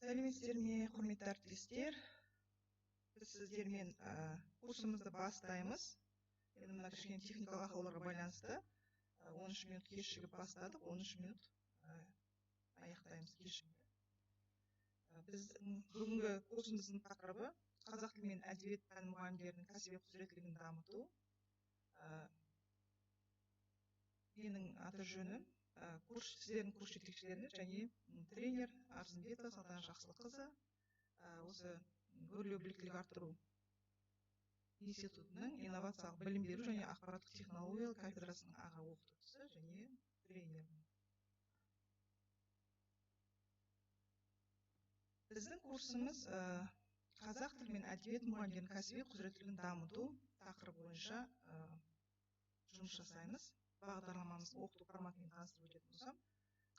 Сәлеметсіздер ме, құрметті әріптестер? Біз сіздермен курсымызды бастаймыз. Енді мына кішкене техникалық ақауларға байланысты 13 минут кешігіп бастадық, 13 минут аяқтаймыз кешігіп. Біздің бүгінгі курсымыздың тақырыбы қазақ тілі мен әдебиет пәні мұғалімдерінің кәсіби құзыреттілігін дамыту. Менің аты жөнім сіздердің курс жетекшілеріңіз және тренер Арзымбетова Салтанат Жақсылыққызы, осы өрлеу біліктілік арттыру институтының инновациялық білім беру және ақпараттық технологиялар кафедрасының аға оқытушысы және тренермін. Біздің курсымыз қазақ тілі мен әдебиет мұғалімдерінің кәсіби құзыреттілігін дамыту тақырыбы бойынша жұмыс жасаймыз. Бағдарламамыз оқыту форматымен таныстырып өтетін болсам,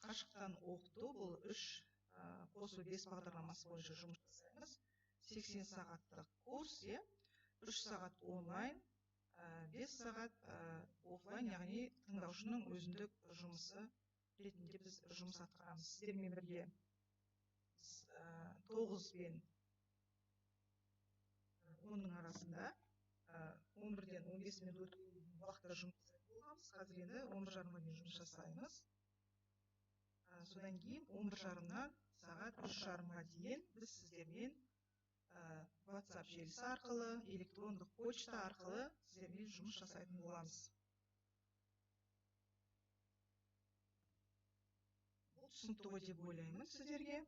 қашықтан оқыту бұл 3+5 бағдарламасы бойынша жұмыс жасаймыз. 80 сағаттық курс, 3 сағат онлайн, 5 сағат офлайн, яғни тыңдаушының өзіндік жұмысы ретінде біз жұмыс атқарамыз. Сіздермен бірге біз 9 бен 10-ның арасында 11-ден 15 минут өткен уақытта жұмыс жасайтын болғанбыз. Қазір енді 11:30-ға дейін жұмыс жасаймыз. Содан кейін 11:30-нан сағат 3:30-ға дейін біз сіздермен WhatsApp желісі арқылы, электрондық почта арқылы сіздермен жұмыс жасайтын боламыз. Бұл түсінікті ғой деп ойлаймын сіздерге.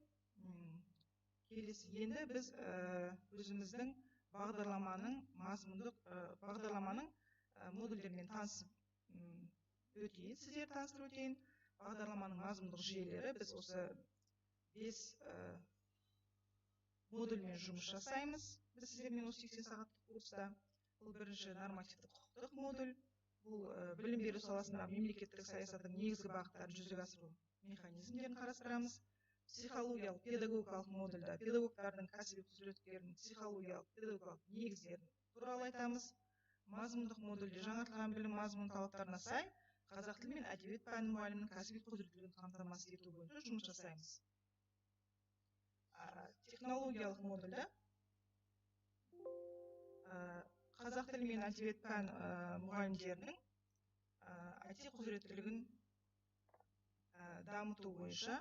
Келесі енді біз өзіміздің бағдарламаның мазмұндық бағдарламаның модульдерімен танысып өтейін, сіздер таныстырып өтейін. Бағдарламаның мазмұндық жүйелері, біз осы 5 модульмен жұмыс жасаймыз. Біз сіздермен осы 80 сағаттық курста. Бұл бірінші нормативтік құқықтық модуль. Бұл білім беру саласындағы мемлекеттік саясаттың негізгі бағыттарын жүзеге асыру механизмдерін қарастырамыз. Психологиялық педагогикалық модульда педагогтардың кәсіби құзыреттерінің психологиялық педагогикалық негіздерін туралы айтамыз. Мазмұндық модульде жаңартылған білім мазмұны талаптарына сай қазақ тілі мен әдебиет пәні мұғалімінің кәсіби құзыреттілігін қамтамасыз ету бойынша жұмыс жасаймыз. Технологиялық модульда қазақ тілі мен әдебиет пән мұғалімдерінің IT құзыреттілігін дамыту бойынша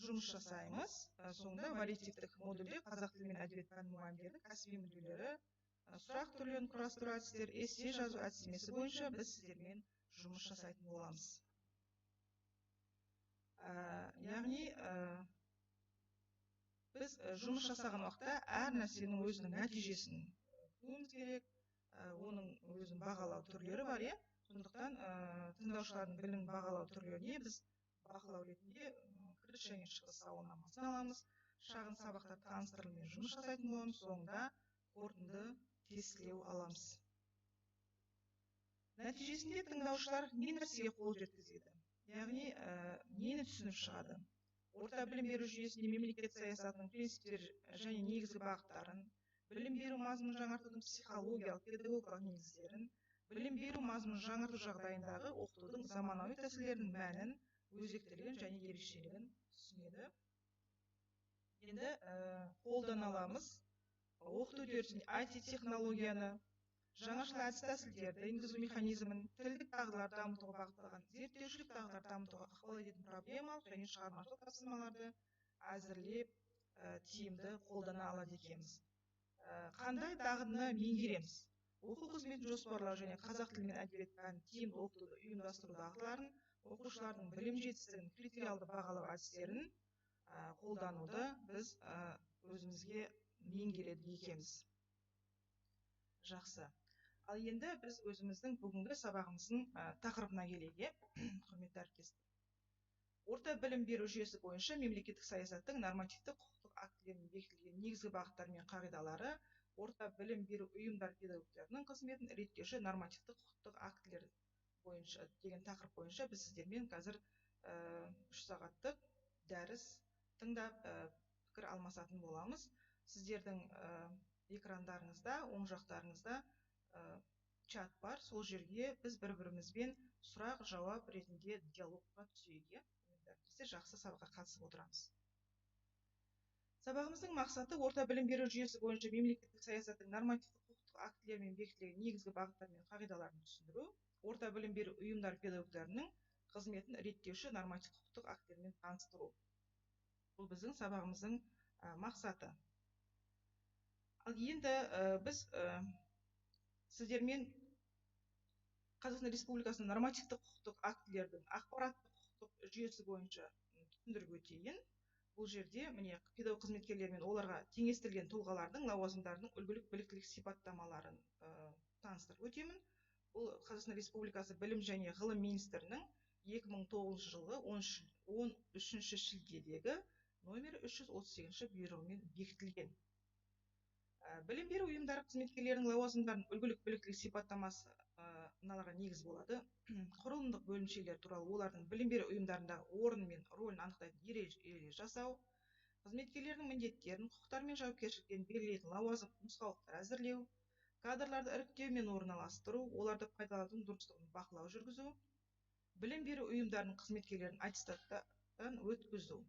жұмыс жасаймыз. Соңында валидтік модульде қазақ тілі мен әдебиет пәні мұғалімдерінің кәсіби мүдделері, сұрақ түрлерін құрастыру әдістері, эссе жазу әдістемесі бойынша біз сіздермен жұмыс жасайтын боламыз. Яғни біз жұмыс жасаған уақытта әр нәрсенің өзінің нәтижесін күтуіміз керек, оның өзінің бағалау түрлері бар, иә. Сондықтан тыңдаушылардың білімін бағалау түрлеріне біз бақылау ретінде кіріс және шығыс сауалнамасын аламыз, шағын сабақтар таныстырылыммен жұмыс жасайтын боламыз, соңында қорытынды тестілеу аламыз. Нәтижесінде тыңдаушылар не нәрсеге қол жеткізеді, яғни нені түсініп шығады? Орта білім беру жүйесінде мемлекет саясатының принциптері және негізгі бағыттарын, білім беру мазмұнын жаңартудың психологиялық, педагогикалық негіздерін, білім беру мазмұнын жаңарту жағдайындағы оқытудың заманауи тәсілдерінің мәнін, өзектілігін және ерекшелігін түсінеді. Енді қолдана аламыз. Оқыту үдерісінде IT технологияны, жаңашыл әдіс тәсілдерді енгізу механизмін, тілдік дағдыларды дамытуға бағытталған зерттеушілік дағдыларды дамытуға ықпал ететін проблемалық және шығармашылық тапсырмаларды әзірлеп тиімді қолдана алады екенбіз. Қандай дағдыны меңгереміз? Оқу қызметін жоспарлау және қазақ тілі мен әдебиет пәнін тиімді оқытуды ұйымдастыру дағдыларын, оқушылардың білім жетістігін критериалды бағалау әдістерін қолдануды біз өзімізге меңгереді екенбіз. Жақсы. Ал енді біз өзіміздің бүгінгі сабағымыздың тақырыбына келейік, құрметті әріптестер. Орта білім беру жүйесі бойынша мемлекеттік саясаттың нормативтік құқықтық актілеріне бекітілген негізгі бағыттар мен қағидалары, орта білім беру ұйымдар педагогтерінің қызметін реттеуші нормативтік құқықтық актілер бойынша деген тақырып бойынша біз сіздермен қазір 3 сағаттық дәріс тыңдап пікір алмасатын боламыз. Сіздердің экрандарыңызда, оң жақтарыңызда чат бар, сол жерге біз бір-бірімізбен сұрақ-жауап ретінде диалогқа түсейік, иә. Құрметті әріптестер, жақсы сабаққа қатысып отырамыз. Сабағымыздың мақсаты орта білім беру жүйесі бойынша мемлекеттік саясаттың нормативтік құқықтық актілерімен бекітілген негізгі бағыттар мен қағидаларын түсіндіру, орта білім беру ұйымдары педагогтарының қызметін реттеуші нормативтік құқықтық актілермен таныстыру. Бұл біздің сабағымыздың мақсаты. Ал енді біз сіздермен Қазақстан Республикасының нормативтік құқықтық актілердің ақпараттық құқықтық жүйесі бойынша түсіндіріп өтейін. Бұл жерде міне педагог қызметкерлер мен оларға теңестірілген тұлғалардың лауазымдарының үлгілік біліктілік сипаттамаларын таныстырып өтемін. Бұл Қазақстан Республикасы Білім және ғылым министрінің 2009 жылғы 13 шілдедегі номері 338 бұйрығымен бекітілген. Білім беру ұйымдары қызметкерлерінің лауазымдарының үлгілік біліктілік сипаттамасы мыналарға негіз болады. Құрылымдық бөлімшелер туралы олардың білім беру ұйымдарындағы орны мен рөлін анықтайтын ереже жасау, қызметкерлердің міндеттерін, құқықтары мен жауапкершіліктерін белгілейтін лауазым нұсқаулықтар әзірлеу, кадрларды іріктеу мен орналастыру, оларды пайдаланудың дұрыстығын бақылау жүргізу, білім беру ұйымдарының қызметкерлерін аттестаттан өткізу.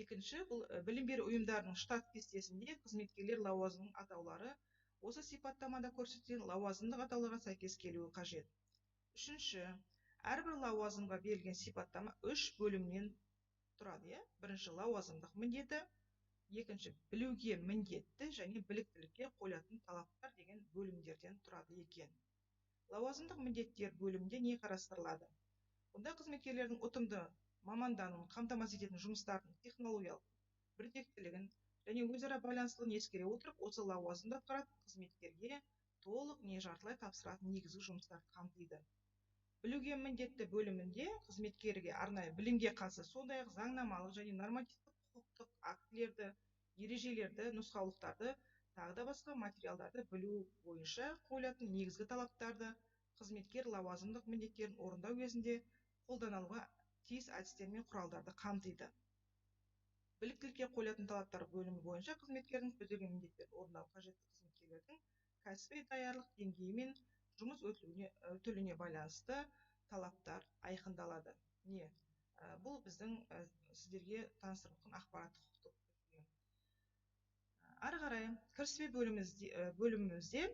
Екінші, бұл білім беру ұйымдарының штат кестесінде қызметкерлер лауазымының атаулары осы сипаттамада көрсетілген лауазымдық атауларға сәйкес келуі қажет. Үшінші, әрбір лауазымға берілген сипаттама үш бөлімнен тұрады. Иә? Бірінші, лауазымдық міндеті, екінші, білуге міндетті және біліктілікке қойылатын талаптар деген бөлімдерден тұрады екен. Лауазымдық міндеттер бөлімінде не қарастырылады? Бұнда қызметкерлердің ұтымды мамандануын қамтамасыз ететін жұмыстардың технологиялық біртектілігін және өзара байланыстылығын ескере отырып, осы лауазымды атқаратын қызметкерге толық не жартылай тапсыратын негізгі жұмыстарды қамтиды. Білуге міндетті бөлімінде қызметкерге арнайы білімге қатысты сондай-ақ заңнамалық және нормативтік құқықтық актілерді, ережелерді, нұсқаулықтарды, тағы да басқа материалдарды білу бойынша қойылатын негізгі талаптарды қызметкер лауазымдық міндеттерін орындау кезінде қолданылуға тиіс әдістер мен құралдарды қамтиды. Біліктілікке қойылатын талаптар бөлімі бойынша қызметкердің көзделген міндеттерін орындау қажетті қызметкерлердің кәсіби даярлық деңгейі мен жұмыс өтіліне байланысты талаптар айқындалады. Не, бұл біздің сіздерге таныстырып отқан ақпараттық құқықтық. Ары қарай кіріспе бөлімімізде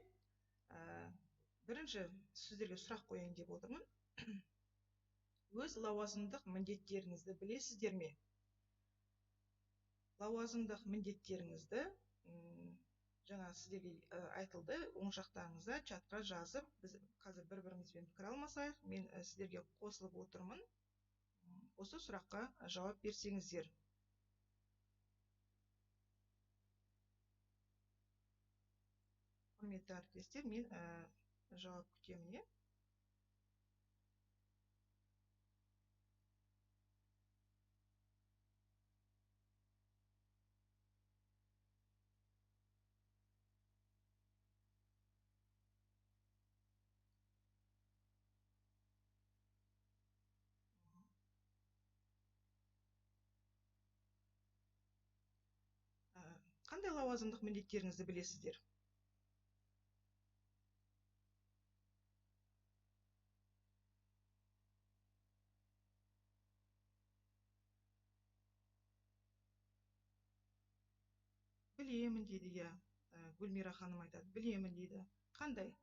бірінші сіздерге сұрақ қояйын деп отырмын. Өз лауазымдық міндеттеріңізді білесіздер ме? Лауазымдық міндеттеріңізді жаңа сіздерге айтылды, оң жақтарыңызда чатқа жазып, біз қазір бір-бірімізбен пікір алмасайық, мен сіздерге қосылып отырмын. Осы сұраққа жауап берсеңіздер. Құрметті әріптестер, мен жауап күтемін. Иә? Қандай лауазымдық міндеттеріңізді білесіздер? Білемін дейді, иә. Гүлмира ханым айтады, білемін дейді. Қандай?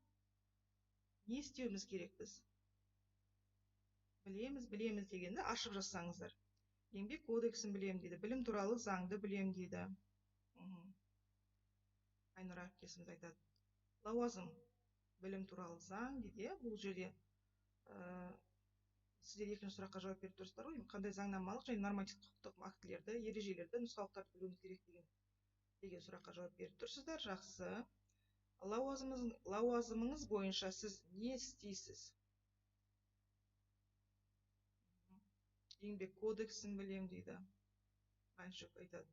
Не істеуіміз керек біз? Білеміз, білеміз дегенді ашып жазсаңыздар. Еңбек кодексін білемін дейді, білім туралы заңды білемін дейді. Айнұр әріптесіміз айтады. Лауазым, білім туралы заң дейді. Бұл жерде сіздер екінші сұраққа жауап беріп тұрсыздар ғой. Қандай заңнамалық және нормативтік құқықтық актілерді, ережелерді, нұсқаулықтарды білуіміз керек деген сұраққа жауап беріп тұрсыздар. Жақсы. Лауазымыңыз бойынша сіз не істейсіз? Еңбек кодексін білем дейді. Мәншүк айтады.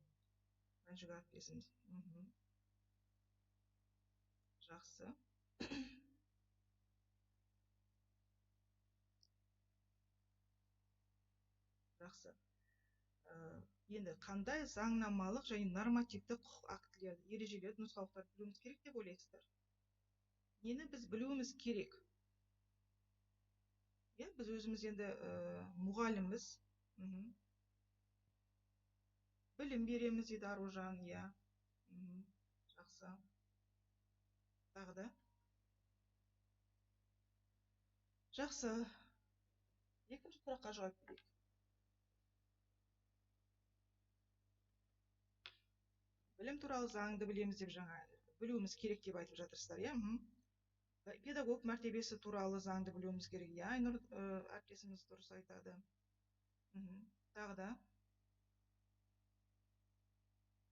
Мәншүк әріптесіміз. Жақсы. Жақсы. Енді қандай заңнамалық және нормативті құқық актілерді, ережелерді, нұсқаулықтарды білуіміз керек деп ойлайсыздар? Нені біз білуіміз керек? Иә, біз өзіміз енді мұғалімбіз. Білім береміз дейді Аружан, иә. Жақсы. Тағы да. Жақсы. Екінші сұраққа жауап берейік. Білім туралы заңды білеміз деп жаңа білуіміз керек деп айтып жатырсыздар, иә? Педагог мәртебесі туралы заңды білуіміз керек. Иә, Айнұр әріптесіміз дұрыс айтады. Тағы да.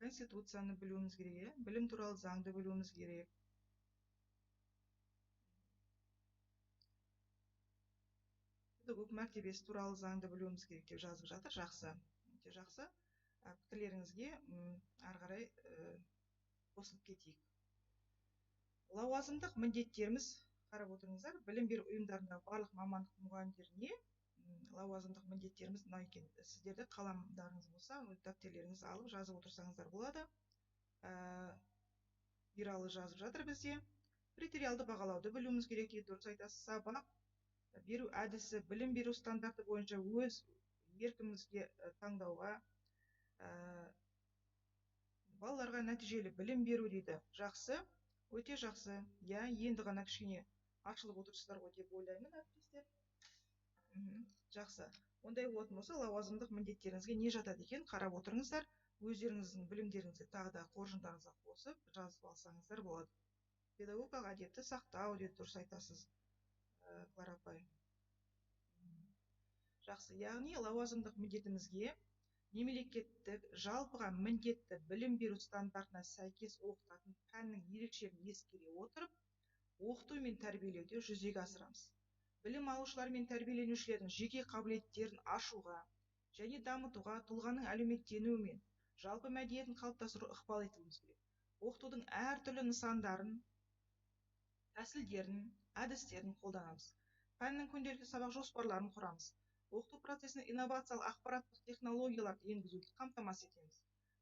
Конституцияны білуіміз керек, иә? Білім туралы заңды білуіміз керек. Педагог мәртебесі туралы заңды білуіміз керек деп жазып жатыр. Жақсы. Өте жақсы. Пікірлеріңізге ары қарай қосылып кетейік. Лауазымдық міндеттеріміз, қарап отырыңыздар, білім беру ұйымдарындағы барлық мамандық мұғалімдеріне лауазымдық міндеттеріміз мынау екен. Сіздерде қаламдарыңыз болса, дәптерлеріңізді алып жазып отырсаңыздар болады. Ералы жазып жатыр бізде. Критериалды бағалауды білуіміз керек дейді, дұрыс айтасыз. Сабақ беру әдісі, білім беру стандарты бойынша өз еркімізге таңдауға, балаларға нәтижелі білім беру дейді. Жақсы, өте жақсы. Иә, енді ғана кішкене ашылып отырсыздар ғой деп ойлаймын, әріптестер. Жақсы. Ондай болатын болса, лауазымдық міндеттеріңізге не жатады екен, қарап отырыңыздар. Өздеріңіздің білімдеріңізді тағы да қоржындарыңызға қосып, жазып алсаңыздар болады. Педагогикалық әдепті сақтау дейді, дұрыс айтасыз, Клара апай. Жақсы, яғни лауазымдық міндетімізге мемлекеттік жалпыға міндетті білім беру стандартына сәйкес оқытатын пәннің ерекшелігін ескере отырып, оқыту мен тәрбиелеуде жүзеге асырамыз. Білім алушылар мен тәрбиеленушілердің жеке қабілеттерін ашуға және дамытуға, тұлғаның әлеуметтенуі мен жалпы мәдениетін қалыптастыруға ықпал етуіміз керек. Оқытудың әртүрлі нысандарын, тәсілдерін, әдістерін қолданамыз. Пәннің күнделікті сабақ жоспарларын құрамыз. Оқыту процесіне инновациялық ақпараттық технологияларды енгізуді қамтамасыз етеміз.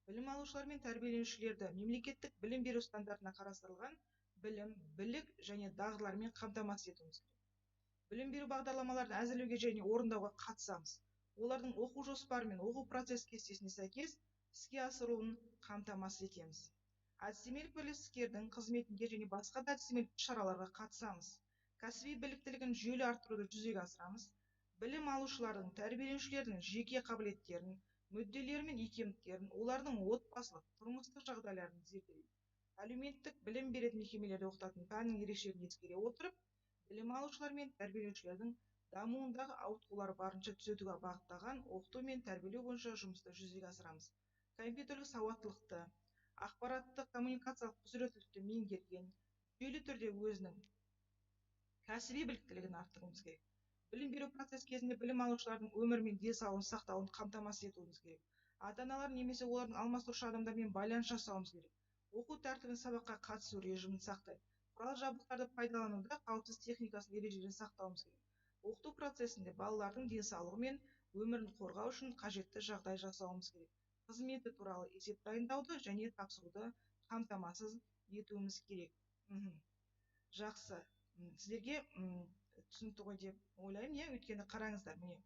Білім алушылар мен тәрбиеленушілерді мемлекеттік білім беру стандартына қарастырылған білім, білік және дағдылармен қамтамасыз етуіміз керек. Білім беру бағдарламаларын әзірлеуге және орындауға қатысамыз. Олардың оқу жоспары мен оқу процесі кестесіне сәйкес іске асырылуын қамтамасыз етеміз. Әдістемелік бірлестіктердің қызметінде және басқа да әдістемелік іс-шараларға қатысамыз. Кәсіби біліктілігін жүйелі арттыруды жүзеге асырамыз. Білім алушылардың, тәрбиеленушілердің жеке қабілеттерін, мүдделері мен икемдіктерін, олардың отбасылық, тұрмыстық жағдайларын зерделейді. Әлеуметтік білім беретін мекемелерде оқытатын пәннің ерекшелігін ескере отырып, білім алушылар мен тәрбиеленушілердің дамуындағы ауытқулары барынша түзетуге бағытталған оқыту мен тәрбиелеу бойынша жұмысты жүзеге асырамыз. Компьютерлік сауаттылықты, ақпараттық коммуникациялық құзыреттілікті меңгерген, жүйелі түрде өзінің кәсіби біліктілігін арттыруымыз керек. Білім беру процесі кезінде білім алушылардың өмірі мен денсаулығын сақтауын қамтамасыз етуіміз керек. Ата-аналар немесе олардың алмастырушы адамдармен байланыс жасауымыз керек. Оқу тәртібін, сабаққа қатысу режимін сақтайды. Құрал жабдықтарды пайдалануда қауіпсіз техникасының ережелерін сақтауымыз керек. Оқыту процесінде балалардың денсаулығы мен өмірін қорғау үшін қажетті жағдай жасауымыз керек. Қызметі туралы есеп дайындауды және тапсыруды қамтамасыз етуіміз керек. Жақсы. Сіздерге түсінікті ғой деп ойлаймын, иә, өйткені қараңыздар, міне,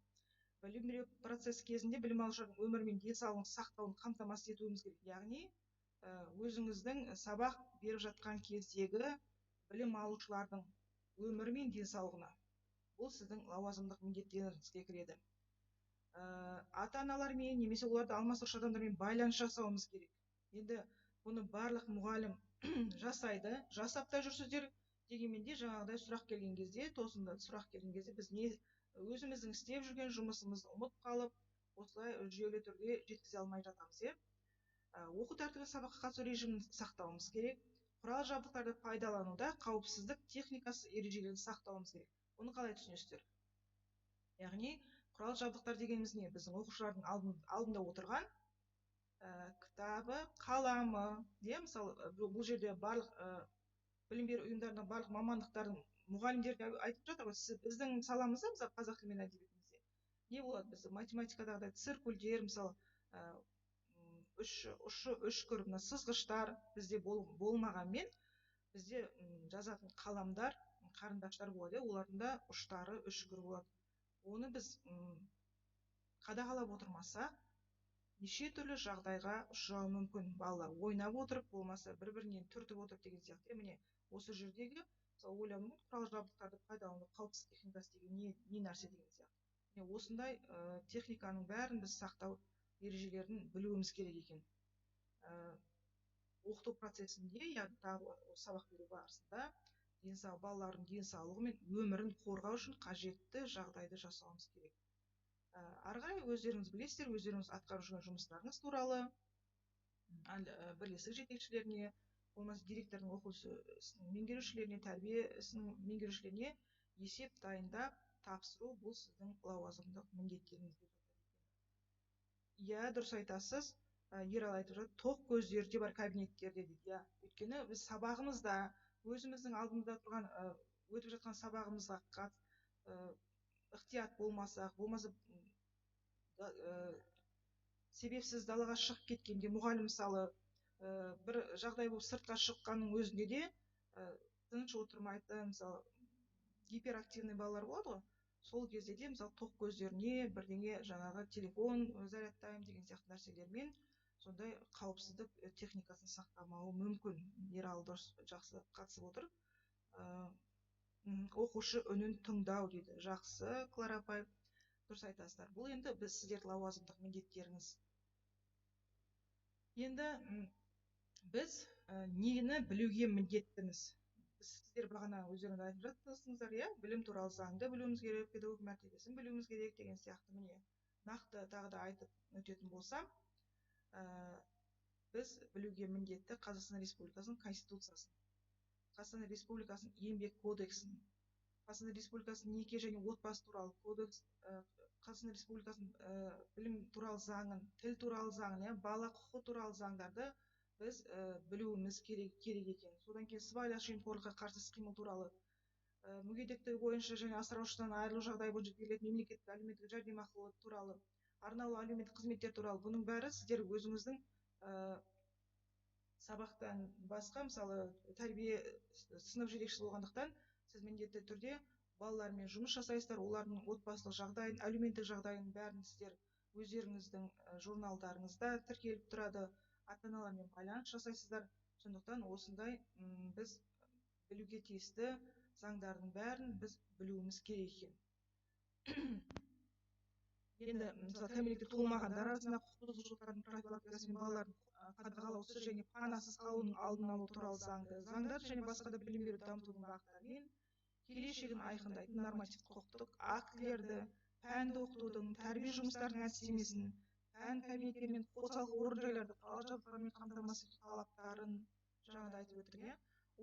білім беру процесі кезінде білім алушылардың өмірі мен денсаулығын сақтауын қамтамасыз етуіміз керек. Яғни өзіңіздің сабақ беріп жатқан кездегі білім алушылардың өмірі мен денсаулығына, бұл сіздің лауазымдық міндеттеріңізге кіреді. Ата-аналармен немесе оларды алмастырушы адамдармен байланыс жасауымыз керек. Енді бұны барлық мұғалім жасайды, жасап та жүрсіздер. Дегенмен де жаңағыдай сұрақ келген кезде, тосында сұрақ келген кезде біз не өзіміздің істеп жүрген жұмысымызды ұмытып қалып, осылай жүйелі түрде жеткізе алмай жатамыз, иә. Оқу тәртібі, сабаққа қатысу режимін сақтауымыз керек. Құрал жабдықтарды пайдалануда қауіпсіздік техникасы ережелерін сақтауымыз керек. Бұны қалай түсінесіздер? Яғни құрал жабдықтар дегеніміз не? Біздің оқушылардың алдында отырған кітабы, қаламы, иә, мысалы, бұл жерде барлық білім беру ұйымдарының барлық мамандықтардың мұғалімдері айтып жатыр ғой, біздің саламызда, мысалы, қазақ тілі мен әдебиетімізде не болады? Бізде математикадағыдай циркульдер, мысалы, ұшы үшкір мына сызғыштар бізде болмағанмен, бізде жазатын қаламдар, қарындаштар болады, олардың да ұштары үшкір болады. Оны біз Қадағалап отырмаса, неше түрлі жағдайға ұшырауы мүмкін. Балалар ойнап отырып, болмаса бір-бірінен түртіп отырып деген сияқты. Міне, осы жердегі мысалы ойлауы мүмкін, құрал жабдықтарды пайдалану қауіпсіздік техникасы деген не нәрсе деген сияқты. Міне, осындай техниканың бәрін біз сақтау ережелерін білуіміз керек екен. Оқыту процесінде, яғни тағы сабақ беру барысында балалардың денсаулығы мен өмірін қорғау үшін қажетті жағдайды жасауымыз керек. Ары қарай өздеріңіз білесіздер, өздеріңіз атқарып жүрген жұмыстарыңыз туралы бірлестік жетекшілеріне, болмаса директордың оқу ісінің меңгерушілеріне, тәрбие ісінің меңгерушілеріне есеп дайындап тапсыру бұл сіздің лауазымдық міндеттеріңізге жатады екен. Иә, дұрыс айтасыз. Ералы айтып жатыр, тоқ көздері де бар кабинеттерде дейді. Иә, өйткені біз сабағымызда өзіміздің алдымызда тұрған, өтіп жатқан сабағымызға ықтият болмасақ, болмаса себепсіз далаға шығып кеткенде мұғалім мысалы бір жағдай болып сыртқа шыққанның өзінде де тыныш отырмайтын, мысалы гиперактивный балалар болады ғой, сол кезде де мысалы тоқ көздеріне бірдеңе жаңағы телефон зарядтаймын деген сияқты нәрселермен сондай қауіпсіздік техникасын сақтамауы мүмкін. Ералы дұрыс, жақсы қатысып отыр. Оқушы үнін тыңдау дейді. Жақсы, Клара апай, дұрыс айтасыздар. Бұл енді біз сіздердің лауазымдық міндеттеріңіз. Енді біз нені білуге міндеттіміз? Сіздер бағана өздеріңіз айтып жаттыңыздар, иә, білім туралы заңды білуіміз керек, педагог мәртебесін білуіміз керек деген сияқты. Міне, нақты тағы да айтып өтетін болсам, біз білуге міндетті Қазақстан Республикасының Конституциясын, Қазақстан Республикасының Еңбек кодексін, Қазақстан Республикасының неке және отбасы туралы кодекс, Қазақстан Республикасының білім туралы заңын, тіл туралы заңын, иә, бала құқығы туралы заңдарды біз білуіміз керек екен. Содан кейін сыбайлас жемқорлыққа қарсы іс-қимыл туралы, мүгедектігі бойынша және асыраушысынан айырылу жағдайы бойынша берілетін мемлекеттік әлеуметтік жәрдемақы туралы, арнаулы әлеуметтік қызметтер туралы, бұның бәрі сіздер өзіңіздің сабақтан басқа, мысалы тәрбие сынып жетекшісі болғандықтан сіз міндетті түрде балалармен жұмыс жасайсыздар, олардың отбасылық жағдайын, әлеуметтік жағдайын бәрін сіздер өздеріңіздің журналдарыңызда тіркеліп тұрады, ата-аналармен байланыс жасайсыздар. Сондықтан осындай біз білуге тиісті заңдардың бәрін біз білуіміз керек екен. Енді мысалы кәмелетке толмағандар арасында құқық бұзушылықтардың профилактикасы мен балалардың қадағалаусыз және панасыз қалуының алдын алу туралы заңды, заңдар және басқа да білім беру дамытудың бағыттары мен келешегін айқындайтын нормативтік құқықтық актілерді, пәнді оқытудың, тәрбие жұмыстарының әдістемесін, пән кабинеттері мен қосалқы орын-жайларды құрал-жабдықтармен қамтамасыз ету талаптарын жаңа да айтып өттік, иә,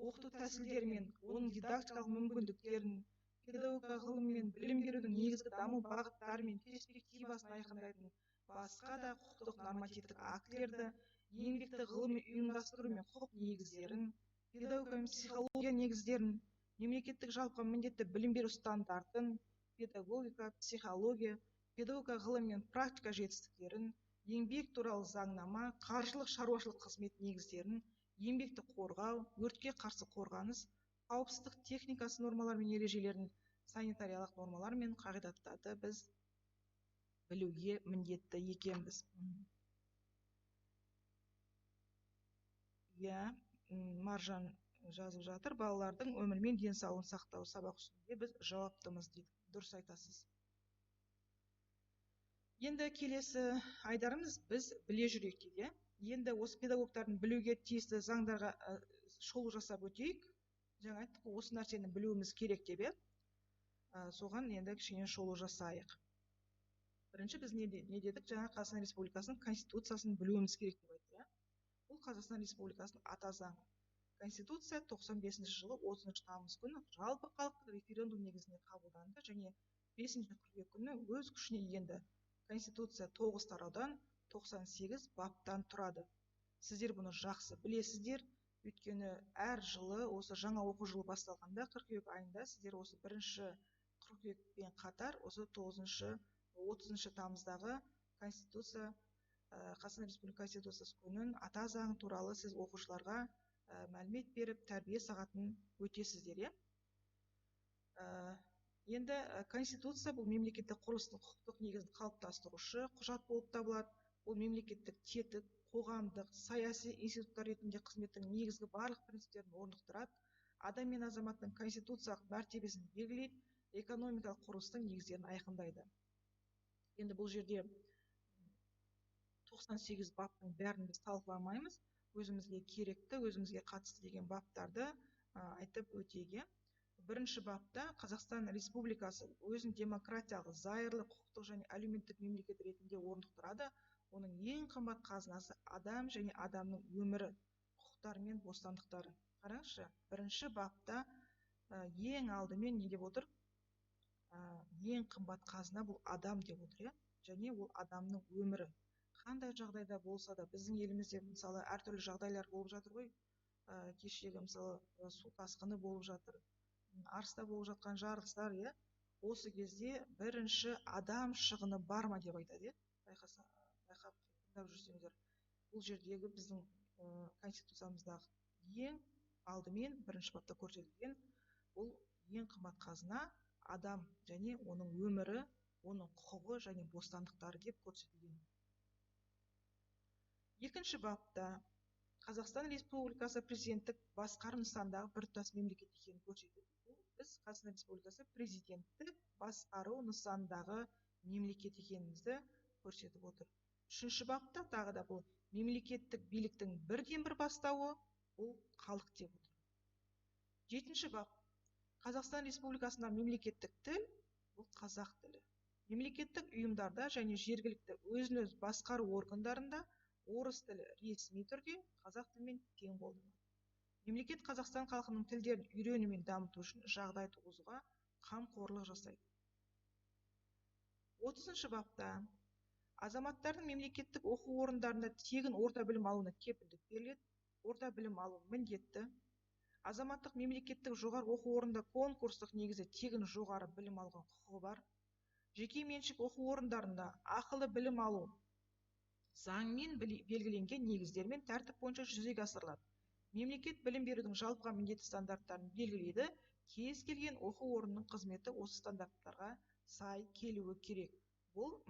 оқыту тәсілдері мен оның дидактикалық мүмкіндіктерін, педагогика ғылымы мен білім берудің негізгі даму бағыттары мен перспективасын айқындайтын басқа да құқықтық нормативтік актілерді, еңбекті ғылыми ұйымдастыру мен құқық негіздерін, педагогика мен психология негіздерін, мемлекеттік жалпыға міндетті білім беру стандартын, педагогика, психология, педагогика ғылымы мен практика жетістіктерін, еңбек туралы заңнама, қаржылық шаруашылық қызмет негіздерін, еңбекті қорғау, өртке қарсы қорғаныс, қауіпсіздік техникасы нормалары мен ережелерін, санитариялық нормалар мен қағидаттарды біз білуге міндетті екенбіз. Иә, Маржан жазып жатыр, балалардың өмірі мен денсаулығын сақтау сабақ үстінде біз жауаптымыз дейді. Дұрыс айтасыз. Енді келесі айдарымыз біз біле жүрейік дейді. Енді осы педагогтардың білуге тиісті заңдарға шолу жасап өтейік. Жаңа айттық, осы нәрсені білуіміз керек деп, иә. Соған енді кішкене шолу жасайық. Бірінші біз не дедік? Жаңа Қазақстан Республикасының Конституциясын білуіміз керек деп айттық, иә. Бұл Қазақстан Республикасының ата заңы. Конституция 95 жылы 30 тамыз күні жалпы халықтық референдум негізінде қабылданды және 5 қыркүйек күні өз күшіне енді. Конституция 9 тараудан 98 баптан тұрады. Сіздер бұны жақсы білесіздер, өйткені әр жылы осы жаңа оқу жылы басталғанда қыркүйек айында сіздер осы 1 қыркүйекпен қатар осы 30 тамыздағы Конституция, Қазақстан Республикасы Конституциясы күнін, ата заңы туралы сіз оқушыларға мәлімет беріп, тәрбие сағатын өтесіздер, иә. Енді Конституция бұл мемлекеттік құрылыстың құқықтық негізін қалыптастырушы құжат болып табылады. Ол мемлекеттік тетік, қоғамдық, саяси институттар ретінде қызметтің негізгі барлық принциптерін орнықтырады, адам мен азаматтың конституциялық мәртебесін белгілейді, экономикалық құрылыстың негіздерін айқындайды. Енді бұл жерде 98 баптың бәрін біз талқыламаймыз, өзімізге керекті, өзімізге қатысты деген баптарды айтып өтейік. Бірінші бапта Қазақстан Республикасы өзін демократиялық, зайырлы, құқықтық және әлеуметтік мемлекет ретінде орнықтырады. Оның ең қымбат қазынасы адам және адамның өмірі, құқықтары мен бостандықтары. Қараңызшы, бірінші бапта ең алдымен не деп отыр? Ең қымбат қазына бұл адам деп отыр, иә? Және ол адамның өмірі. Қандай жағдайда болса да, біздің елімізде мысалы әртүрлі жағдайлар болып жатыр ғой. Кешегі мысалы су тасқыны болып жатыр, Арыста болып жатқан жарылыстар, иә? Осы кезде бірінші адам шығыны бар ма деп айтады, иә? Байқап тыңдап жүрсеңіздер, бұл жердегі біздің конституциямыздағы ең алдымен бірінші бапта көрсетілген бұл ең қымбат қазына адам және оның өмірі, оның құқығы және бостандықтары деп көрсетілген. Екінші бапта Қазақстан Республикасы президенттік басқару нысанындағы біртұтас мемлекет екенін көрсетеді. Бұл біз Қазақстан Республикасы президенттік басқару нысанындағы мемлекет екенімізді көрсетіп отыр. Үшінші бапта тағы да бұл мемлекеттік биліктің бірден-бір бастауы бұл халық деп отыр. Жетінші бап Қазақстан Республикасында мемлекеттік тіл бұл қазақ тілі. Мемлекеттік ұйымдарда және жергілікті өзін-өзі басқару органдарында орыс тілі ресми түрде қазақ тілімен тең қолданылады. Мемлекет Қазақстан халқының тілдерін үйрену мен дамыту үшін жағдай туғызуға қамқорлық жасайды. 30 бапта азаматтардың мемлекеттік оқу орындарында тегін орта білім алуына кепілдік беріледі. Орта білім алу міндетті. Азаматтық мемлекеттік жоғары оқу орнында конкурстық негізде тегін жоғары білім алуға құқығы бар. Жеке меншік оқу орындарында ақылы білім алу заңмен белгіленген негіздер мен тәртіп бойынша жүзеге асырылады. Мемлекет білім берудің жалпыға міндетті стандарттарын белгілейді. Кез келген оқу орнының қызметі осы стандарттарға сай келуі керек. Бұл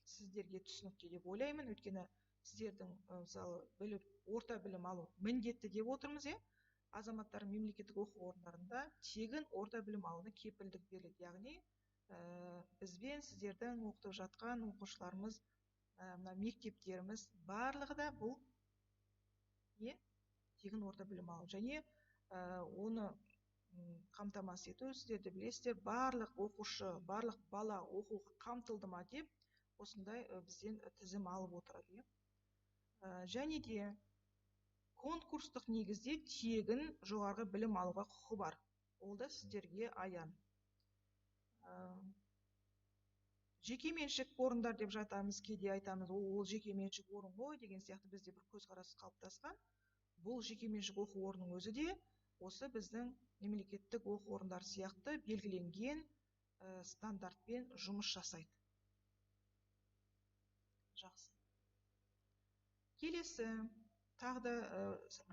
сіздерге түсінікті деп ойлаймын, өйткені сіздердің мысалы орта білім алу міндетті деп отырмыз, иә? Азаматтар мемлекеттік оқу орындарында тегін орта білім алуына кепілдік беріледі. Яғни бізбен сіздердің оқытып жатқан оқушыларымыз, мына мектептеріміз барлығы да бұл не? Тегін орта білім алу. Және оны қамтамасыз ету, сіздер де білесіздер, барлық оқушы, барлық бала оқуға қамтылды ма деп осындай бізден тізім алып отырады. Және де конкурстық негізде тегін жоғарғы білім алуға құқы бар. Ол да сіздерге аян. Жеке меншік орындар деп жатамыз, кейде айтамыз, ол жеке меншік орын ғой деген сияқты бізде бір көзқарас қалыптасқан. Бұл жеке меншік оқу орнының өзі де осы біздің мемлекеттік оқу орындары сияқты белгіленген стандартпен жұмыс жасайды. Жақсы. Келесі тағы да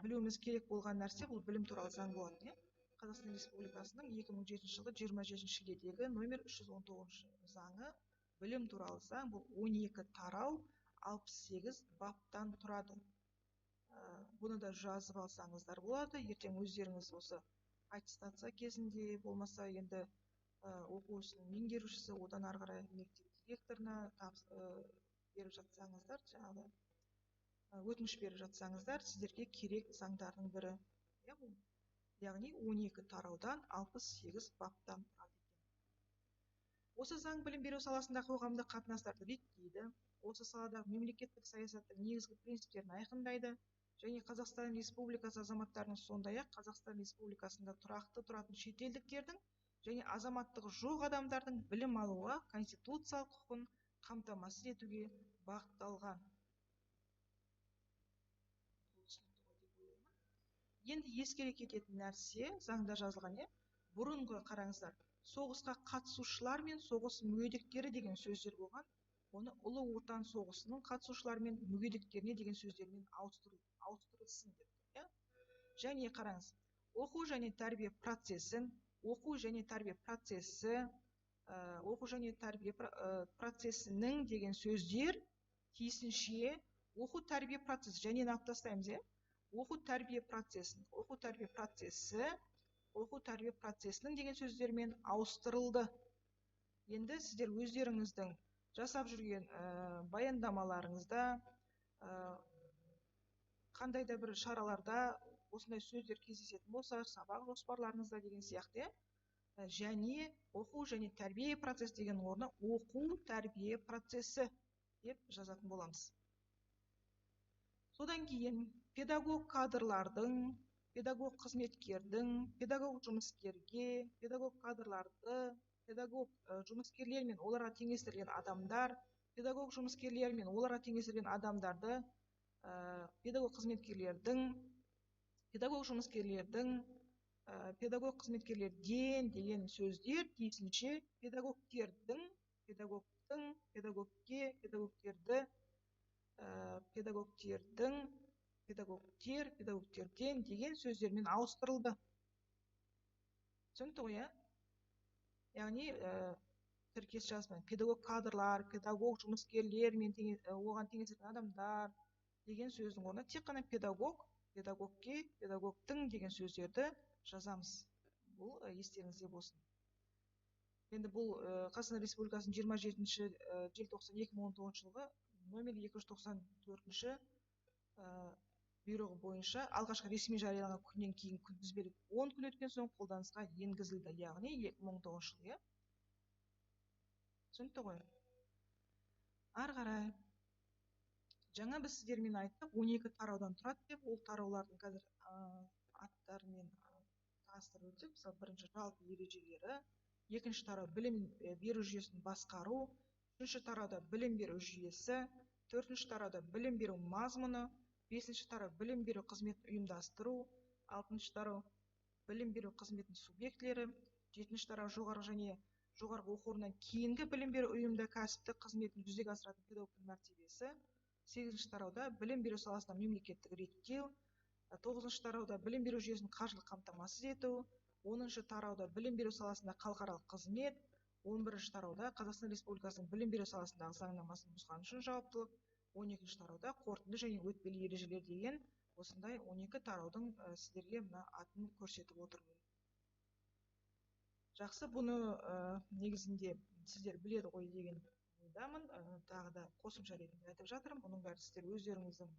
білуіміз керек болған нәрсе бұл білім туралы заң болатын, иә? Қазақстан Республикасының 2007 жылғы 27 шілдедегі номер 319 заңы, білім туралы заң, бұл 12 тарау, 68 баптан тұрады. Бұны да жазып алсаңыздар болады. Ертең өздеріңіз осы аттестация кезінде, болмаса енді оқу ісінің меңгерушісі, одан ары қарай мектеп директорына беріп жатсаңыздар, жаңағы өтініш беріп жатсаңыздар, сіздерге керек заңдардың бірі. Яғни 12 тараудан 68 баптан тұрады екен. Осы заң білім беру саласында қоғамдық қатынастарды реттейді, осы саладағы мемлекеттік саясаттың негізгі принциптерін айқындайды және Қазақстан Республикасы азаматтарының, сондай-ақ Қазақстан Республикасында тұрақты тұратын шетелдіктердің және азаматтығы жоқ адамдардың білім алуға конституциялық құқын қамтамасыз етуге бағытталған. Енді ескере кететін нәрсе, заңда жазылған, иә? Бұрынғы қараңыздар, соғысқа қатысушылар мен соғыс мүгедектері деген сөздер болған. Оны Ұлы Отан соғысының қатысушылары мен мүгедектеріне деген сөздермен ауыстырылсын деп тұр, иә? Және қараңыз, оқу және тәрбие процесін, Оқу және тәрбие процесі, оқу және тәрбие процесінің деген сөздер тиісінше оқу тәрбие процесі және алып тастаймыз, иә? Оқу тәрбие процесін, оқу тәрбие процесі, оқу тәрбие процесінің деген сөздермен ауыстырылды. Енді сіздер өздеріңіздің жасап жүрген баяндамаларыңызда, қандай да бір шараларда осындай сөздер кездесетін болса, сабақ жоспарларыңызда деген сияқты, иә? Және оқу және тәрбие процесі деген орнына оқу тәрбие процесі деп жазатын боламыз. Содан кейін педагог кадрлардың, педагог қызметкердің, педагог жұмыскерге, педагог кадрларды, педагог жұмыскерлер мен оларға теңестірілген адамдар, педагог жұмыскерлер мен оларға теңестірілген адамдарды, педагог қызметкерлердің, педагог жұмыскерлердің, педагог қызметкерлерден деген сөздер тиісінше педагогтердің, педагогтың, педагогке, педагогтерді, педагогтердің, педагогтер, педагогтерден деген сөздермен ауыстырылды. Түсінікті ғой, иә? Яғни тіркес жазбай педагог кадрлар, педагог жұмыскерлер мен оған теңестірілген адамдар деген сөздің орнына тек қана педагог, педагогке, педагогтың деген сөздерді жазамыз. Бұл естеріңізде болсын. Енді бұл Қазақстан Республикасының 27 желтоқсан 2019 жылғы номер 294 бұйрығы бойынша алғашқы ресми жарияланған күннен кейін күнтізбелік 10 күн өткен соң қолданысқа енгізілді, яғни 2019 жыл, иә? Түсінікті ғой. Ары қарай жаңа біз сіздермен айттық, 12 тараудан тұрады деп, ол тараулардың қазір аттарымен таныстырып өтсек, мысалы бірінші жалпы ережелері, екінші тарау білім беру жүйесін басқару, үшінші тарауда білім беру жүйесі, төртінші тарауда білім беру мазмұны, бесінші тарау білім беру қызметін ұйымдастыру, алтыншы тарау білім беру қызметінің субъектілері, жетінші тарау жоғарғы және жоғарғы оқу орнынан кейінгі білім беру ұйымында кәсіптік қызметін жүзеге асыратын педагогтың мәртебесі, сегізінші тарауда білім беру саласында мемлекеттік реттеу, тоғызыншы тарауда білім беру жүйесін қаржылық қамтамасыз ету, оныншы тарауда білім беру саласында халықаралық қызмет, 11 тарауда Қазақстан Республикасының білім беру саласындағы заңнамасын бұзғаны үшін жауаптылық, 12 тарауда қорытынды және өтпелі ережелер деген осындай 12 тараудың сіздерге мына атын көрсетіп отырмын. Жақсы, бұны негізінде сіздер біледі ғой деген ойдамын. Тағы да қосымша ретінде айтып жатырмын. Бұның бәрі сіздер өздеріңіздің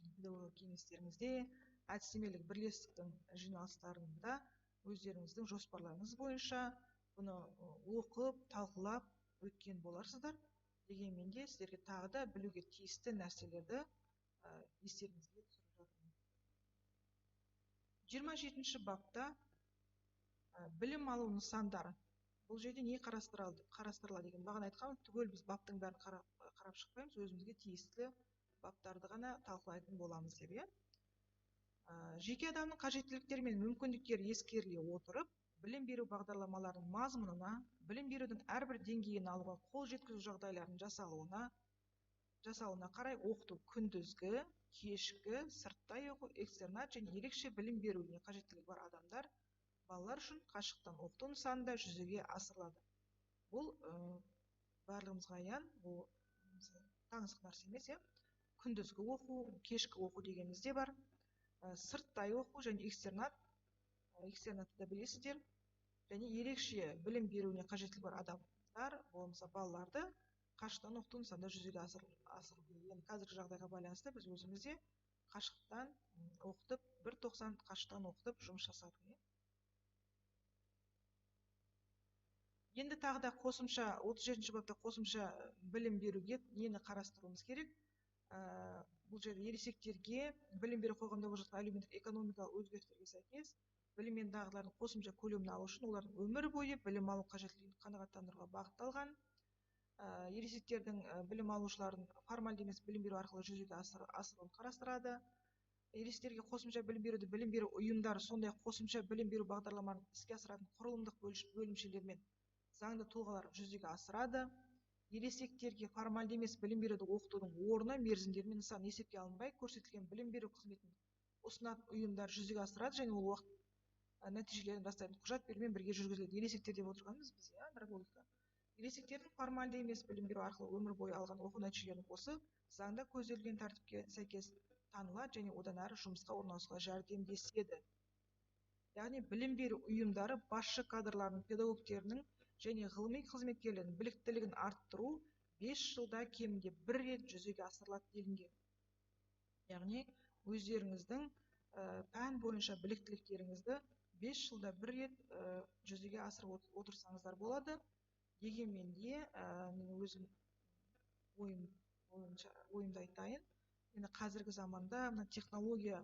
педагогикалық кеңестеріңізде, әдістемелік бірлестіктің жиналыстарында өздеріңіздің жоспарларыңыз бойынша бұны оқып, талқылап өткен боларсыздар. Дегенмен де сіздерге тағы да білуге тиісті нәрселерді естеріңізге түсіріп жатырмын. 27 бапта білім алу нысандары. Бұл жерде не қарастырылады деген бағана айтқанмын, түгел біз баптың бәрін қарап шықпаймыз, өзімізге тиісті баптарды ғана талқылайтын боламыз деп, иә? Жеке адамның қажеттіліктері мен мүмкіндіктері ескеріле отырып, білім беру бағдарламаларының мазмұнына, білім берудің әрбір деңгейін алуға қол жеткізу жағдайларының жасалуына қарай оқыту күндізгі, кешкі, сырттай оқу, экстернат және ерекше білім беруіне қажеттілігі бар адамдар, балалар үшін қашықтан оқыту нысанында жүзеге асырылады. Бұл барлығымызға аян, бұл таңсық нәрсе емес, иә? Күндізгі оқу, кешкі оқу дегеніміз де бар. Сырттай оқу және экстернат, экстернатты да білесіздер, және ерекше білім беруіне қажеттілігі бар адамдар, болмаса балаларды қашықтан оқыту нысанында жүзеге асыру. Енді қазіргі жағдайға байланысты біз өзіміз де қашықтан оқытып, бір тоқсан қашықтан оқытып жұмыс жасадық, иә? Енді тағы да қосымша 37 бапта қосымша білім беруге нені қарастыруымыз керек? Бұл жерде ересектерге білім беру қоғамда болып жатқан әлеуметтік экономикалық өзгерістерге сәйкес білім мен дағдылардың қосымша көлемін алу үшін олардың өмір бойы білім алу қажеттілігін қанағаттандыруға бағытталған. Ересектердің білім алушыларын формальды емес білім беру арқылы жүзеге асыруын қарастырады. Ересектерге қосымша білім беруді білім беру ұйымдары, сондай-ақ қосымша білім беру бағдарламаларын іске асыратын құрылымдық бөлімшелер мен заңды тұлғалар жүзеге асырады. Ересектерге формальды емес білім беруді оқытудың орны, мерзімдері мен нысаны есепке алынбай көрсетілген білім беру қызметін ұсынатын ұйымдар жүзеге асырады және ол уақыт нәтижелерін растайтын құжат берумен бірге жүргізіледі. Ересектер деп отырғанымыз біз, иә, андрогогика. Ересектердің формальды емес білім беру арқылы өмір бойы алған оқу нәтижелерін осы заңда көзделген тәртіпке сәйкес танылады және одан әрі жұмысқа орналасуға жәрдемдеседі. Яғни білім беру ұйымдары басшы кадрларының, педагогтерінің және ғылыми қызметкерлердің біліктілігін арттыру 5 жылда кемінде бір рет жүзеге асырылады делінген. Яғни өздеріңіздің пән бойынша біліктіліктеріңізді 5 жылда бір рет жүзеге асырып отырсаңыздар болады. Дегенмен де мен өзім ойымды айтайын. Енді қазіргі заманда мына технология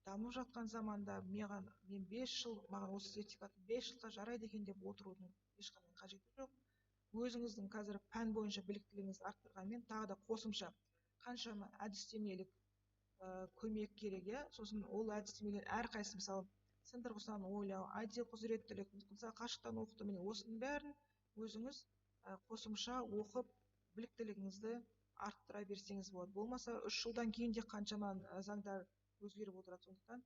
дамып жатқан заманда мен 5 жыл, маған осы сертификат 5 жылға жарайды екен деп отырудың ешқандай қажеті жоқ. Өзіңіздің қазір пән бойынша біліктілігіңізді арттырғанмен тағы да қосымша қаншама әдістемелік көмек керек, иә. Сосын ол әдістемелер әрқайсысы, мысалы, сын тұрғысынан ойлау, IT құзыреттілік, мысалы, қашықтан оқыту, міне осының бәрін өзіңіз қосымша оқып біліктілігіңізді арттыра берсеңіз болады. Болмаса 3 жылдан кейін де қаншама заңдар өзгеріп отырады. Сондықтан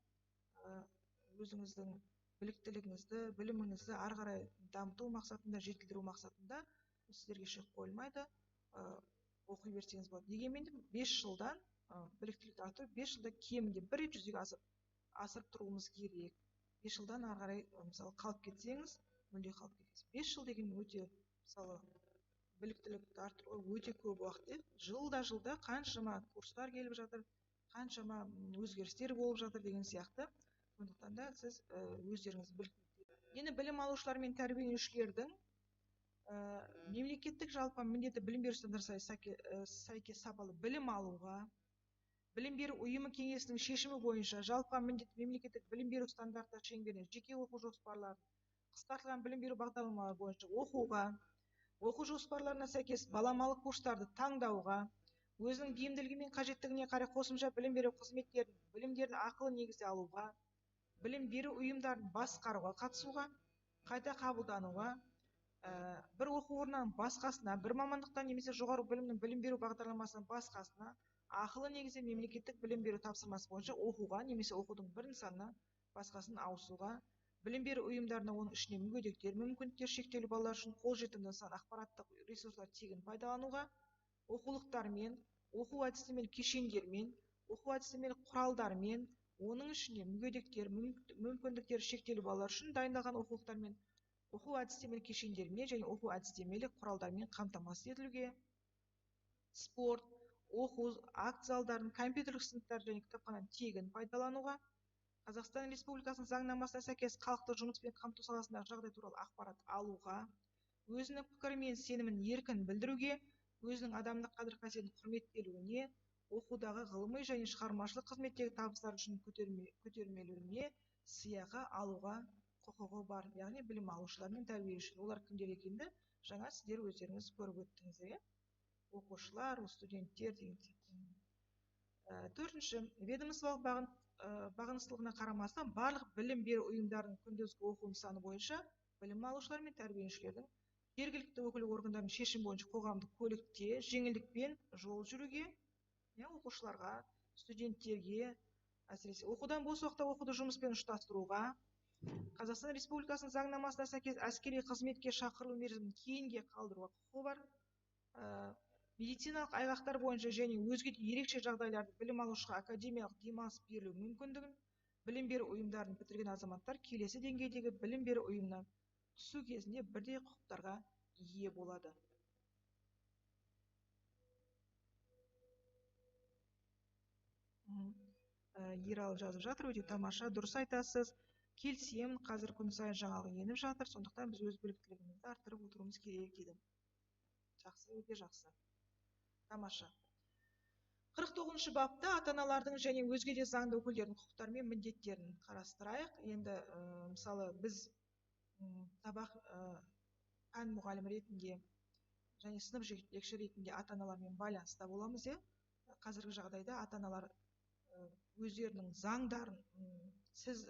өзіңіздің біліктілігіңізді, біліміңізді ары қарай дамыту мақсатында, жетілдіру мақсатында сіздерге шек қойылмайды, оқи берсеңіз болады. Дегенмен де 5 жылдан біліктілікті арттыру 5 жылда кемінде бір рет жүзеге асырып тұруымыз керек. 5 жылдан ары қарай, мысалы, қалып кетсеңіз, мүлде қалып кетесіз. 5 жыл деген өте, мысалы, біліктілікті арттыруға өте көп уақыт. Жылда қаншама курстар келіп жатыр, қаншама өзгерістер болып жатыр деген сияқты. Сондықтан да сіз өздеріңіз біліктілік. Енді білім алушылар мен тәрбиеленушілердің мемлекеттік жалпы міндетті білім беру стандарттарына сәйкес сапалы білім алуға, білім беру ұйымы кеңесінің шешімі бойынша жалпыға міндетті мемлекеттік білім беру стандарттары шеңберінде жеке оқу жоспарларын, қысқартылған білім беру бағдарламалары бойынша оқуға, оқу жоспарларына сәйкес баламалы курстарды таңдауға, өзінің бейімділігі мен қажеттігіне қарай қосымша білім беру қызметтерін, білімдерді ақылы негізде алуға, білім беру ұйымдарын басқаруға қатысуға, қайта қабылдануға, бір оқу орнынан басқасына, бір мамандықтан немесе жоғары білімнің білім беру бағдарламасынан басқасына ақылы негізде мемлекеттік білім беру тапсырмасы бойынша оқуға немесе оқудың бір нысанына басқасын ауысуға, білім беру ұйымдарына, оның ішінде мүгедектер, мүмкіндіктері шектеулі балалар үшін қолжетімді нысан ақпараттық ресурстар тегін пайдалануға, оқулықтармен, оқу әдістемелік кешендермен, оқу әдістемелік құралдармен, оның ішінде мүгедектер, мүмкіндіктері шектеулі балалар үшін дайындалған оқулықтармен, оқу әдістемелік кешендермен және оқу әдістемелік құралдармен қамтамасыз етілуге, спорт, оқу, акт залдарын, компьютерлік сыныптар және кітапхананы тегін пайдалануға, Қазақстан Республикасының заңнамасына сәйкес халықты жұмыспен қамту саласындағы жағдай туралы ақпарат алуға, өзінің пікірі мен сенімін еркін білдіруге, өзінің адамдық қадір-қасиетін құрметтелуіне, оқудағы ғылыми және шығармашылық қызметтегі табыстар үшін көтермелеуіне сыйақы алуға құқығы бар. Яғни білім алушылар мен тәрбиеленушілер, олар кімдер екенді жаңа сіздер өздеріңіз көріп өттіңіздер, иә? Оқушылар, студенттер деген сияқты. Төртінші, ведомстволық бағыныстылығына қарамастан барлық білім беру ұйымдарының күндізгі оқу нысаны бойынша білім алушылар мен тәрбиеленушілердің жергілікті өкілі органдарының шешімі бойынша қоғамдық көлікте жеңілдікпен жол жүруге, оқушыларға, студенттерге, әсіресе оқудан бос уақытта оқуды жұмыспен ұштастыруға, Қазақстан Республикасының заңнамасына сәйкес әскери қызметке шақырылу мерзімін кейінге қалдыруға құқығы бар, медициналық айғақтар бойынша және өзге де ерекше жағдайларда білім алушыға академиялық демалыс берілу мүмкіндігін білім беру ұйымдарын бітірген азаматтар келесі деңгейдегі білім беру ұйымына түсу кезінде бірдей құқықтарға ие болады. Ералы жазып жатыр, өте тамаша, дұрыс айтасыз. Келісемін, қазір күн сайын жаңалық еніп жатыр, сондықтан біз өз біліктілігімізді арттырып отыруымыз керек дейді. Жақсы, өте жақсы. Тамаша. 49-шы бапта ата-аналардың және өзге де заңды өкілдердің құқықтары мен міндеттерін қарастырайық. Енді, мысалы, біз сабақ пән мұғалімі ретінде және сынып жетекші ретінде ата-аналармен байланыста боламыз, иә. Қазіргі жағдайда ата-аналар өздерінің заңдарын сіз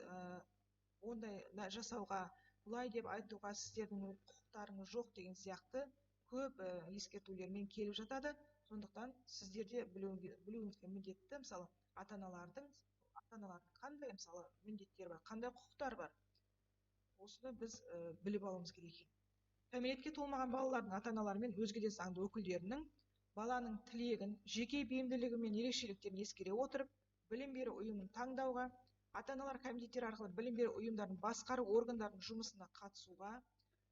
ондай жасауға, бұлай деп айтуға сіздердің құқықтарыңыз жоқ деген сияқты көп ескертулермен келіп жатады. Сондықтан сіздер де білуіңізге міндетті, мысалы, ата-аналардың Ата-аналардың қандай, мысалы, міндеттері бар, қандай құқықтары бар? Осыны біз біліп алуымыз керек екен. Кәмелетке толмаған балалардың ата-аналары мен өзге де заңды өкілдерінің баланың тілегін, жеке бейімділігі мен ерекшеліктерін ескере отырып, білім беру ұйымын таңдауға, ата-аналар комитеттері арқылы білім беру ұйымдарын басқару органдарының жұмысына қатысуға,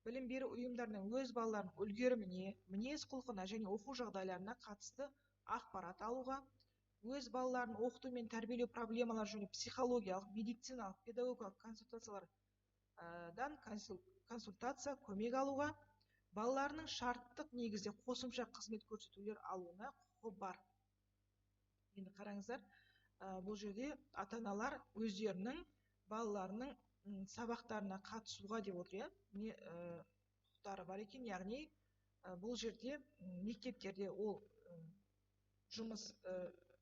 білім беру ұйымдарынан өз балаларының үлгеріміне, мінез құлқына және оқу жағдайларына қатысты ақпарат алуға, өз балаларын оқыту мен тәрбиелеу проблемалары жөнінде психологиялық, медициналық, педагогикалық консультациялардан консультация көмек алуға, балаларының шарттық негізде қосымша қызмет көрсетулер алуына құқығы бар. Енді қараңыздар, бұл жерде ата-аналар өздерінің балаларының сабақтарына қатысуға деп отыр, иә, құқықтары бар екен. Яғни бұл жерде мектептерде ол жұмыс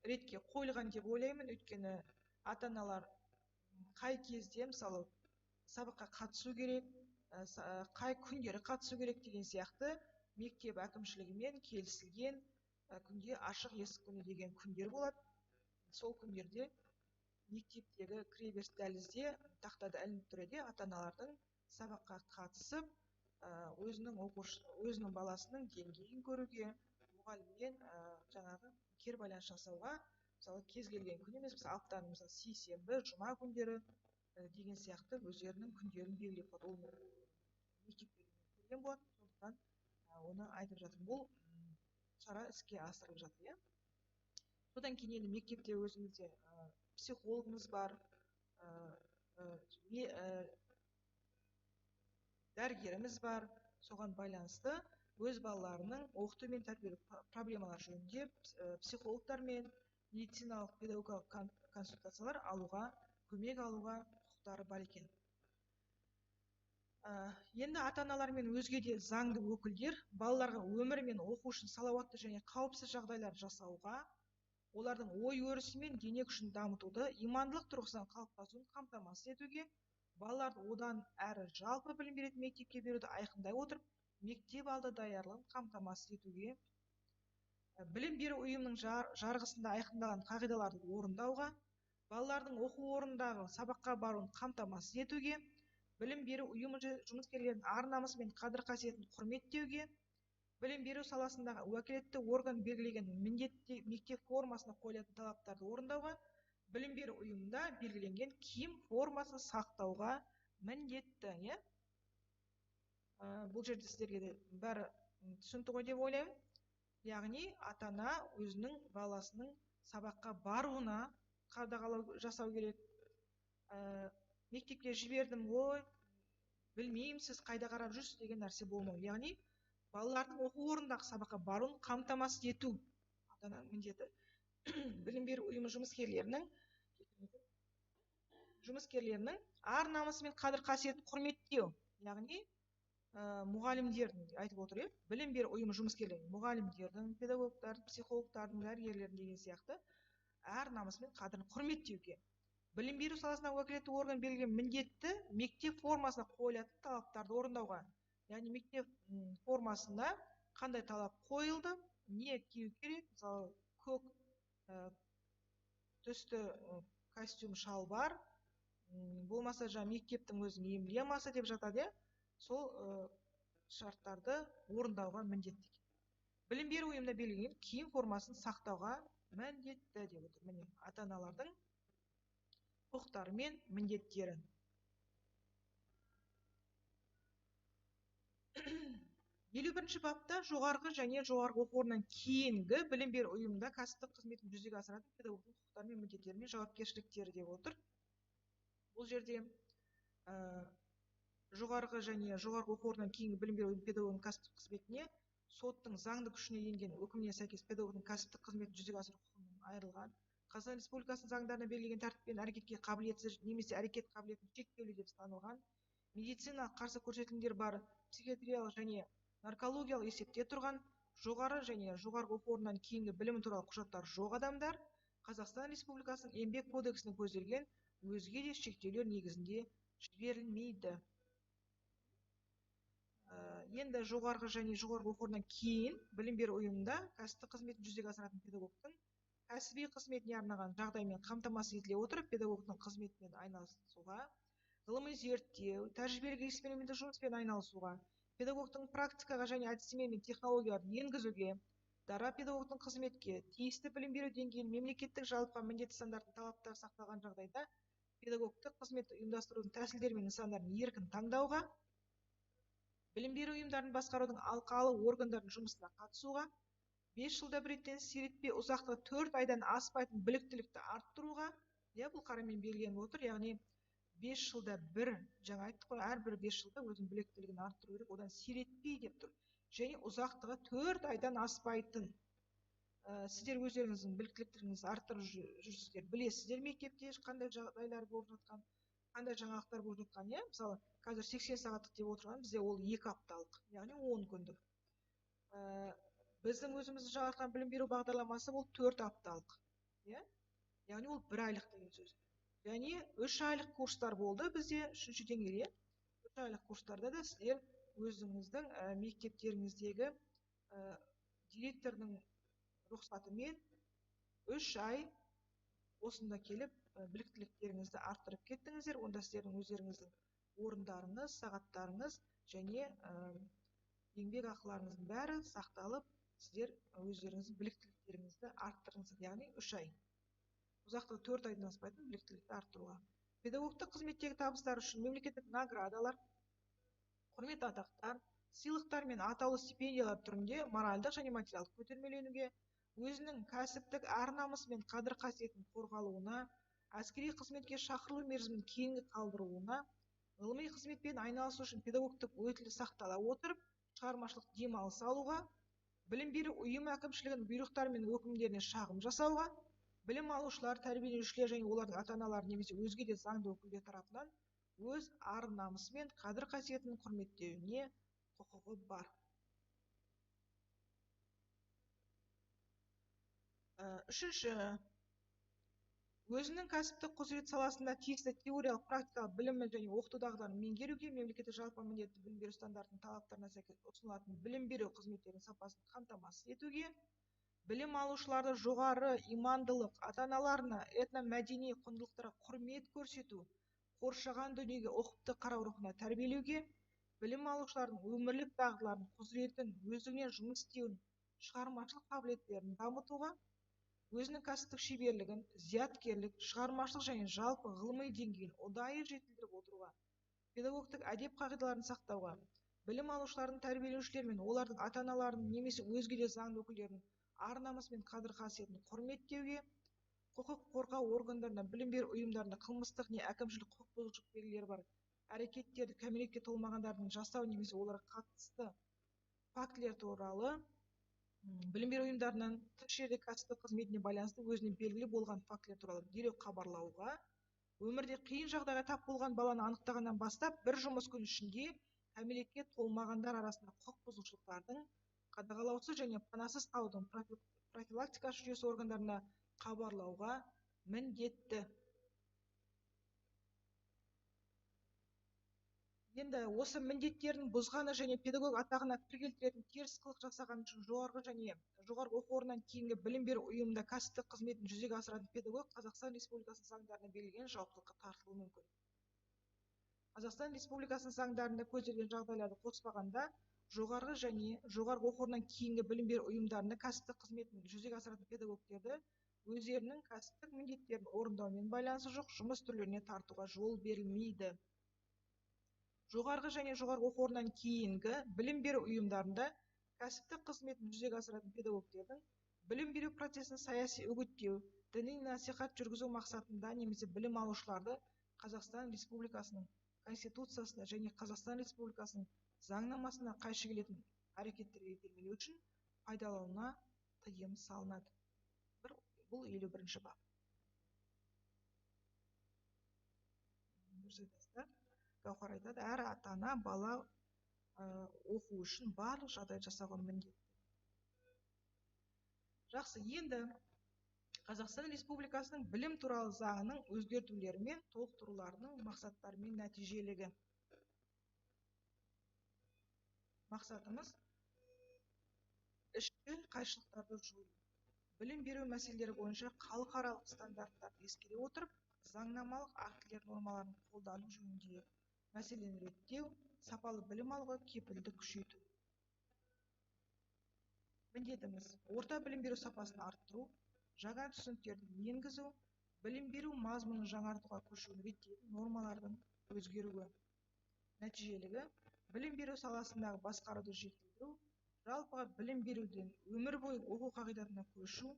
ретке қойылған деп ойлаймын. Өйткені ата-аналар қай кезде, мысалы, сабаққа қатысу керек, қай күндері қатысу керек деген сияқты мектеп әкімшілігімен келісілген күнде ашық есік күні деген күндер болады. Сол күндерде мектептегі кіреберіс дәлізде тақтада ілініп тұрады, ата-аналардың сабаққа қатысып, өзінің оқушы, өзінің баласының деңгейін көруге, мұғаліммен жаңағы кері байланыс жасауға, мысалы, кез келген күн емес, мысалы, аптаның, мысалы, сейсенбі, жұма күндері деген сияқты өздерінің күндерін белгілеп қояды. Ол мектепте көрген болады, сондықтан оны айтып жатырмын. Бұл шара іске асырылып жатыр, иә. Содан кейін енді мектепте өзімізде психологымыз бар, дәрігеріміз бар. Соған байланысты өз балаларының оқыту мен тәрбиелеу проблемалары жөнінде психологтармен медициналық, педагогикалық консультациялар алуға, көмек алуға құқықтары бар екен. Енді ата-аналар мен өзге де заңды өкілдер балаларға өмір мен оқу үшін салауатты және қауіпсіз жағдайлар жасауға, олардың ой өрісі мен дене күшін дамытуды, имандылық тұрғысынан қалыптасуын қамтамасыз етуге, балаларды одан әрі жалпы білім беретін мектепке беруді айқындай отырып, мектеп алды даярлығын қамтамасыз етуге, білім беру ұйымының жарғысында айқындалған қағидаларды орындауға, балалардың оқу орнындағы сабаққа баруын қамтамасыз етуге, білім беру ұйымы жұмыскерлерінің ар-намысы мен қадір-қасиетін құрметтеуге, білім беру саласындағы уәкілетті орган белгілеген міндетті мектеп формасына қойылатын талаптарды орындауға, білім беру ұйымында белгіленген киім формасын сақтауға міндетті. Иә? Бұл жерде сіздерге де бәрі түсінікті ғой деп ойлаймын. Яғни ата-ана өзінің баласының сабаққа баруына қадағалау жасау керек. Мектепке жібердім ғой, білмеймін, сіз қайда қарап жүрсіз деген нәрсе болмау. Яғни балалардың оқу орнындағы сабаққа баруын қамтамасыз ету ата-ананың міндеті. Білім беру ұйымы жұмыскерлерінің ар-намысы мен қадір-қасиетін құрметтеу. Яғни мұғалімдердің, айтып отыр, білім беру ұйымы жұмыскерлерінің, мұғалімдердің, педагогтардың, психологтардың, дәрігерлердің деген сияқты ар намысы мен қадірін құрметтеуге, білім беру саласындағы уәкілетті орган белгілеген міндетті мектеп формасына қойылатын талаптарды орындауға. Яғни мектеп формасында қандай талап қойылды, не кию керек, мысалы, көк түсті костюм шалбар, болмаса жаңа мектептің өзінің эмблемасы деп жатады, иә, сол шарттарды орындауға міндетті екен. Білім беру ұйымында белгіленген киім формасын сақтауға міндетті деп отыр. Міне, ата-аналардың құқықтары мен міндеттері. 51-ші бапта жоғарғы және жоғарғы оқу орнынан кейінгі білім беру ұйымында кәсіптік қызметін жүзеге асыратын педагогтың құқықтары мен міндеттері мен жауапкершіліктері деп отыр. Бұл жерде жоғарғы және жоғарғы оқу орнынан кейінгі білім беру ұйымы педагогының кәсіптік қызметіне соттың заңды күшіне енген үкіміне сәйкес педагогтың кәсіптік қызметін жүзеге асыру құқығынан айырылған, Қазақстан Республикасының заңдарына белгіленген тәртіппен әрекетке қабілетсіз немесе әрекет қабілетін шектеулі деп танылған, медициналық қарсы көрсетілімдер бар, психиатриялық және наркологиялық есепте тұрған, жоғары және жоғарғы оқу орнынан кейінгі білімі туралы құжаттар жоқ адамдар Қазақстан Республикасының Еңбек кодексінде көзделген өзге де шектеулер негізінде жіберілмейді. Енді жоғарғы және жоғарғы оқу орнынан кейін білім беру ұйымында кәсіптік қызметін жүзеге асыратын педагогтың Кәсіби қызметіне арналған жағдаймен қамтамасыз етіле отырып, педагогтың қызметімен айналысуға, ғылыми зерттеу, тәжірибелік эксперименттік жұмыспен айналысуға, педагогтың практикаға және әдістеме мен технологияларды енгізуге, дара педагогтың қызметке, тиісті білім беру деңгейінің мемлекеттік жалпыға міндетті стандарттың талаптары сақталған жағдайда педагогтік қызметті ұйымдастырудың тәсілдері мен нысандарын еркін таңдауға, білім беру ұйымдарын басқарудың алқалы органдарының жұмысына қатысуға, 5 жылда бір реттен сиретпей ұзақтығы 4 айдан аспайтын біліктілікті арттыруға, иә, бұл қарамен белгіленіп отыр, яғни 5 жылда бір, жаңа айттық қой, әрбір 5 жылда өзінің біліктілігін арттыру керек, одан сиретпей деп тұр. Және ұзақтығы 4 айдан аспайтын. Сіздер өздеріңіздің біліктіліктеріңізді арттырып жүрсіздер, білесіздер мектепте қандай жағдайлар болып жатқан, қандай жаңалықтар болып жатқан, иә? Мысалы, қазір 80 сағаттық деп отырған, бізде ол 2 апталық, яғни 10 күндік. Біздің өзіміздің жаңартқан білім беру бағдарламасы ол 4 апталық, иә? Яғни ол 1 айлық деген сөз. Және 3 айлық курстар болды бізде, 3-ші деңгейде. 3 айлық курстарда да сіздер өзіңіздің мектептеріңіздегі директордың рұқсатымен 3 ай осында келіп біліктіліктеріңізді арттырып кеттіңіздер. Онда сіздердің өздеріңіздің орындарыңыз, сағаттарыңыз және еңбек ақыларыңыздың бәрі сақталып, сіздер өздеріңіздің біліктіліктеріңізді арттырыңыздар, яғни 3 ай. Ұзақтығы 4 айдан аспайтын біліктілікті арттыруға. Педагогтық қызметтегі табыстар үшін мемлекеттік наградалар, құрмет атақтар, сыйлықтар мен атаулы стипендиялар түрінде моральдық және материалдық көтермеленуге, өзінің кәсіптік ар-намысы мен қадір-қасиетін қорғалуына, әскери қызметке шақырылу мерзімін кейінгі қалдыруына, ғылыми қызметпен айналысу үшін педагогтік өтілі сақтала отырып, шығармашылық демалыс алуға, білім беру ұйымы әкімшілігінің бұйрықтары мен өкімдеріне шағым жасауға, білім алушылар, тәрбиеленушілер және олардың ата-аналары немесе өзге де заңды өкілдер тарапынан өз ар-намысы мен қадір-қасиетін құрметтеуіне құқығы бар. Үшінші, өзінің кәсіптік құзырет саласында тиісті теориялық, практикалық білімі және оқыту дағдыларын меңгеруге, мемлекеттік жалпы міндетті білім беру стандартының талаптарына сәйкес ұсынылатын білім беру қызметтерінің сапасын қамтамасыз етуге, білім алушыларды жоғары имандылық, ата-аналарына этномәдени құндылықтарға құрмет көрсету, қоршаған дүниеге ұқыпты қарау рухына тәрбиелеуге, білім алушылардың өмірлік дағдыларын, құзыретін, өздігінен жұмыс істеуін, шығармашылық қабілеттерін дамытуға, өзінің кәсіптік шеберлігін, зияткерлік, шығармашылық және жалпы ғылыми деңгейін ұдайы жетілдіріп отыруға, педагогтік әдеп қағидаларын сақтауға, білім алушылардың, тәрбиеленушілер мен олардың ата-аналарының немесе өзге де заңды өкілдерінің ар-намысы мен қадір-қасиетін құрметтеуге, құқық қорғау органдарына, білім беру ұйымдарында қылмыстық не әкімшілік құқық бұзушылық белгілері бар әрекеттерді кәмелетке толмағандардың жасау немесе оларға қатысты фактілер туралы білім беру ұйымдарынан тыс жерде кәсіптік қызметіне байланысты өзіне белгілі болған фактілер туралы дереу хабарлауға, өмірде қиын жағдайға тап болған баланы анықтағаннан бастап бір жұмыс күні ішінде кәмелетке толмағандар арасында құқық бұзушылықтардың қадағалаусыз және панасыз қалудың профилактикасы жүйесі органдарына хабарлауға міндетті. Енді осы міндеттерін бұзғаны және педагог атағына кір келтіретін теріс қылық жасағаны үшін жоғарғы және жоғарғы оқу орнынан кейінгі білім беру ұйымында кәсіптік қызметін жүзеге асыратын педагог Қазақстан Республикасының заңдарында белгіленген жауаптылыққа тартылуы мүмкін. Қазақстан Республикасының заңдарында көзделген жағдайларды қоспағанда, жоғарғы және жоғарғы оқу орнынан кейінгі білім беру ұйымдарында кәсіптік қызметін жүзеге асыратын педагогтерді өздерінің кәсіптік міндеттерін орындаумен байланысы жоқ жұмыс түрлеріне тартуға жол берілмейді. Жоғарғы және жоғарғы оқу орнынан кейінгі білім беру ұйымдарында кәсіптік қызметін жүзеге асыратын педагогтердің білім беру процесін саяси үгіттеу, діни насихат жүргізу мақсатында немесе білім алушыларды Қазақстан Республикасының Конституциясына және Қазақстан Республикасының заңнамасына қайшы келетін әрекеттерге итермелеу үшін пайдалануына тыйым салынады. Бұл 51-ші бап. Дұрыс айтасыздар. Гауһар айтады, әр ата-ана бала оқу үшін барлық жағдай жасауға міндетті. Жақсы, енді Қазақстан Республикасының білім туралы заңының өзгертулері мен толықтыруларының мақсаттары мен нәтижелігі. Мақсатымыз ішкі қайшылықтарды жою. Білім беру мәселелері бойынша халықаралық стандарттарды ескере отырып, заңнамалық актілер нормаларын қолдану жөніндегі мәселені реттеу, сапалы білім алуға кепілді күшейту. Міндетіміз орта білім беру сапасын арттыру, жаңа түсініктерді енгізу, білім беру мазмұнын жаңартуға көшуін реттейтін нормалардың өзгеруі. Нәтижелігі білім беру саласындағы басқаруды жетілдіру, жалпыға білім беруден өмір бойы оқу қағидатына көшу,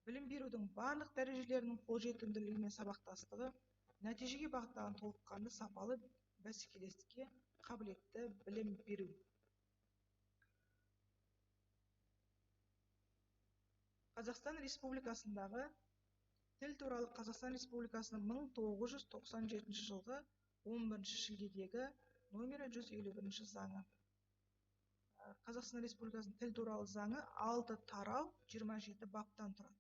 білім берудің барлық дәрежелерінің қолжетімділігі мен сабақтастығы, нәтижеге бағытталған толыққанды сапалы бәсекелестікке қабілетті білім беру. Қазақстан Республикасындағы тіл туралы Қазақстан Республикасының 1997 жылғы 11 шілдедегі номері 151 заңы. Қазақстан Республикасының тіл туралы заңы 6 тарау 27 баптан тұрады.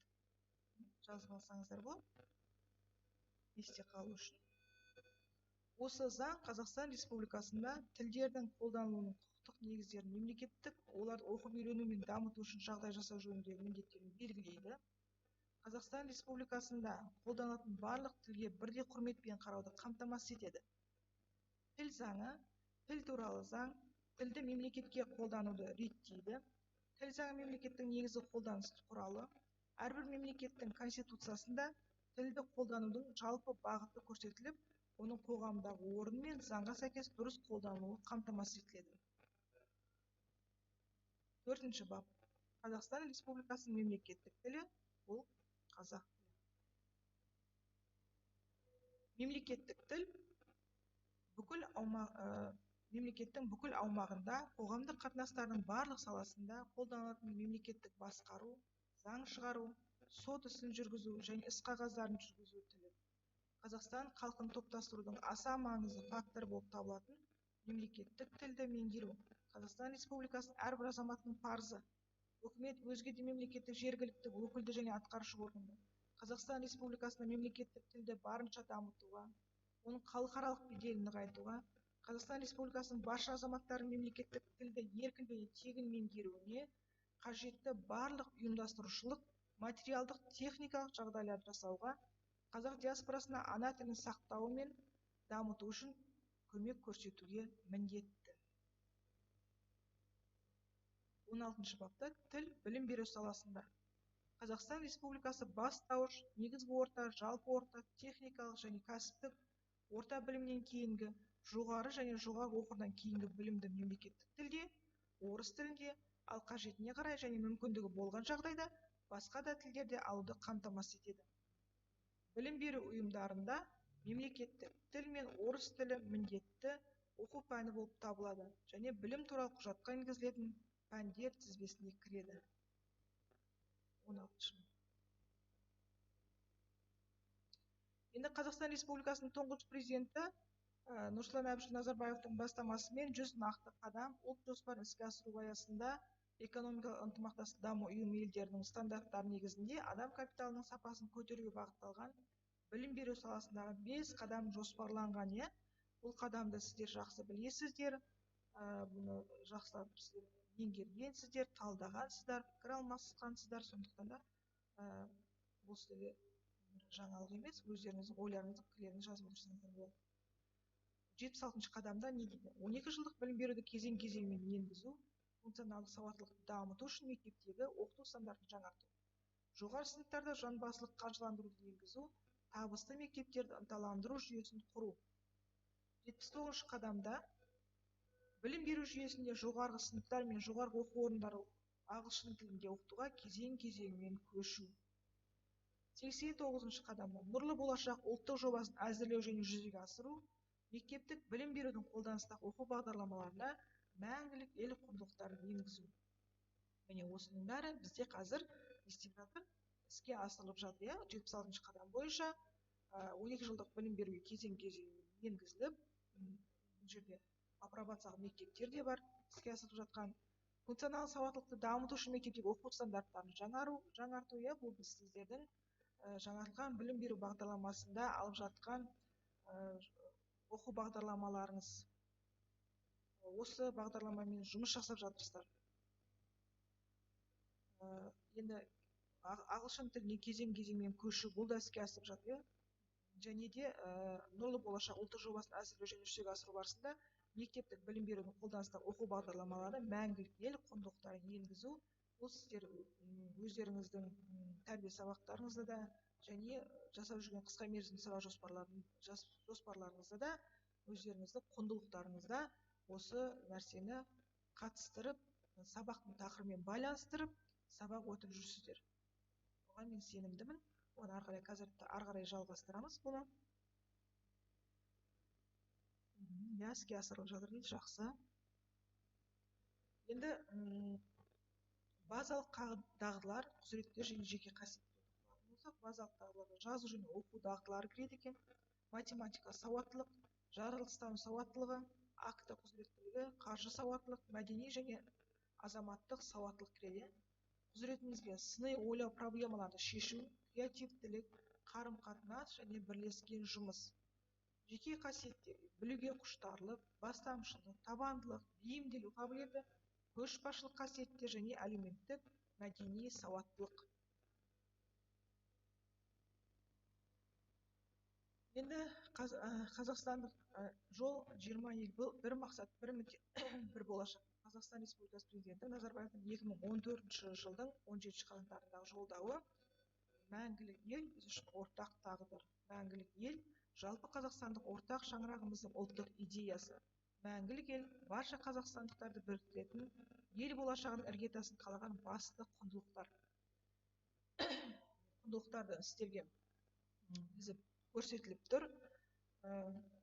Жазып алсаңыздар болады, есте қалу үшін. Осы заң Қазақстан Республикасында тілдердің қолданылуының құқықтық негіздерін мемлекеттік, оларды оқып үйрену мен дамыту үшін жағдай жасау жөніндегі міндеттерін белгілейді. Қазақстан Республикасында қолданылатын барлық тілге бірдей құрметпен қарауды қамтамасыз етеді. Тіл заңы, тіл туралы заң, тілді мемлекетке қолдануды реттейді. Тіл заңы мемлекеттің негізгі қолданыс құралы. Әрбір мемлекеттің конституциясында тілді қолданудың жалпы бағыты көрсетіліп, оның қоғамдағы орны мен заңға сәйкес дұрыс қолданылуы қамтамасыз етіледі. 4-ші бап. Қазақстан Республикасының мемлекеттік тілі бұл қазақ тілі. Мемлекеттік тіл бүкіл мемлекеттің бүкіл аумағында қоғамдық қатынастардың барлық саласында қолданылатын мемлекеттік басқару, заң шығару, сот ісін жүргізу және іс қағаздарын жүргізу тілі. Қазақстан халқын топтастырудың аса маңызды факторы болып табылатын мемлекеттік тілді меңгеру Қазақстан Республикасының әрбір азаматының парызы. Үкімет өзге де мемлекеттік жергілікті өкілді және атқарушы органдар Қазақстан Республикасында мемлекеттік тілді барынша дамытуға, оның халықаралық беделін нығайтуға, Қазақстан Республикасының барша азаматтарының мемлекеттік тілді еркін және тегін меңгеруіне қажетті барлық ұйымдастырушылық, материалдық, техникалық жағдайларды жасауға, қазақ диаспорасына ана тілін сақтау мен дамыту үшін көмек көрсетуге міндетті. 16 бапта тіл білім беру саласында Қазақстан Республикасы бастауыш, негізгі орта, жалпы орта, техникалық және кәсіптік орта білімнен кейінгі, жоғары және жоғарғы оқудан кейінгі білімді мемлекеттік тілде, орыс тілінде, ал қажетіне қарай және мүмкіндігі болған жағдайда басқа да тілдерде алуды қамтамасыз етеді. Білім беру ұйымдарында мемлекеттік тіл мен орыс тілі міндетті оқу пәні болып табылады және білім туралы құжатқа енгізілетін пәндер тізбесіне кіреді. 16. Енді Қазақстан Республикасының тұңғыш президенті Нұрсұлтан Әбішұлы Назарбаевтың бастамасымен 100 нақты қадам ұлт жоспарын іске асыру аясында экономикалық ынтымақтастық даму ұйымы елдерінің стандарттары негізінде адам капиталының сапасын көтеруге бағытталған білім беру саласындағы 5 қадам жоспарланған. Бұл қадамды сіздер жақсы білесіздер, бұны жақсылап сіздер меңгергенсіздер, талдағансыздар, пікір алмасқансыздар, сондықтан да бұл сіздерге жаңалық емес, өздеріңіздің ойларыңызды, пікірлеріңізді жазып отырсаңыздар болады. 76 қадамда не дейді? 12 жылдық білім беруді кезең-кезеңмен енгізу, функционалдық сауаттылықты дамыту үшін мектептегі оқыту стандартын жаңарту, жоғары сыныптарда жанбасылық қаржыландыруды енгізу, табысты мектептерді ынталандыру жүйесін құру. 79 қадамда білім беру жүйесінде жоғарғы сыныптар мен жоғарғы оқу орындары ағылшын тілінде оқытуға кезең-кезеңмен көшу. 89 қадамда Нұрлы болашақ ұлттық жобасын әзірлеу және жүзеге асыру, мектептік білім берудің қолданыстағы оқу бағдарламаларына мәңгілік ел құндылықтарын енгізу. Міне осының бәрі бізде қазір не істеп жатыр? Іске асырылып жатыр. 76 қадам бойынша 12 жылдық білім беруге кезең-кезеңмен енгізіліп, бұл жерде апробациялық мектептер де бар, іске асырылып жатқан. Функционалдық сауаттылықты дамыту үшін мектептегі оқу стандарттарын жаңарту, бұл біз сіздердің жаңартылған білім беру бағдарламасында алып жатқан оқу бағдарламаларыңыз. Осы бағдарламамен жұмыс жасап жатырсыздар. Енді Ағылшын тіліне кезең-кезеңмен көшу, бұл да іске асып жатыр. Және де Нұрлы болашақ ұлттық жобасын әзірлеу және жүзеге асыру барысында мектептік білім берудің қолданыстағы оқу бағдарламалары мәңгілік ел құндылықтарын енгізу, бұл сіздер өздеріңіздің тәрбие сабақтарыңызда да және жасап жүрген қысқа мерзімді сабақ жоспарларыңызда да өздеріңіздің құндылықтарыңызда осы нәрсені қатыстырып, сабақтың тақырыбымен байланыстырып сабақ өтіп жүрсіздер. Оған мен сенімдімін. Оны ары қарай қазір ары қарай жалғастырамыз бұны. Иә, іске асырылып жатыр дейді, жақсы. Енді базалық дағдылар, құзыреттер және жеке қасиеттер болсақ, базалық дағдыларға жазу және оқу дағдылары кіреді екен. Математика сауаттылық, жаратылыстану сауаттылығы, акті құзыреттілігі, қаржы сауаттылық, мәдени және азаматтық сауаттылық кіреді. Құзыретімізге сыни ойлау, проблемаларды шешу, креативтілік, қарым-қатынас және бірлескен жұмыс. Жеке қасиеттер: білуге құштарлық, бастамашылық, табандылық, бейімделу қабілеті, көшбасшылық қасиеттер және әлеуметтік, мәдени сауаттылық. Енді Қазақстандық жол 20 ел, бір мақсат, бір міндет, бір болашақ. Қазақстан Республикасы Президенті Назарбаевтың 2014 жылдың 17 қаңтарындағы жолдауы мәңгілік ел біз үшін ортақ тағдыр. Мәңгілік ел жалпы қазақстандық ортақ шаңырағымыздың ұлттық идеясы. Мәңгілік ел барша қазақстандықтарды біріктіретін ел болашағының іргетасын қалаған басты құндылықтар. Құндылықтарды сіздерге тізіп көрсетіліп тұр.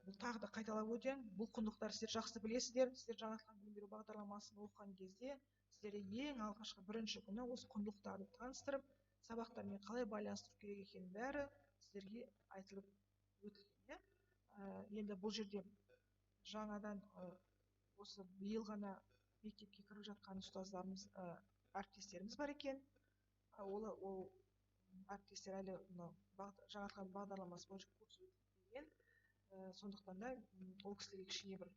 Бұл тағы да қайталап өтемін. Бұл құндылықтар сіздер жақсы білесіздер. Сіздер жаңартылған білім беру бағдарламасын оқыған кезде сіздерге ең алғашқы бірінші күні осы құндылықтарды таныстырып, сабақтармен қалай байланыстыру керек екенін бәрі сіздерге айтылып өтілген. Енді бұл жерде жаңадан осы биыл ғана мектепке кіріп жатқан ұстаздарымыз, әріптестеріміз бар екен. Ол әріптестер әлі мынау жаңартылған бағдарламасы бойынша курс өтпеген. Сондықтан да ол кісілерге кішкене бір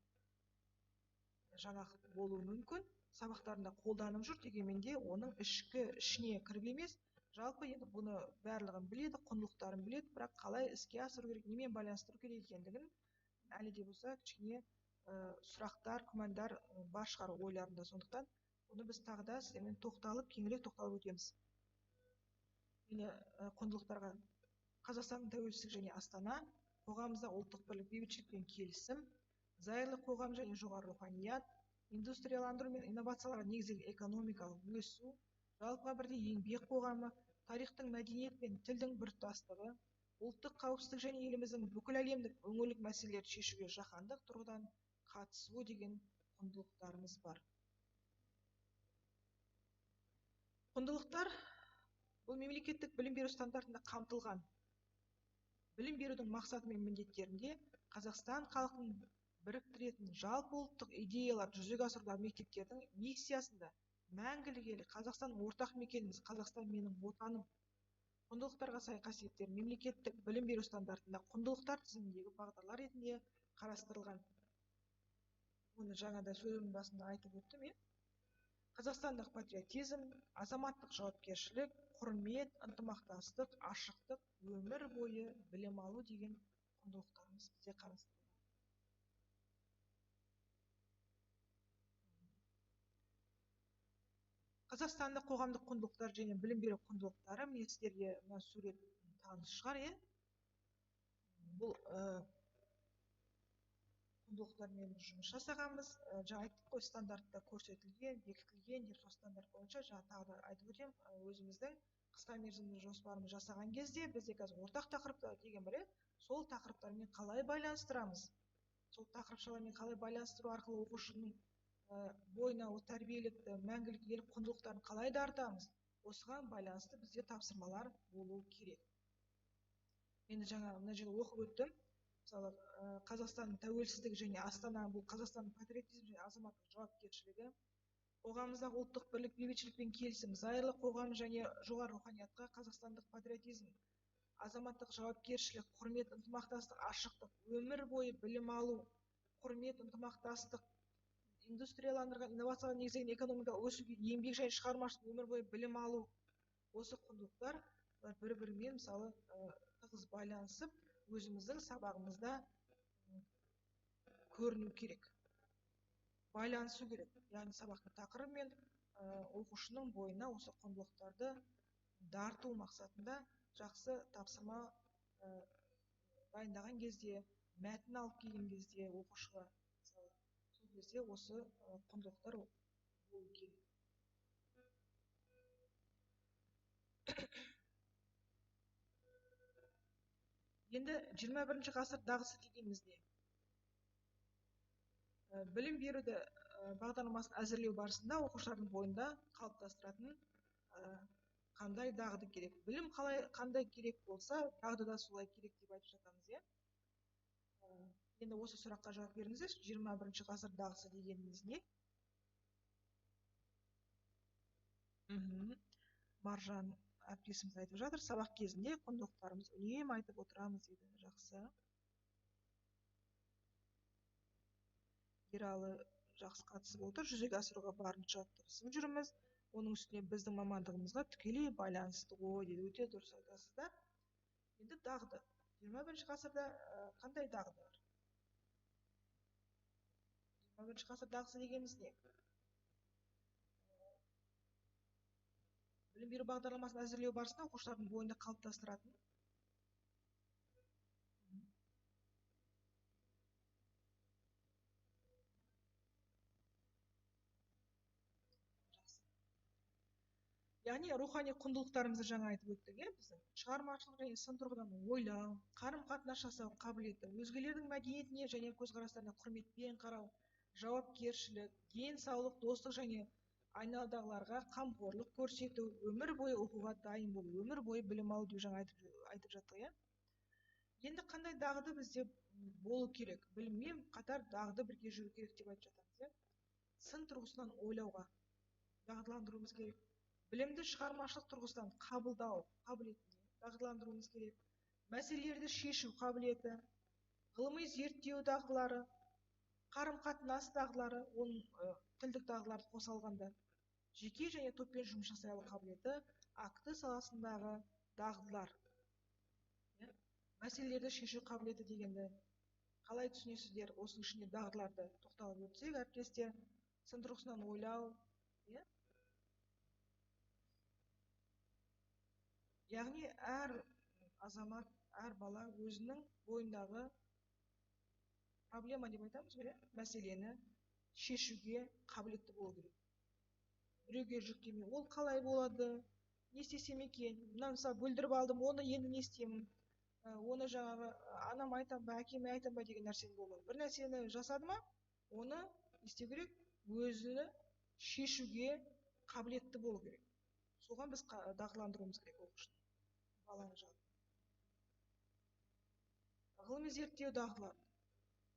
жаңа болуы мүмкін. Сабақтарында қолданып жүр, дегенмен де оның ішіне кіріп емес, жалпы енді бұны барлығын біледі, құндылықтарын біледі, бірақ қалай іске асыру керек, немен байланыстыру керек екендігін әлі де болса кішкене сұрақтар, күмәндар бар шығар ойларында. Сондықтан бұны біз тағы да сіздермен тоқталып, кеңірек тоқталып өтеміз. Енді құндылықтарға Қазақстанның тәуелсіздік және астана, қоғамымызда ұлттық бірлік, бейбітшілік пен келісім, зайырлы қоғам және жоғары руханият, индустрияландыру мен инновацияларға негізделген экономикалық өсу, жалпыға бірдей еңбек қоғамы, тарихтың, мәдениет пен тілдің біртұтастығы, ұлттық қауіпсіздік және еліміздің бүкіл әлемдік өңірлік мәселелерді шешуге жаһандық тұрғыдан қатысуы деген құндылықтарымыз бар. Құндылықтар бұл мемлекеттік білім беру стандартында қамтылған. Білім берудің мақсаты мен міндеттерінде Қазақстан халқын біріктіретін жалпы ұлттық идеялар жүзеге асырудағы мектептердің миссиясында мәңгілік ел, Қазақстан ортақ мекеніміз, Қазақстан менің отаным. Құндылықтарға сай қасиеттер мемлекеттік білім беру стандартында құндылықтар тізіміндегі бағдарлар ретінде қарастырылған. Оны жаңа да сөзімнің басында айтып өттім, иә. Қазақстандық патриотизм, азаматтық жауапкершілік, құрмет, ынтымақтастық, ашықтық, өмір бойы білім алу деген құндылықтарымыз бізде қарастырылған. Қазақстандық қоғамдық құндылықтар және білім беру құндылықтары, міне сіздерге мына сурет таныс шығар, иә? Бұл құндылықтармен жұмыс жасағанбыз. Жаңа айттық қой, стандартта көрсетілген, бекітілген деп, сол стандарт бойынша жаңа тағы да айтып өтемін, өзіміздің қысқа мерзімді жоспарымыз жасаған кезде бізде қазір ортақ тақырыптар деген бар, иә? Сол тақырыптармен қалай байланыстырамыз? Сол тақырыпшалармен қалай байланыстыру арқылы оқушының бойына ол тәрбиелікті, мәңгілік ел құндылықтарын қалай дарытамыз? Осыған байланысты бізде тапсырмалар болу керек. Енді жаңа мына жерде оқып өттім. Мысалы, Қазақстанның тәуелсіздігі және астана, бұл Қазақстанның патриотизм және азаматтық жауапкершілігі, қоғамымыздағы ұлттық бірлік, бейбітшілік пен келісім, зайырлы қоғам және жоғары руханиятқа қазақстандық патриотизм, азаматтық жауапкершілік, құрмет, ынтымақтастық, ашықтық, өмір бойы білім алу, құрмет, ынтымақтастық, индустрияландырған, инновацияларға негізделген экономикалық өсуге еңбек және шығармашылық, өмір бойы білім алу, Осы құндылықтар бір-бірімен мысалы тығыз байланысып, өзіміздің сабағымызда көріну керек, байланысу керек. Яғни сабақтың тақырыбы мен оқушының бойына осы құндылықтарды дарту мақсатында жақсы тапсырма дайындаған кезде, мәтін алып келген кезде оқушыға, мысалы, сол кезде осы құндылықтар болу керек. Енді 21 ғасыр дағдысы дегеніміз не? Білім беруді бағдарламасын әзірлеу барысында оқушылардың бойында қалыптастыратын қандай дағды керек? Білім қалай, қандай керек болса, дағды да солай керек деп айтып жатамыз, иә? Енді осы сұраққа жауап беріңіздерші. 21 ғасыр дағдысы дегеніміз не? Маржан әріптесіміз айтып жатыр, сабақ кезінде құндылықтарымыз үнемі айтып отырамыз дейді. Жақсы. Ералы жақсы қатысып отыр, жүзеге асыруға барынша тырысып жүрміз. Оның үстіне біздің мамандығымызға тікелей байланысты ғой дейді. Өте дұрыс айтасыздар. Енді дағды. 21 ғасырда қандай дағды бар? 21 ғасыр дағдысы дегеніміз не? Білім беру бағдарламасын әзірлеу барысында оқушылардың бойында қалыптастыратын жақсы. Яғни рухани құндылықтарымызды жаңа айтып өттік, иә, біздің шығармашылық және сын тұрғыдан ойлау, қарым-қатынас жасау қабілеті, өзгелердің мәдениетіне және көзқарастарына құрметпен қарау, жауапкершілік, денсаулық, достық және айналадағыларға қамқорлық көрсету, өмір бойы оқуға дайын болу, өмір бойы білім алу деп жаңа айтып жаттық, иә. Енді қандай дағды бізде болу керек? Біліммен қатар дағды бірге жүру керек деп айтып жатамыз, иә. Сын тұрғысынан ойлауға дағдыландыруымыз керек. Білімді шығармашылық тұрғысынан қабылдау қабілетіне дағдыландыруымыз керек. Мәселелерді шешу қабілеті, ғылыми зерттеу дағдылары, қарым-қатынас дағдылары, оның тілдік дағдыларды қоса алғанда, жеке және топпен жұмыс жасай алу қабілеті, акты саласындағы дағдылар. Мәселелерді шешу қабілеті дегенді қалай түсінесіздер? Осының ішінде дағдыларды тоқталып өтсек, әріптестер, сын тұрғысынан ойлау, иә? Яғни әр азамат, әр бала өзінің бойындағы проблема деп айтамыз ғой, мәселені шешуге қабілетті болу керек. Біреуге жүктеме, ол қалай болады, не істесем екен, мына мысалы бүлдіріп алдым, оны енді не істеймін, оны жаңағы анам айтам ба, әкеме айтам ба деген нәрсені болмайды. Бір нәрсені жасады ма, оны не істеу керек, өзіні шешуге қабілетті болу керек. Соған біз дағдыландыруымыз керек оқушыны, баланы жалпы. Ғылыми зерттеу дағдылары,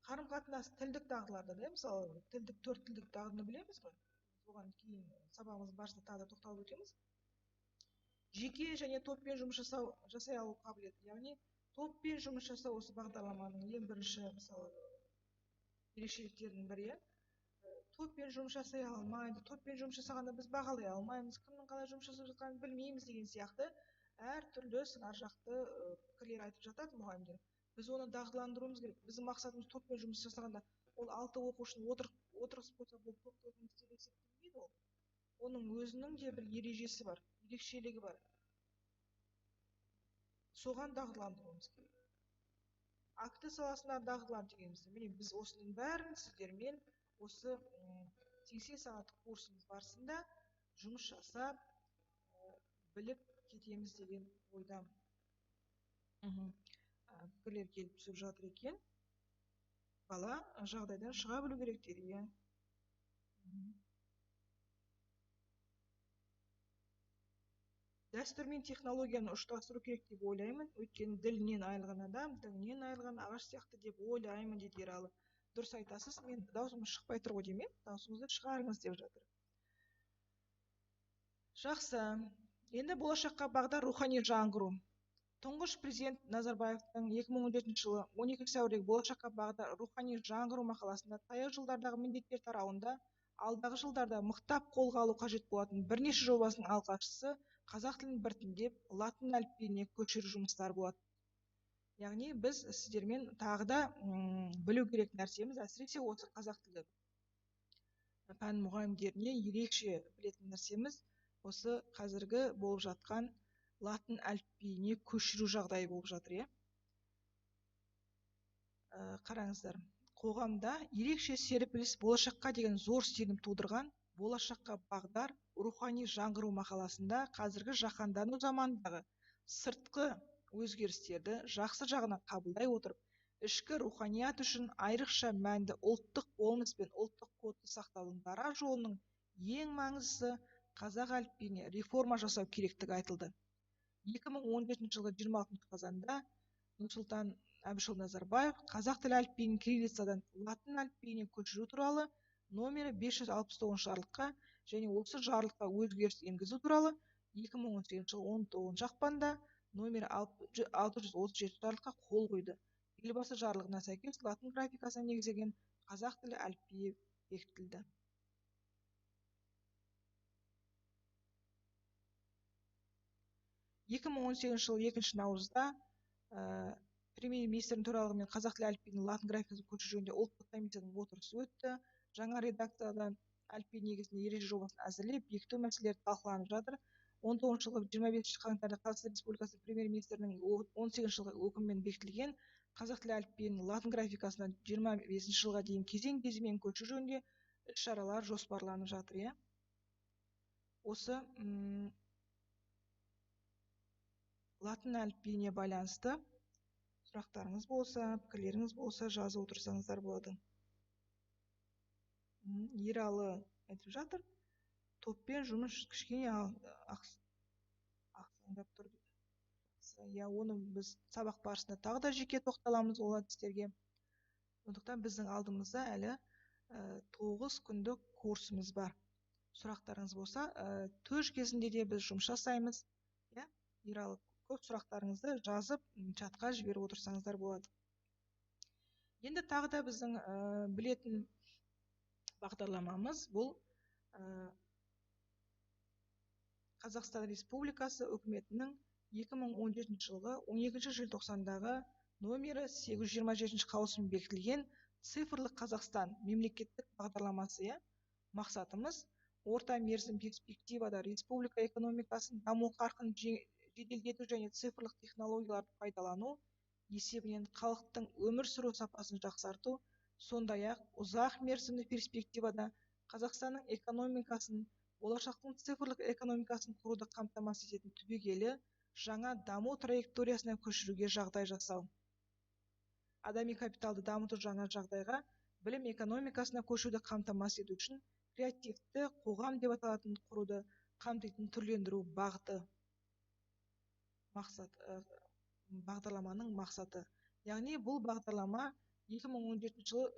қарым-қатынас, тілдік дағдыларды, да, мысалы, тілдік, төрт тілдік дағдыны білеміз ғой. Оған кейін сабағымыз барысында тағы да тоқталып өтеміз. Жеке және топпен жұмыс жасай алу қабілеті, яғни топпен жұмыс жасау осы бағдарламаның ең бірінші, мысалы, ерекшеліктерінің бірі, иә. Топпен жұмыс жасай алмайды, топпен жұмыс жасағанда біз бағалай алмаймыз, кімнің қалай жұмыс жасап жатқанын білмейміз деген сияқты әртүрлі сыңар жақты пікірлер айтып жатады мұғалімдер. Біз оны дағдыландыруымыз керек. Біздің мақсатымыз топпен жұмыс жасағанда ол 6 оқушыны отырғызып қойса, бұл топта жұмыс істеп есептелмейді ол. Оның өзінің де бір ережесі бар, ерекшелігі бар. Соған дағдыландыруымыз керек. Акты саласындағы дағдылар дегенімізде, міне біз осының бәрін сіздермен осы 80 сағаттық курсымыз барысында жұмыс жасап, біліп кетеміз деген ойдамын. Пікірлер келіп түсіп жатыр екен. Бала жағдайдан шыға білу керек дейді, иә. Дәстүр мен технологияны ұштастыру керек деп ойлаймын. Өйткені ділінен айырылған адам, дінінен айырылған ағаш сияқты деп ойлаймын дейді Ералы. Дұрыс айтасыз, мен даусымыз шықпай тұр ғой деймін, даусыңызды шығарыңыз деп жатыр. Жақсы. Енді болашаққа бағдар рухани жаңғыру. Тұңғыш президент Назарбаевтың 2017 жылы 12 сәуірдегі болашаққа бағдар рухани жаңғыру мақаласында таяу жылдардағы міндеттер тарауында Алдағы жылдарда мықтап қолға алу қажет болатын бірнеше жобасының алғашқысы қазақ тілін біртіндеп латын әліпбиіне көшіру жұмыстары болады. Яғни біз сіздермен тағы да білу керек нәрсеміз, әсіресе осы қазақ тілі пән мұғалімдеріне ерекше білетін нәрсеміз, осы қазіргі болып жатқан латын әліпбиіне көшіру жағдайы болып жатыр, иә. Қараңыздар, қоғамда ерекше серпіліс, болашаққа деген зор сенім тудырған «Болашаққа бағдар рухани жаңғыру» мақаласында қазіргі жаһандану заманындағы сыртқы өзгерістерді жақсы жағынан қабылдай отырып, ішкі руханият үшін айрықша мәнді ұлттық болмыс пен ұлттық кодты сақтаудың дара жолының ең маңыздысы қазақ әліпбиіне реформа жасау керектігі айтылды. 2017 жылғы 26 қазанда Нұрсұлтан Әбішұлы Назарбаев қазақ тілі әліпбиін кириллицадан латын әліпбиіне көшіру туралы номері 569 жарлыққа және осы жарлыққа өзгеріс енгізу туралы 2018 жылғы 19 ақпанда номері 637 жарлыққа қол қойды. Елбасы жарлығына сәйкес латын графикасына негізделген қазақ тілі әліпбиі бекітілді. 2018 жылы 2 наурызда премьер-министрдің төрағалығымен қазақ тілі әліпбиінің латын графикасына көшіру жөнінде ұлттық комиссияның отырысы өтті. Жаңа редакцияда әліпби негізінде ереже жобасын әзірлеп, бекіту мәселелері талқыланып жатыр. 19 жылғы 25 қаңтарда Қазақстан Республикасы премьер-министрінің 18 жылғы өкімімен бекітілген қазақ тілі әліпбиінің латын графикасына 25 жылға дейін кезең-кезеңмен көшіру жөнінде іс-шаралар жоспарланып жатыр, иә. Осы латын әліпбиіне байланысты сұрақтарыңыз болса, пікірлеріңіз болса, жазып отырсаңыздар болады. Ералы айтып жатыр, топпен жұмыс кішкене ақсаңдап тұр дейді. Иә, оны біз сабақ барысында тағы да жеке тоқталамыз ол әдістерге. Сондықтан біздің алдымызда әлі 9 күндік курсымыз бар. Сұрақтарыңыз болса, төж кезінде де біз жұмыс жасаймыз. Иә, Ералы, көп сұрақтарыңызды жазып, чатқа жіберіп отырсаңыздар болады. Енді тағы да біздің білетін бағдарламамыз бұл Қазақстан Республикасы үкіметінің 2017 жылғы 12 желтоқсандағы номері 827 қаулысымен бекітілген цифрлық Қазақстан мемлекеттік бағдарламасы. Мақсатымыз орта мерзім перспективада республика экономикасын даму қарқынын жеделдету және цифрлық технологияларды пайдалану есебінен халықтың өмір сүру сапасын жақсарту, сондай-ақ ұзақ мерзімді перспективада Қазақстанның экономикасын болашақтың цифрлық экономикасын құруды қамтамасыз ететін түбегейлі жаңа даму траекториясына көшіруге жағдай жасау. Адами капиталды дамыту жаңа жағдайға білім экономикасына көшуді қамтамасыз ету үшін креативті қоғам деп аталатын құруды қамтитын түрлендіру бағыты. Мақсат, бағдарламаның мақсаты. Яғни бұл бағдарлама 2017 жылы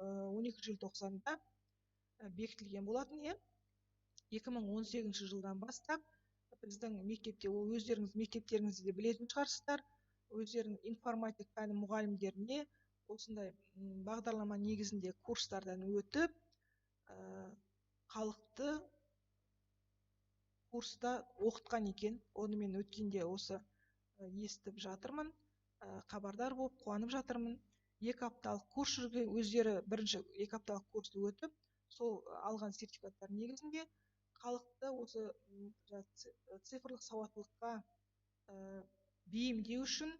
12 желтоқсанда бекітілген болатын. 2018 жылдан бастап біздің мектепте, ол өздеріңіз мектептеріңізде де білетін шығарсыздар, өздерінің информатика пәні мұғалімдеріне осындай бағдарлама негізінде курстардан өтіп, халықты курста оқытқан екен. Оны мен өткенде осы естіп жатырмын, хабардар болып қуанып жатырмын. 2 апталық курс жүрген, өздері бірінші 2 апталық курсты өтіп, сол алған сертификаттар негізінде халықты осы цифрлық сауаттылыққа бейімдеу үшін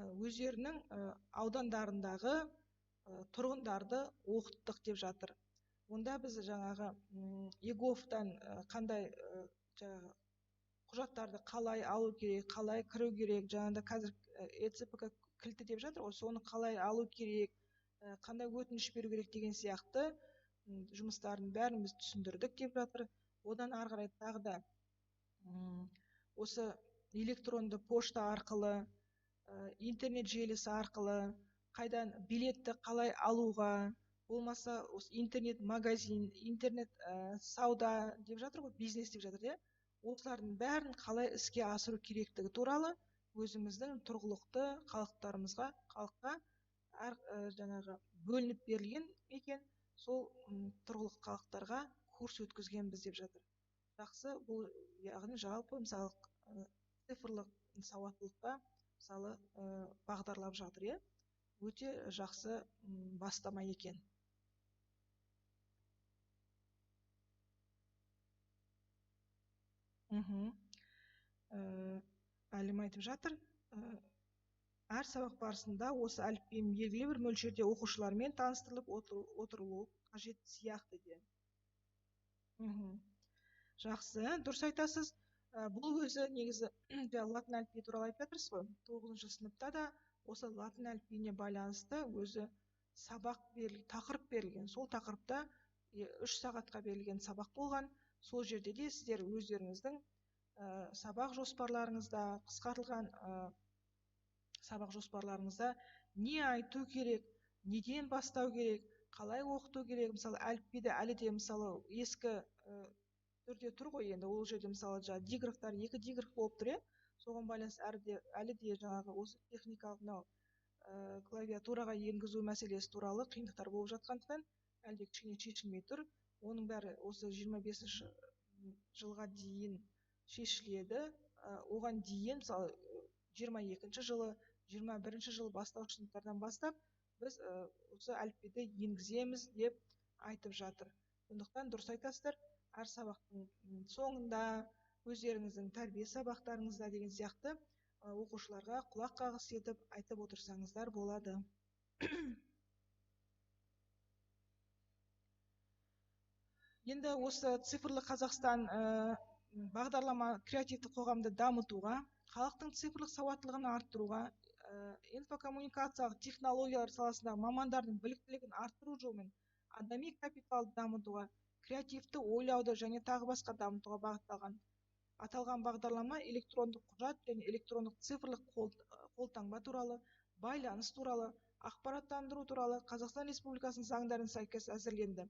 өздерінің аудандарындағы тұрғындарды оқыттық деп жатыр. Онда біз жаңағы еговтан қандай жаңағы құжаттарды қалай алу керек, қалай кіру керек, жаңағыда қазір ЭЦПК кілті деп жатыр ғой, соны қалай алу керек, қандай өтініш беру керек деген сияқты жұмыстарын бәрін біз түсіндірдік деп жатыр. Одан ары қарай тағы да осы электронды пошта арқылы, интернет желісі арқылы қайдан билетті қалай алуға, болмаса осы интернет магазин, интернет сауда деп жатыр ғой, бизнес деп жатыр, осылардың бәрін қалай іске асыру керектігі туралы өзіміздің тұрғылықты халықтарымызға, халыққа әр жаңағы бөлініп берілген екен. Сол тұрғылықты халықтарға курс өткізгенбіз деп жатыр. Жақсы, бұл яғни жалпы мысалы цифрлық сауаттылыққа мысалы бағдарлап жатыр, иә? Өте жақсы бастама екен. Әлім айтып жатыр. Әр сабақ барысында осы әліпбимен белгілі бір мөлшерде оқушылармен таныстырылып отырылуы қажет сияқты де. Жақсы, дұрыс айтасыз. Бұл өзі негізі латын әліпбиі туралы айтып жатырсыз ғой. 9-шы сыныпта да осы латын әліпбиіне байланысты өзі сабақ берілген, тақырып берілген. Сол тақырыпта 3 сағатқа берілген сабақ болған. Сол жерде де сіздер өздеріңіздің сабақ жоспарларыңызда, қысқартылған сабақ жоспарларыңызда не айту керек, неден бастау керек, қалай оқыту керек. Мысалы, әліпбиді әлі де мысалы ескі түрде тұр ғой енді, ол жерде мысалы жаңа диграфтар, 2 диграф болып тұр, иә? Соған байланысты әлі де жаңағы осы техникалық мынау клавиатураға енгізу мәселесі туралы қиындықтар болып жатқандықтан әлі де кішкене шешілмей тұр. Оның бәрі осы 25-ші жылға дейін шешіледі. Оған дейін мысалы 22-ші жылы, 21-ші жылы бастауыш сыныптардан бастап біз осы әліпбиді енгіземіз деп айтып жатыр. Сондықтан дұрыс айтасыздар, әр сабақтың соңында өздеріңіздің тәрбие сабақтарыңызда деген сияқты оқушыларға құлақ қағыс етіп айтып отырсаңыздар болады. Енді осы цифрлы Қазақстан бағдарлама креативті қоғамды дамытуға, халықтың цифрлық сауаттылығын арттыруға, инфокоммуникациялық технологиялар саласындағы мамандардың біліктілігін арттыру жолымен адами капиталды дамытуға, креативті ойлауды және тағы басқа дамытуға бағытталған. Аталған бағдарлама электрондық құжат және электрондық цифрлық қолтаңба туралы, байланыс туралы, ақпараттандыру туралы Қазақстан Республикасының заңдарына сәйкес әзірленді.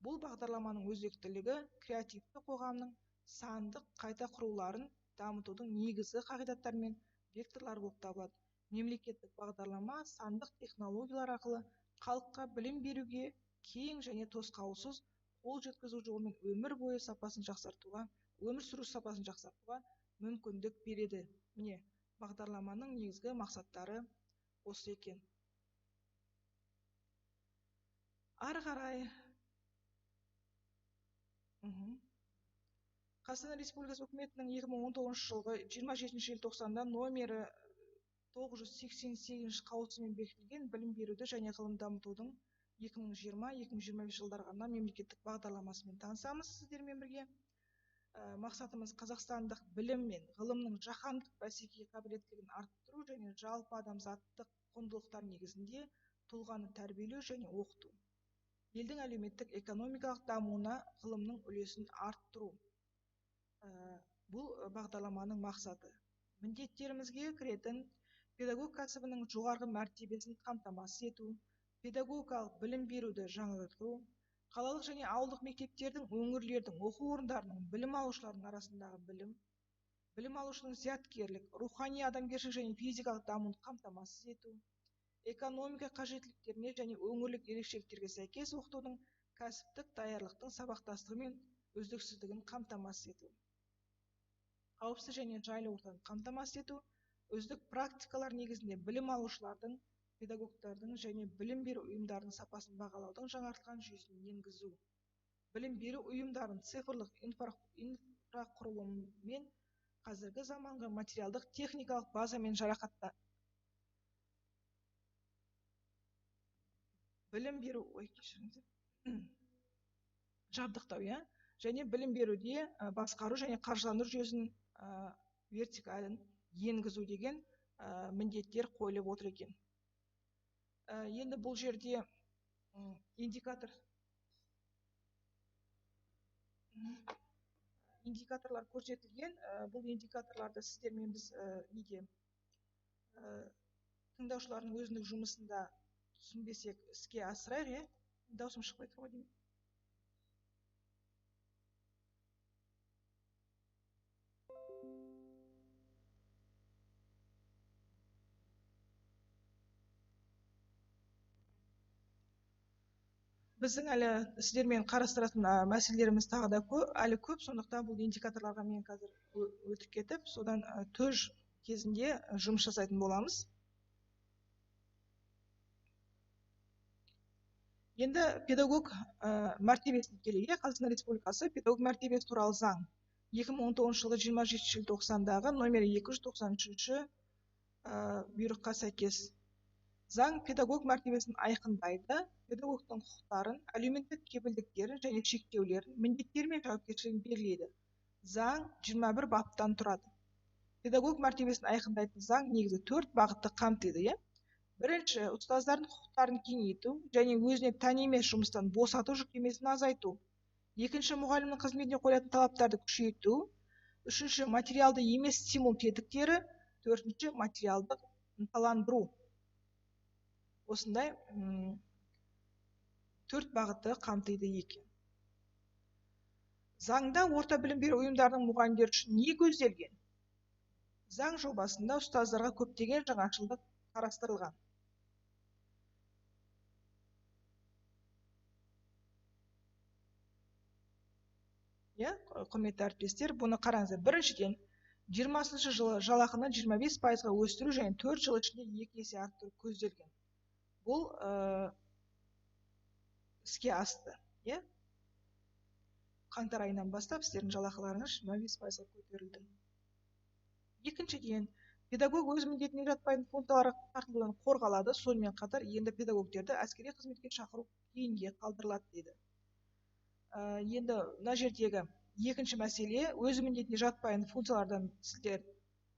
Бұл бағдарламаның өзектілігі креативті қоғамның сандық қайта құруларын дамытудың негізгі қағидаттары мен векторлары болып табылады. Мемлекеттік бағдарлама сандық технологиялар арқылы халыққа білім беруге кең және тосқауылсыз қол жеткізу жолымен өмір бойы сапасын жақсартуға, өмір сүру сапасын жақсартуға мүмкіндік береді. Міне, бағдарламаның негізгі мақсаттары осы екен. Ары қарай Қазақстан Республикасы Үкіметінің 2019 жылғы 27 желтоқсанда номері 988 қаулысымен бекітілген білім беруді және ғылым дамытудың 2020-2025 жылдарға арналған мемлекеттік бағдарламасымен танысамыз сіздермен бірге. Мақсатымыз қазақстандық білім мен ғылымның жаһандық бәсекеге қабілеттілігін арттыру және жалпы адамзаттық құндылықтар негізінде тұлғаны тәрбиелеу және оқыту. Елдің әлеуметтік экономикалық дамуына ғылымның үлесін арттыру. Бұл бағдарламаның мақсаты. Міндеттерімізге кіретін педагог кәсібінің жоғарғы мәртебесін қамтамасыз ету, педагогикалық білім беруді жаңғырту, қалалық және ауылдық мектептердің, өңірлердің, оқу орындарының білім алушылардың арасындағы білім алушының зияткерлік, рухани, адамгершілік және физикалық дамуын қамтамасыз ету, экономика қажеттіліктеріне және өңірлік ерекшеліктерге сәйкес оқытудың кәсіптік даярлықтың сабақтастығы мен үздіксіздігін қамтамасыз ету, қауіпсіз және жайлы ортаны қамтамасыз ету, үздік практикалар негізінде білім алушылардың, педагогтардың және білім беру ұйымдарының сапасын бағалаудың жаңартылған жүйесін енгізу, білім беру ұйымдарын цифрлық инфрақұрылыммен қазіргі заманғы материалдық техникалық базамен жарақатта білім беру, ой, кешіріңіздер, жабдықтау, иә, және білім беруде басқару және қаржыландыру жүйесін вертикалін енгізу деген міндеттер қойылып отыр екен. Енді бұл жерде индикаторлар көрсетілген. Бұл индикаторларды сіздермен біз неге тыңдаушылардың өзіндік жұмысында түсінбесек іске асырайық, иә? Даусым шықпай тұр ғой деймін. Біздің әлі сіздермен қарастыратын мәселелеріміз тағы да әлі көп, сондықтан бұл индикаторларға мен қазір өтіп кетіп, содан ТӨЖ кезінде жұмыс жасайтын боламыз. Енді педагог мәртебесіне келейік. Қазақстан Республикасы педагог мәртебесі туралы заң 2019 жылғы 27 желтоқсандағы номері 293-ші бұйрыққа сәйкес заң педагог мәртебесін айқындайды, педагогтың құқықтарын, әлеуметтік кепілдіктерін және шектеулерін, міндеттері мен жауапкершілігін белгілейді. Заң 21 баптан тұрады. Педагог мәртебесін айқындайтын заң негізі 4 бағытты қамтиды. Бірінші, ұстаздардың құқықтарын кеңейту және өзіне тән емес жұмыстан босату жүктемесін азайту. Екінші, мұғалімнің қызметіне қойылатын талаптарды күшейту. Үшінші, материалды емес стимул тетіктері. Төртінші, материалдық ынталандыру. Осындай 4 бағытты қамтиды екен. Заңда орта білім беру ұйымдарының мұғалімдері үшін не көзделген? Заң жобасында ұстаздарға көптеген жаңашылдық қарастырылған. Құрметті әріптестер, бұны қараңыздар. Біріншіден, 20 жылы жалақыны 25%-ға өсіру және 4 жыл ішінде 2 есе арттыру көзделген. Бұл іске асты. Қаңтар айынан бастап сіздердің жалақыларыңыз 25%-ға көтерілді. Екіншіден, педагог өз міндетіне жатпайтын функцияларға тартылудан қорғалады. Сонымен қатар енді педагогтерді әскери қызметке шақыру кейінге қалдырылады деді. Енді мына жердегі екінші мәселе, өз міндетіне жатпайтын функциялардан сіздер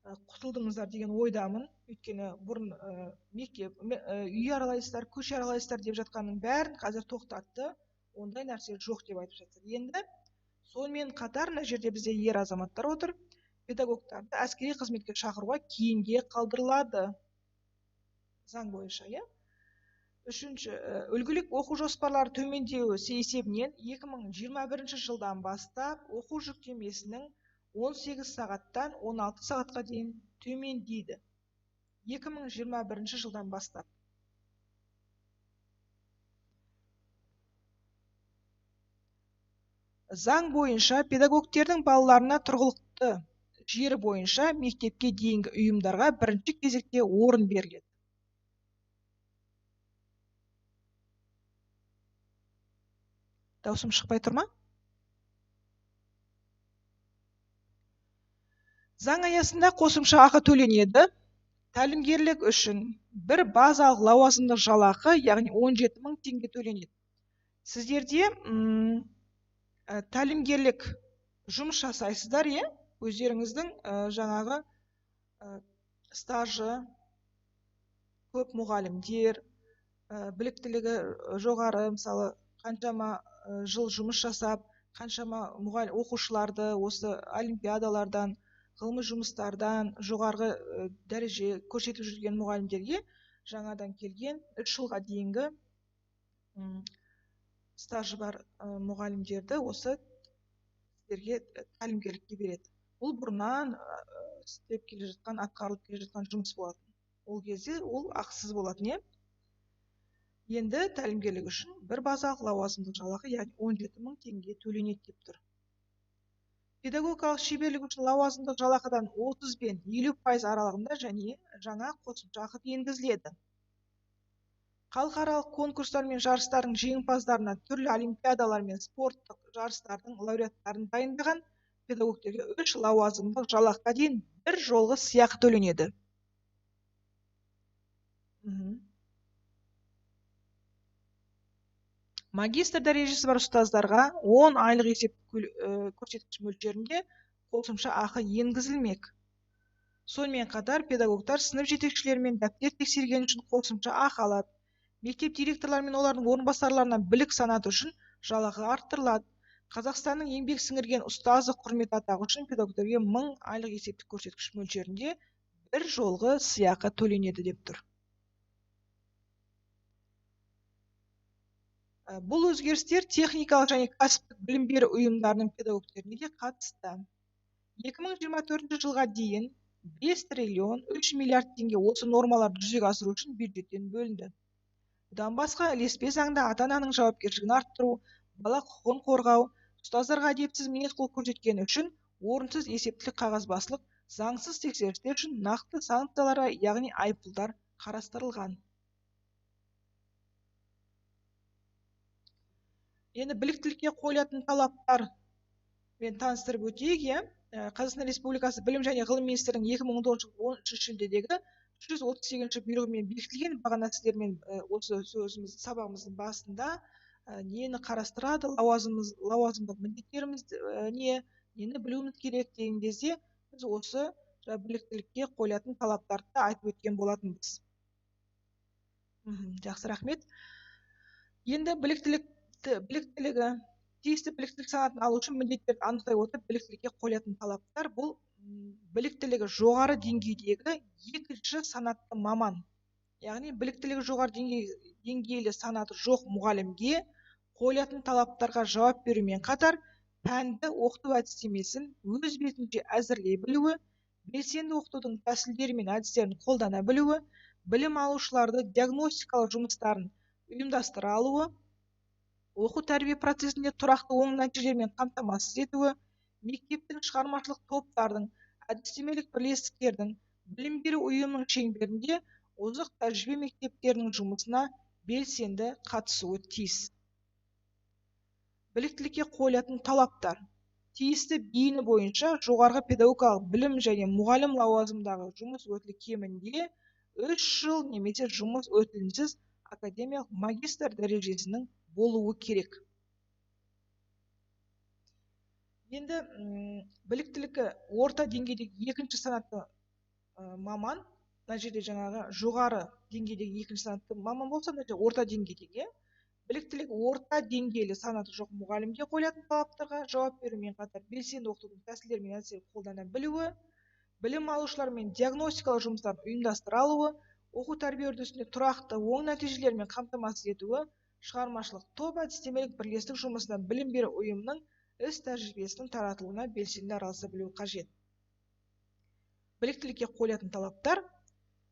құтылдыңыздар деген ойдамын. Өйткені бұрын мектеп, үй аралайсыздар, көше аралайсыздар деп жатқанның бәрін қазір тоқтатты. Ондай нәрсе жоқ деп айтып жатыр. Енді сонымен қатар мына жерде бізде ер азаматтар отыр. Педагогтарды әскери қызметке шақыруға кейінге қалдырылады заң бойынша. Үшінші, үлгілік оқу жоспарлары төмендеуі есебінен 2021 жылдан бастап оқу жүктемесінің 18 сағаттан 16 сағатқа дейін төмендейді. 2021 жылдан бастап. Заң бойынша педагогтердің балаларына тұрғылықты жері бойынша мектепке дейінгі ұйымдарға бірінші кезекте орын беріледі. Даусым шықпай тұр ма? Заң аясында қосымша ақы төленеді. Тәлімгерлік үшін бір базалық лауазымдық жалақы, яғни 17 000 теңге төленеді. Сіздерде тәлімгерлік жұмыс жасайсыздар, өздеріңіздің жаңағы стажы көп мұғалімдер, біліктілігі жоғары, мысалы, қаншама жыл жұмыс жасап, қаншама оқушыларды осы олимпиадалардан, ғылыми жұмыстардан жоғарғы дәреже көрсетіп жүрген мұғалімдерге жаңадан келген 3 жылға дейінгі стажы бар мұғалімдерді осы сіздерге тәлімгерлікке береді. Бұл бұрыннан істеп келе жатқан, атқарылып келе жатқан жұмыс болатын. Ол кезде ол ақысыз болатын, Енді тәлімгерлік үшін бір базалық лауазымдық жалақы, яғни 17 000 теңге төленеді деп тұр. Педагогикалық шеберлік үшін лауазымдық жалақыдан 30 пен 50% аралығында және жаңа қосымша ақы енгізіледі. Халықаралық конкурстар мен жарыстардың жеңімпаздарына, түрлі олимпиадалар мен спорттық жарыстардың лауреаттарын дайындаған педагогтерге 3 лауазымдық жалақыға дейін бір жолғы сыйақы төленеді. Магистр дәрежесі бар ұстаздарға 10 айлық есептік көрсеткіш мөлшерінде қосымша ақы енгізілмек. Сонымен қатар педагогтар сынып жетекшілерімен дәптер тексерген үшін қосымша ақы алады. Мектеп директорлары мен олардың орынбасарларына білік санаты үшін жалақы арттырылады. Қазақстанның еңбек сіңірген ұстазы құрмет атағы үшін педагогтерге 1000 айлық есептік көрсеткіш мөлшерінде бір жолғы сыйақы төленеді деп тұр. Бұл өзгерістер техникалық және кәсіптік білім беру ұйымдарының педагогтеріне де қатысты. 2024 жылға дейін 5 триллион 3 миллиард теңге осы нормаларды жүзеге асыру үшін бюджеттен бөлінді. Бұдан басқа ілеспе заңда ата-ананың жауапкершілігін арттыру, бала құқығын қорғау, ұстаздарға әдепсіз мінез-құлық көрсеткені үшін орынсыз есептілік қағазбастылық, заңсыз тексерістер үшін нақты санкциялар, яғни айыппұлдар қарастырылған. Енді біліктілікке қойылатын талаптар мен таныстырып өтейік, иә. Қазақстан Республикасы Білім және ғылым министрінің 2019 шілдедегі 338-ші бұйрығымен бекітілген. Бағана сіздермен осы сөзіміз сабағымыздың басында нені қарастырады, лауазымдық міндеттеріміз не, нені білуіміз керек деген кезде біз осы біліктілікке қойылатын талаптарды айтып өткен болатынбыз. Жақсы, рахмет. Енді біліктілігі тиісті біліктілік санатын алу үшін міндеттерді анықтай отырып, біліктілікке қойылатын талаптар бұл біліктілігі жоғары деңгейдегі екінші санатты маман, яғни біліктілігі жоғары деңгейлі санаты жоқ мұғалімге қойылатын талаптарға жауап берумен қатар пәнді оқыту әдістемесін өз бетінше әзірлей білуі, белсенді оқытудың тәсілдері мен әдістерін қолдана білуі, білім алушыларды диагностикалық жұмыстарын ұйымдастыра алуы, оқу-тәрбие процесінде тұрақты оң нәтижелермен қамтамасыз етуі, мектептің шығармашылық топтардың, әдістемелік бірлестіктердің, білім беру ұйымының шеңберінде озық тәжірибе мектептерінің жұмысына белсенді қатысуы тиіс. Біліктілікке қойылатын талаптар тиісті бейіні бойынша жоғарғы педагогикалық білім және мұғалім лауазымындағы жұмыс өтілі кемінде 3 жыл немесе жұмыс өтілінсіз академиялық магистр дәрежесінің болуы керек. Енді біліктілігі орта деңгейдегі екінші санатты маман, мына жерде жаңағы жоғары деңгейдегі екінші санатты маман болса, мына жерде орта деңгейдегі біліктілігі орта деңгейлі санаты жоқ мұғалімге қойылатын талаптарға жауап берумен қатар белсенді оқытудың тәсілдері мен әдістерін қолдана білуі, білім алушылармен диагностикалық жұмыстарын ұйымдастыра алуы, оқу-тәрбие үрдісінде тұрақты оң нәтижелермен қамтамасыз етуі, шығармашылық топ әдістемелік бірлестік жұмысына білім беру ұйымының іс тәжірибесінің таратылуына белсенді араласа білуі қажет. Біліктілікке қойылатын талаптар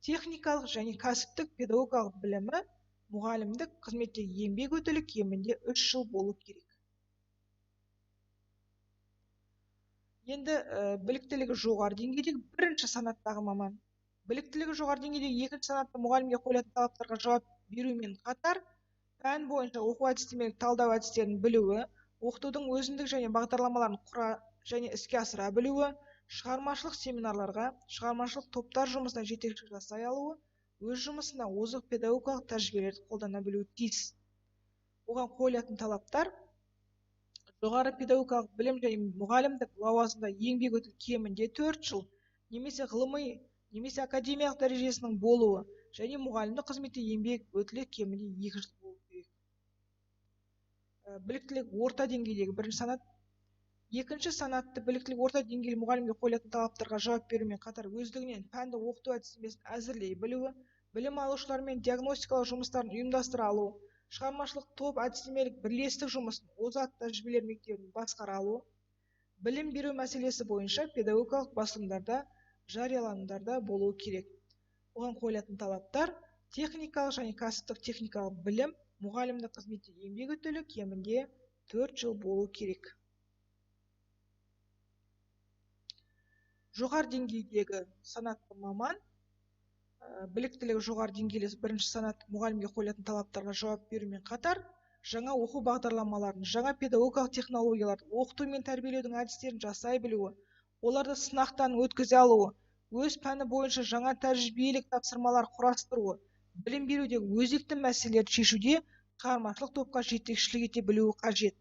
техникалық және кәсіптік педагогикалық білімі, мұғалімдік қызметтегі еңбек өтілі кемінде 3 жыл болу керек. Енді біліктілігі жоғары деңгейдегі бірінші санаттағы маман, біліктілігі жоғары деңгейдегі екінші санатты мұғалімге қойылатын талаптарға жауап берумен қатар пән бойынша оқу әдістемелік талдау әдістерін білуі, оқытудың өзіндік және бағдарламаларын құра және іске асыра білуі, шығармашылық семинарларға, шығармашылық топтар жұмысына жетекшілік жасай алуы, өз жұмысына озық педагогикалық тәжірибелерді қолдана білуі тиіс. Оған қойылатын талаптар жоғары педагогикалық білім және мұғалімдік лауазымда еңбек өтілі кемінде 4 жыл немесе ғылыми немесе академиялық дәрежесінің болуы және мұғалімдік қызметте еңбек өтілі кемінде 2 жыл болу керек. Біліктілік орта деңгейдегі бірінші санат, екінші санатты біліктілік орта деңгейлі мұғалімге қойылатын талаптарға жауап берумен қатар өздігінен пәнді оқыту әдістемесін әзірлей білуі, білім алушылармен диагностикалық жұмыстарын ұйымдастыра алу, шығармашылық топ әдістемелік бірлестік жұмысын озат тәжірибелер мектебін басқара алу, білім беру мәселесі бойынша педагогикалық басылымдарда, жарияланымдарда болуы керек. Оған қойылатын талаптар техникалық және кәсіптік техникалық білім, мұғалімдік қызметте еңбек өтілі кемінде 4 жыл болу керек. Жоғары деңгейдегі санатты маман, біліктілігі жоғары деңгейлі бірінші санатты мұғалімге қойылатын талаптарға жауап берумен қатар жаңа оқу бағдарламаларын, жаңа педагогикалық технологияларды, оқыту мен тәрбиелеудің әдістерін жасай білуі, оларды сынақтан өткізе алуы, өз пәні бойынша жаңа тәжірибелік тапсырмалар құрастыруы, білім берудегі өзекті мәселелерді шешуде шығармашылық топқа жетекшілік ете білуі қажет.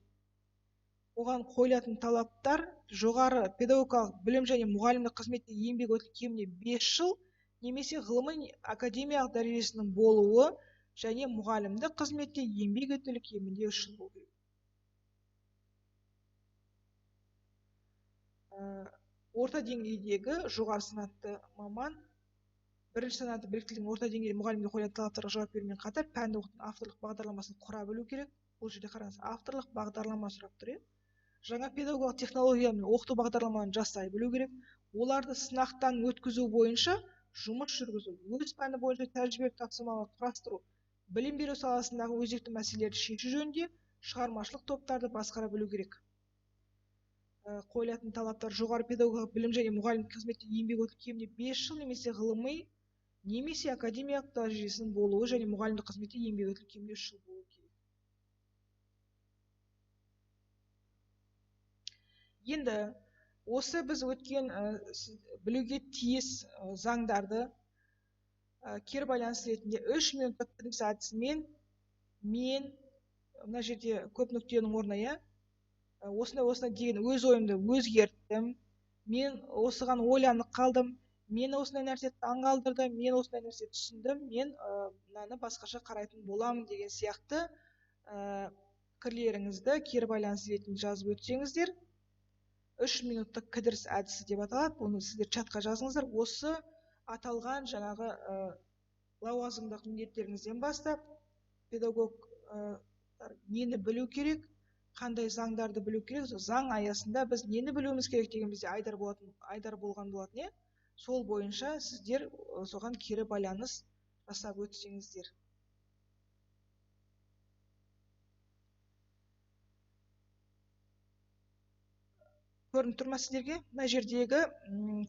Оған қойылатын талаптар жоғары педагогикалық білім және мұғалімдік қызметте еңбек өтілі кемінде 5 жыл немесе ғылыми академиялық дәрежесінің болуы және мұғалімдік қызметте еңбек өтілі кемінде 3 жыл болу керек. Орта деңгейдегі жоғары санатты маман, бірінші санатты біліктілігінің орта деңгейлі мұғалімге қойылатын талаптарға жауап берумен қатар пәнді оқытудың авторлық бағдарламасын құра білу керек. Бұл жерде қараңыз, авторлық бағдарлама сұрап тұр. Жаңа педагогикалық технология мен оқыту бағдарламаларын жасай білу керек. Оларды сынақтан өткізу бойынша жұмыс жүргізу, өз пәні бойынша тәжірибелік тапсырмалар құрастыру, Білім беру саласындағы өзекті мәселелерді шешу жөнінде шығармашылық топтарды басқара білу керек. Қойылатын талаптар: жоғары педагогикалық білім және мұғалімдік қызметте еңбек өтілі кемінде 5 жыл немесе ғылыми немесе академиялық дәрежесінің болуы және мұғалімдік қызметте еңбек өтілі кемінде 3 жыл болуы керек. Енді осы біз өткен білуге тиіс заңдарды кері байланыс ретінде 3 минуттық кіріс әдісімен мен мына жерде көп нүктенің орнына осындай осындай деген өз ойымды өзгерттім, мен осыған ойланып қалдым, мен осындай нәрсе таңғалдырды, мен осындай нәрсе түсіндім, мен мынаны басқаша қарайтын боламын деген сияқты пікірлеріңізді кері байланыс ретінде жазып өтсеңіздер, 3 минуттық кідіріс әдісі деп аталады. Бұны сіздер чатқа жазыңыздар. Осы аталған жаңағы лауазымдық міндеттеріңізден бастап педагог нені білу керек, қандай заңдарды білу керек, заң аясында біз нені білуіміз керек деген бізде айдар болған болатын, сол бойынша сіздер соған кері байланыс жасап өтсеңіздер. Көрініп тұр ма сіздерге? Мына жердегі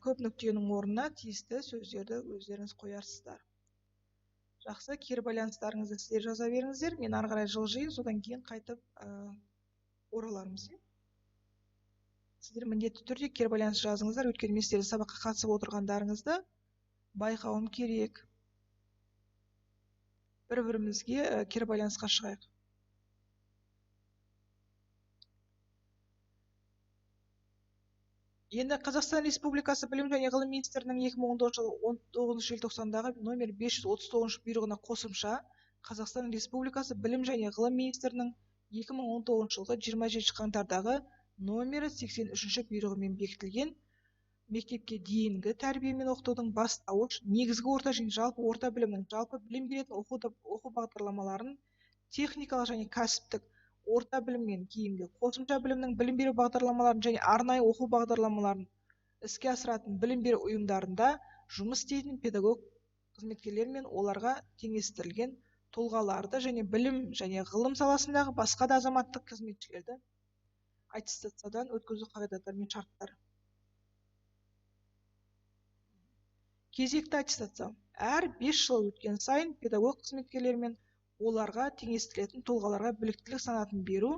көп нүктенің орнына тиісті сөздерді өздеріңіз қоярсыздар. Жақсы, кері байланыстарыңызды сіздер жаза беріңіздер. Мен ары қарай жылжиын, содан кейін қайтып оралармыз. Сіздер міндетті түрде кері байланыс жазыңыздар, өйткені мен сіздердің сабаққа қатысып отырғандарыңызды байқауым керек. Бір-бірімізге кері байланысқа шығайық. Енді Қазақстан Республикасы Білім және ғылым министрінің 2019 жылы 19 желтоқсандағы номер 539 бұйрығына қосымша Қазақстан Республикасы Білім және ғылым министрінің 2019 жылғы 27 қаңтардағы номері 83 бұйрығымен бекітілген мектепке дейінгі тәрбие мен оқытудың бастауыш, негізгі орта және жалпы орта білімнің жалпы білім беретін оқу бағдарламаларын техникалық және кәсіптік орта білімнен кейінгі қосымша білімнің білім беру бағдарламаларын және арнайы оқу бағдарламаларын іске асыратын білім беру ұйымдарында жұмыс істейтін педагог қызметкерлер мен оларға теңестірілген тұлғаларды және білім және ғылым саласындағы басқа да азаматтық қызметшілерді аттестациядан өткізу қағидаттары мен шарттары. Кезекті аттестация. Әр 5 жыл өткен сайын педагог қызметкерлер мен оларға теңестірілетін тұлғаларға біліктілік санатын беру,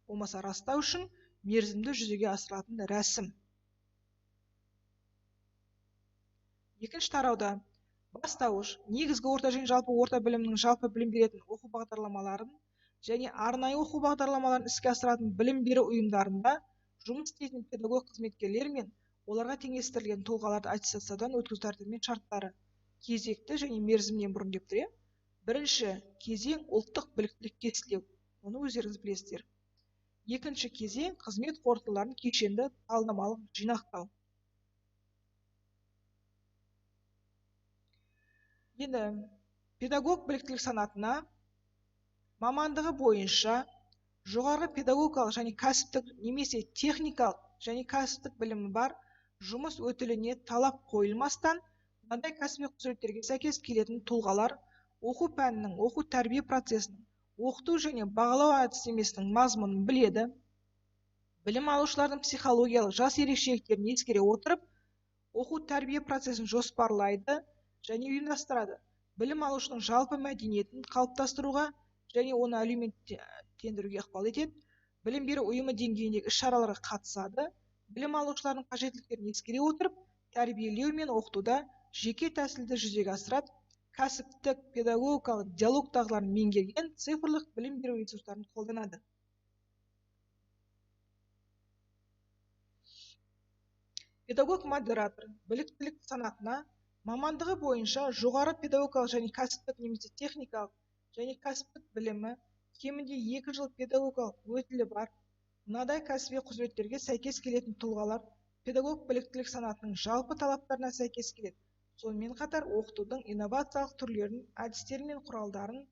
болмаса растау үшін мерзімді жүзеге асырылатын рәсім. Екінші тарауда бастауыш, негізгі орта және жалпы орта білімнің жалпы білім беретін оқу бағдарламаларын және арнайы оқу бағдарламаларын іске асыратын білім беру ұйымдарында жұмыс істейтін педагог қызметкерлер мен оларға теңестірілген тұлғаларды аттестациядан өткізу тәртібі мен шарттары кезекті және мерзімінен бұрын деп тұр. Бірінші кезең ұлттық біліктілік тестілеу, оны өздеріңіз білесіздер. Екінші кезең қызмет қорытындыларын кешенді талдамалық жинақтау. Енді педагог біліктілік санатына мамандығы бойынша жоғарғы педагогикалық және кәсіптік немесе техникалық және кәсіптік білімі бар жұмыс өтіліне талап қойылмастан мынадай кәсіби құзыреттерге сәйкес келетін тұлғалар оқу пәнінің, оқу тәрбие процесінің, оқыту және бағалау әдістемесінің мазмұнын біледі, білім алушылардың психологиялық жас ерекшеліктерін ескере отырып, оқу тәрбие процесін жоспарлайды және ұйымдастырады, білім алушының жалпы мәдениетін қалыптастыруға және оны әлеуметтендіруге ықпал етеді, білім беру ұйымы деңгейіндегі іс-шараларға қатысады, білім алушылардың қажеттіліктерін ескере отырып, тәрбиелеу мен оқытуда жеке тәсілді жүзеге асырады, кәсіптік педагогикалық диалог дағдыларын меңгерген цифрлық білім беру ресурстарын қолданады. Педагог-модератор біліктілік санатына мамандығы бойынша жоғары педагогикалық және кәсіптік немесе техникалық және кәсіптік білімі кемінде 2 жыл педагогикалық өтілі бар мынадай кәсіби құзыреттерге сәйкес келетін тұлғалар педагог біліктілік санатының жалпы талаптарына сәйкес келеді. Сонымен қатар оқытудың инновациялық түрлерін, әдістері мен құралдарын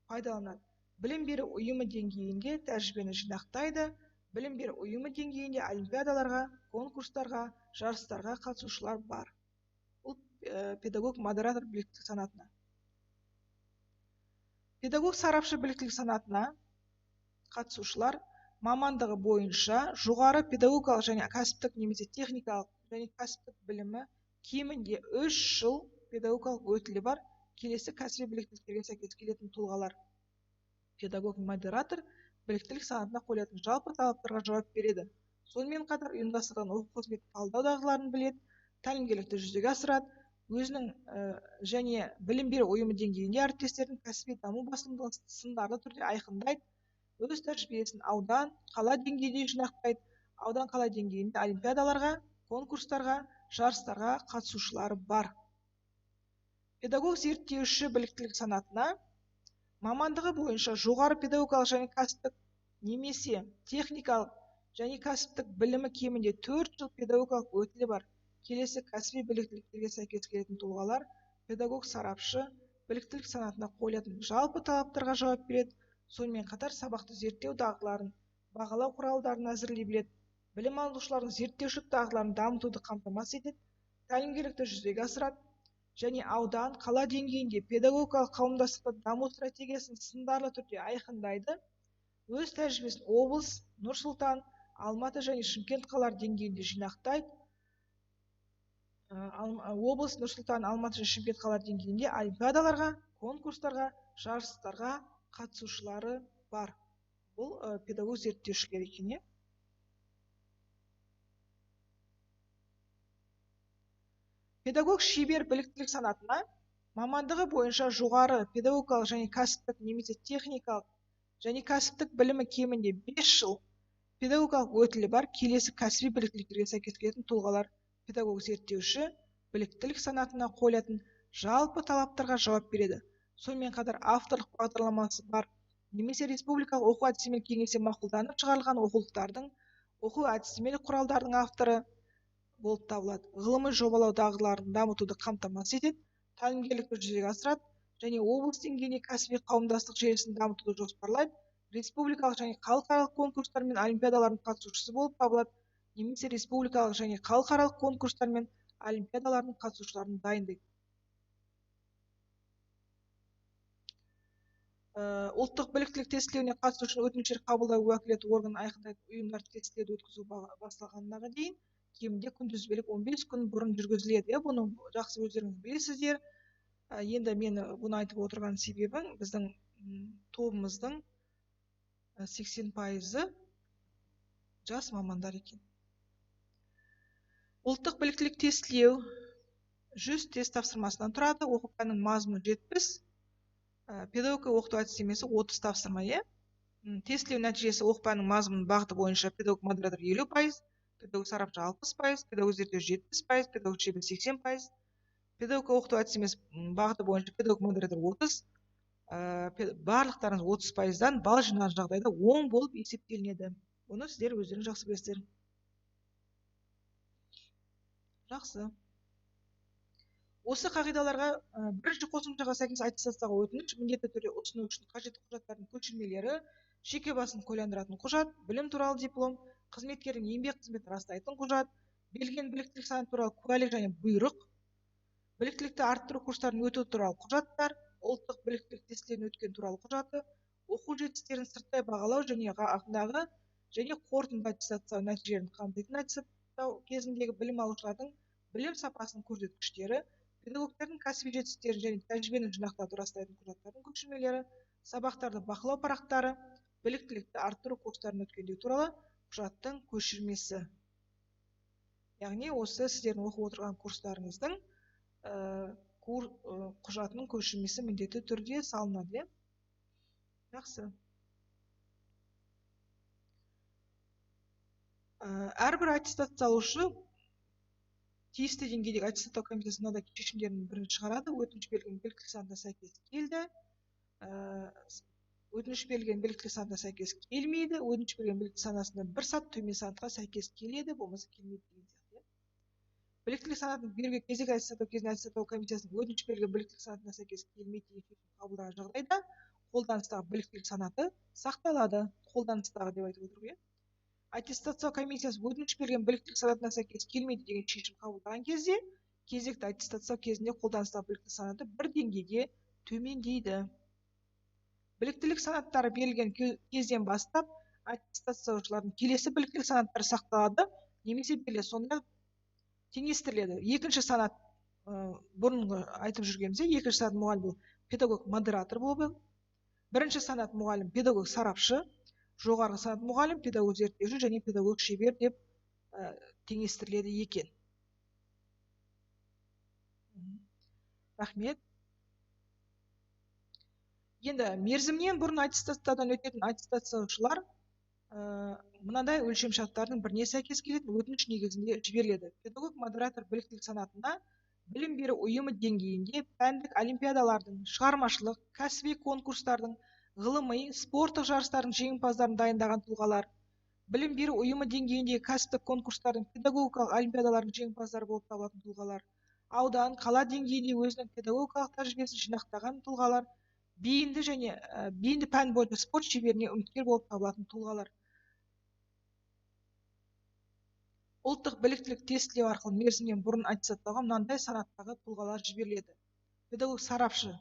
пайдаланады. Білім беру ұйымы деңгейінде тәжірибені жинақтайды, білім беру ұйымы деңгейінде олимпиадаларға, конкурстарға, жарыстарға қатысушылар бар. Бұл педагог-модератор біліктілік санатына. Педагог сарапшы біліктілік санатына қатысушылар мамандығы бойынша жоғары педагогикалық және кәсіптік немесе техникалық және кәсіптік білімі кемінде 3 жыл педагогикалық өтілі бар келесі кәсіби біліктіліктерге сәйкес келетін тұлғалар. Педагог-модератор біліктілік санатына қойылатын жалпы талаптарға жауап береді. Сонымен қатар ұйымдастырылған оқу қызметін талдау дағдыларын біледі, тәлімгерлікті жүзеге асырады, өзінің және білім беру ұйымы деңгейінде әріптестердің кәсіби даму басымдылығын сындарлы түрде айқындайды, өз тәжірибесін аудан, қала деңгейінде жинақтайды, аудан қала деңгейінде олимпиадаларға, конкурстарға, жарыстарға қатысушылары бар. Педагог зерттеуші біліктілік санатына мамандығы бойынша жоғары педагогикалық және кәсіптік немесе техникалық және кәсіптік білімі кемінде 4 жыл педагогикалық өтілі бар келесі кәсіби біліктіліктерге сәйкес келетін тұлғалар педагог сарапшы біліктілік санатына қойылатын жалпы талаптарға жауап береді, сонымен қатар сабақты зерттеу дағдыларын, бағалау құралдарын әзірлей біледі, білім алушылардың зерттеушілік дағдыларын дамытуды қамтамасыз етеді, тәлімгерлікті жүзеге асырады және аудан, қала деңгейінде педагогикалық қауымдастықта даму стратегиясын сындарлы түрде айқындайды, өз тәжірибесін облыс, Нұр-Сұлтан, Алматы және Шымкент қалалары деңгейінде жинақтайды, облыс, Нұр-Сұлтан, Алматы және Шымкент қалалары деңгейінде олимпиадаларға, конкурстарға, жарыстарға қатысушылары бар. Бұл педагог зерттеушілер екен. Педагог шебер біліктілік санатына мамандығы бойынша жоғары педагогикалық және кәсіптік немесе техникалық және кәсіптік білімі кемінде 5 жыл педагогикалық өтілі бар келесі кәсіби біліктіліктерге сәйкес келетін тұлғалар педагог зерттеуші біліктілік санатына қойылатын жалпы талаптарға жауап береді. Сонымен қатар авторлық бағдарламасы бар немесе республикалық оқу әдістемелік кеңесте мақұлданып шығарылған оқулықтардың, оқу әдістемелік құралдардың авторы болып табылады. Ғылыми жобалау дағдыларын дамытуды қамтамасыз етеді, тәлімгерлікті жүзеге асырады және облыс деңгейінде кәсіби қауымдастық желісін дамытуды жоспарлайды, республикалық және халықаралық конкурстар мен олимпиадалардың қатысушысы болып табылады немесе республикалық және халықаралық конкурстар мен олимпиадалардың қатысушыларын дайындайды. Ұлттық біліктілік тестілеуіне қатысу үшін өтініштер қабылдау уәкілетті органын айқындайтын ұйымдар тестілеуді өткізу басталғанына дейін кемінде күнтізбелік 15 күн бұрын жүргізіледі. Бұны жақсы өздеріңіз білесіздер. Енді мен бұны айтып отырған себебім біздің тобымыздың 80% жас мамандар екен. Ұлттық біліктілік тестілеу 100 тест тапсырмасынан тұрады. Оқу пәнінің мазмұны 70, педагогика оқыту әдістемесі 30 тапсырма. Тестілеу нәтижесі оқу пәнінің мазмұны бағыты бойынша педагог модератор 50%, педагог сарапшы 60%, педагог зерттеуші 70%, педагог шебер 80%, педагогика оқыту әдістемесі бағыты бойынша педагог модератор 30, барлықтарыңыз 30%-дан балл жинаған жағдайда оң болып есептелінеді. Бұны сіздер өздеріңіз жақсы білесіздер. Жақсы. Осы қағидаларға бірінші қосымшаға сәйкес аттестацияға өтініш міндетті түрде ұсыну үшін қажетті құжаттардың көшірмелері, жеке басын куәландыратын құжат, білім туралы диплом, қызметкердің еңбек қызметін растайтын құжат, берілген біліктілік санаты туралы куәлік және бұйрық, біліктілікті арттыру курстарын өту туралы құжаттар, ұлттық біліктілік тестілерін өткен туралы құжаты, оқу жетістіктерін сырттай бағалау және ағымдағы және қорытынды аттестациялау нәтижелерін қамтитын аттестаттау кезіндегі білім алушылардың білім сапасының көрсеткіштері, педагогтердің кәсіби жетістіктерін және тәжірибені жинақтауды растайтын құжаттардың көшірмелері, сабақтарды бақылау парақтары, біліктілікті арттыру курстарын өткендігі туралы құжаттың көшірмесі. Яғни осы сіздердің оқып отырған курстарыңыздың құжатының көшірмесі міндетті түрде салынады. Жақсы. Әрбір аттестациялаушы тиісті деңгейдегі аттестаттау комиссиясы мынадай шешімдердің бірін шығарады. Өтініш берілген біліктілік санатына сәйкес келді, өтініш берілген біліктілік санатына сәйкес келмейді, өтініш берілген біліктілік санатынан бір сат төмен санатқа сәйкес келеді, болмаса келмейді деген сияқты. Біліктілік санатын беруге кезек аттестаттау кезінде аттестаттау комиссиясының өтініш берілген біліктілік санатына сәйкес келмейді деген шешім қабылдаған жағдайда қолданыстағы біліктілік санаты сақталады. Қолданыстағы деп айтып отыр ғой. Аттестациялау комиссиясы өтініш берген біліктілік санатына сәйкес келмейді деген шешім қабылдаған кезде кезекті аттестациялау кезінде қолданыстағы біліктілік санаты бір деңгейге төмендейді. Біліктілік санаттары берілген кезден бастап аттестациялаушылардың келесі біліктілік санаттары сақталады немесе беріледі, сонда теңестіріледі. Екінші санат, бұрынғы айтып жүргеніміздей, екінші санат мұғалім бұл педагог-модератор болып, бірінші санат мұғалім педагог сарапшы, жоғарғы санат мұғалім педагог зерттеуші және педагог шебер деп теңестіріледі екен. Рахмет. Енді мерзімнен бұрын аттестаттаудан өтетін аттестациялаушылар мынадай өлшемшарттардың біріне сәйкес келетін өтініш негізінде жіберіледі. Педагог-модератор біліктілік санатына білім беру ұйымы деңгейінде пәндік олимпиадалардың, шығармашылық, кәсіби конкурстардың, ғылыми, спорттық жарыстардың жеңімпаздарын дайындаған тұлғалар, білім беру ұйымы деңгейіндегі кәсіптік конкурстардың, педагогикалық олимпиадалардың жеңімпаздары болып табылатын тұлғалар, аудан, қала деңгейінде өзінің педагогикалық тәжірибесін жинақтаған тұлғалар, бейінді және бейінді пән бойынша спорт шеберіне үміткер болып табылатын тұлғалар. Ұлттық біліктілік тестілеу арқылы мерзімнен бұрын аттестаттауға мынандай санаттағы тұлғалар жіберіледі. Педагог сарапшы,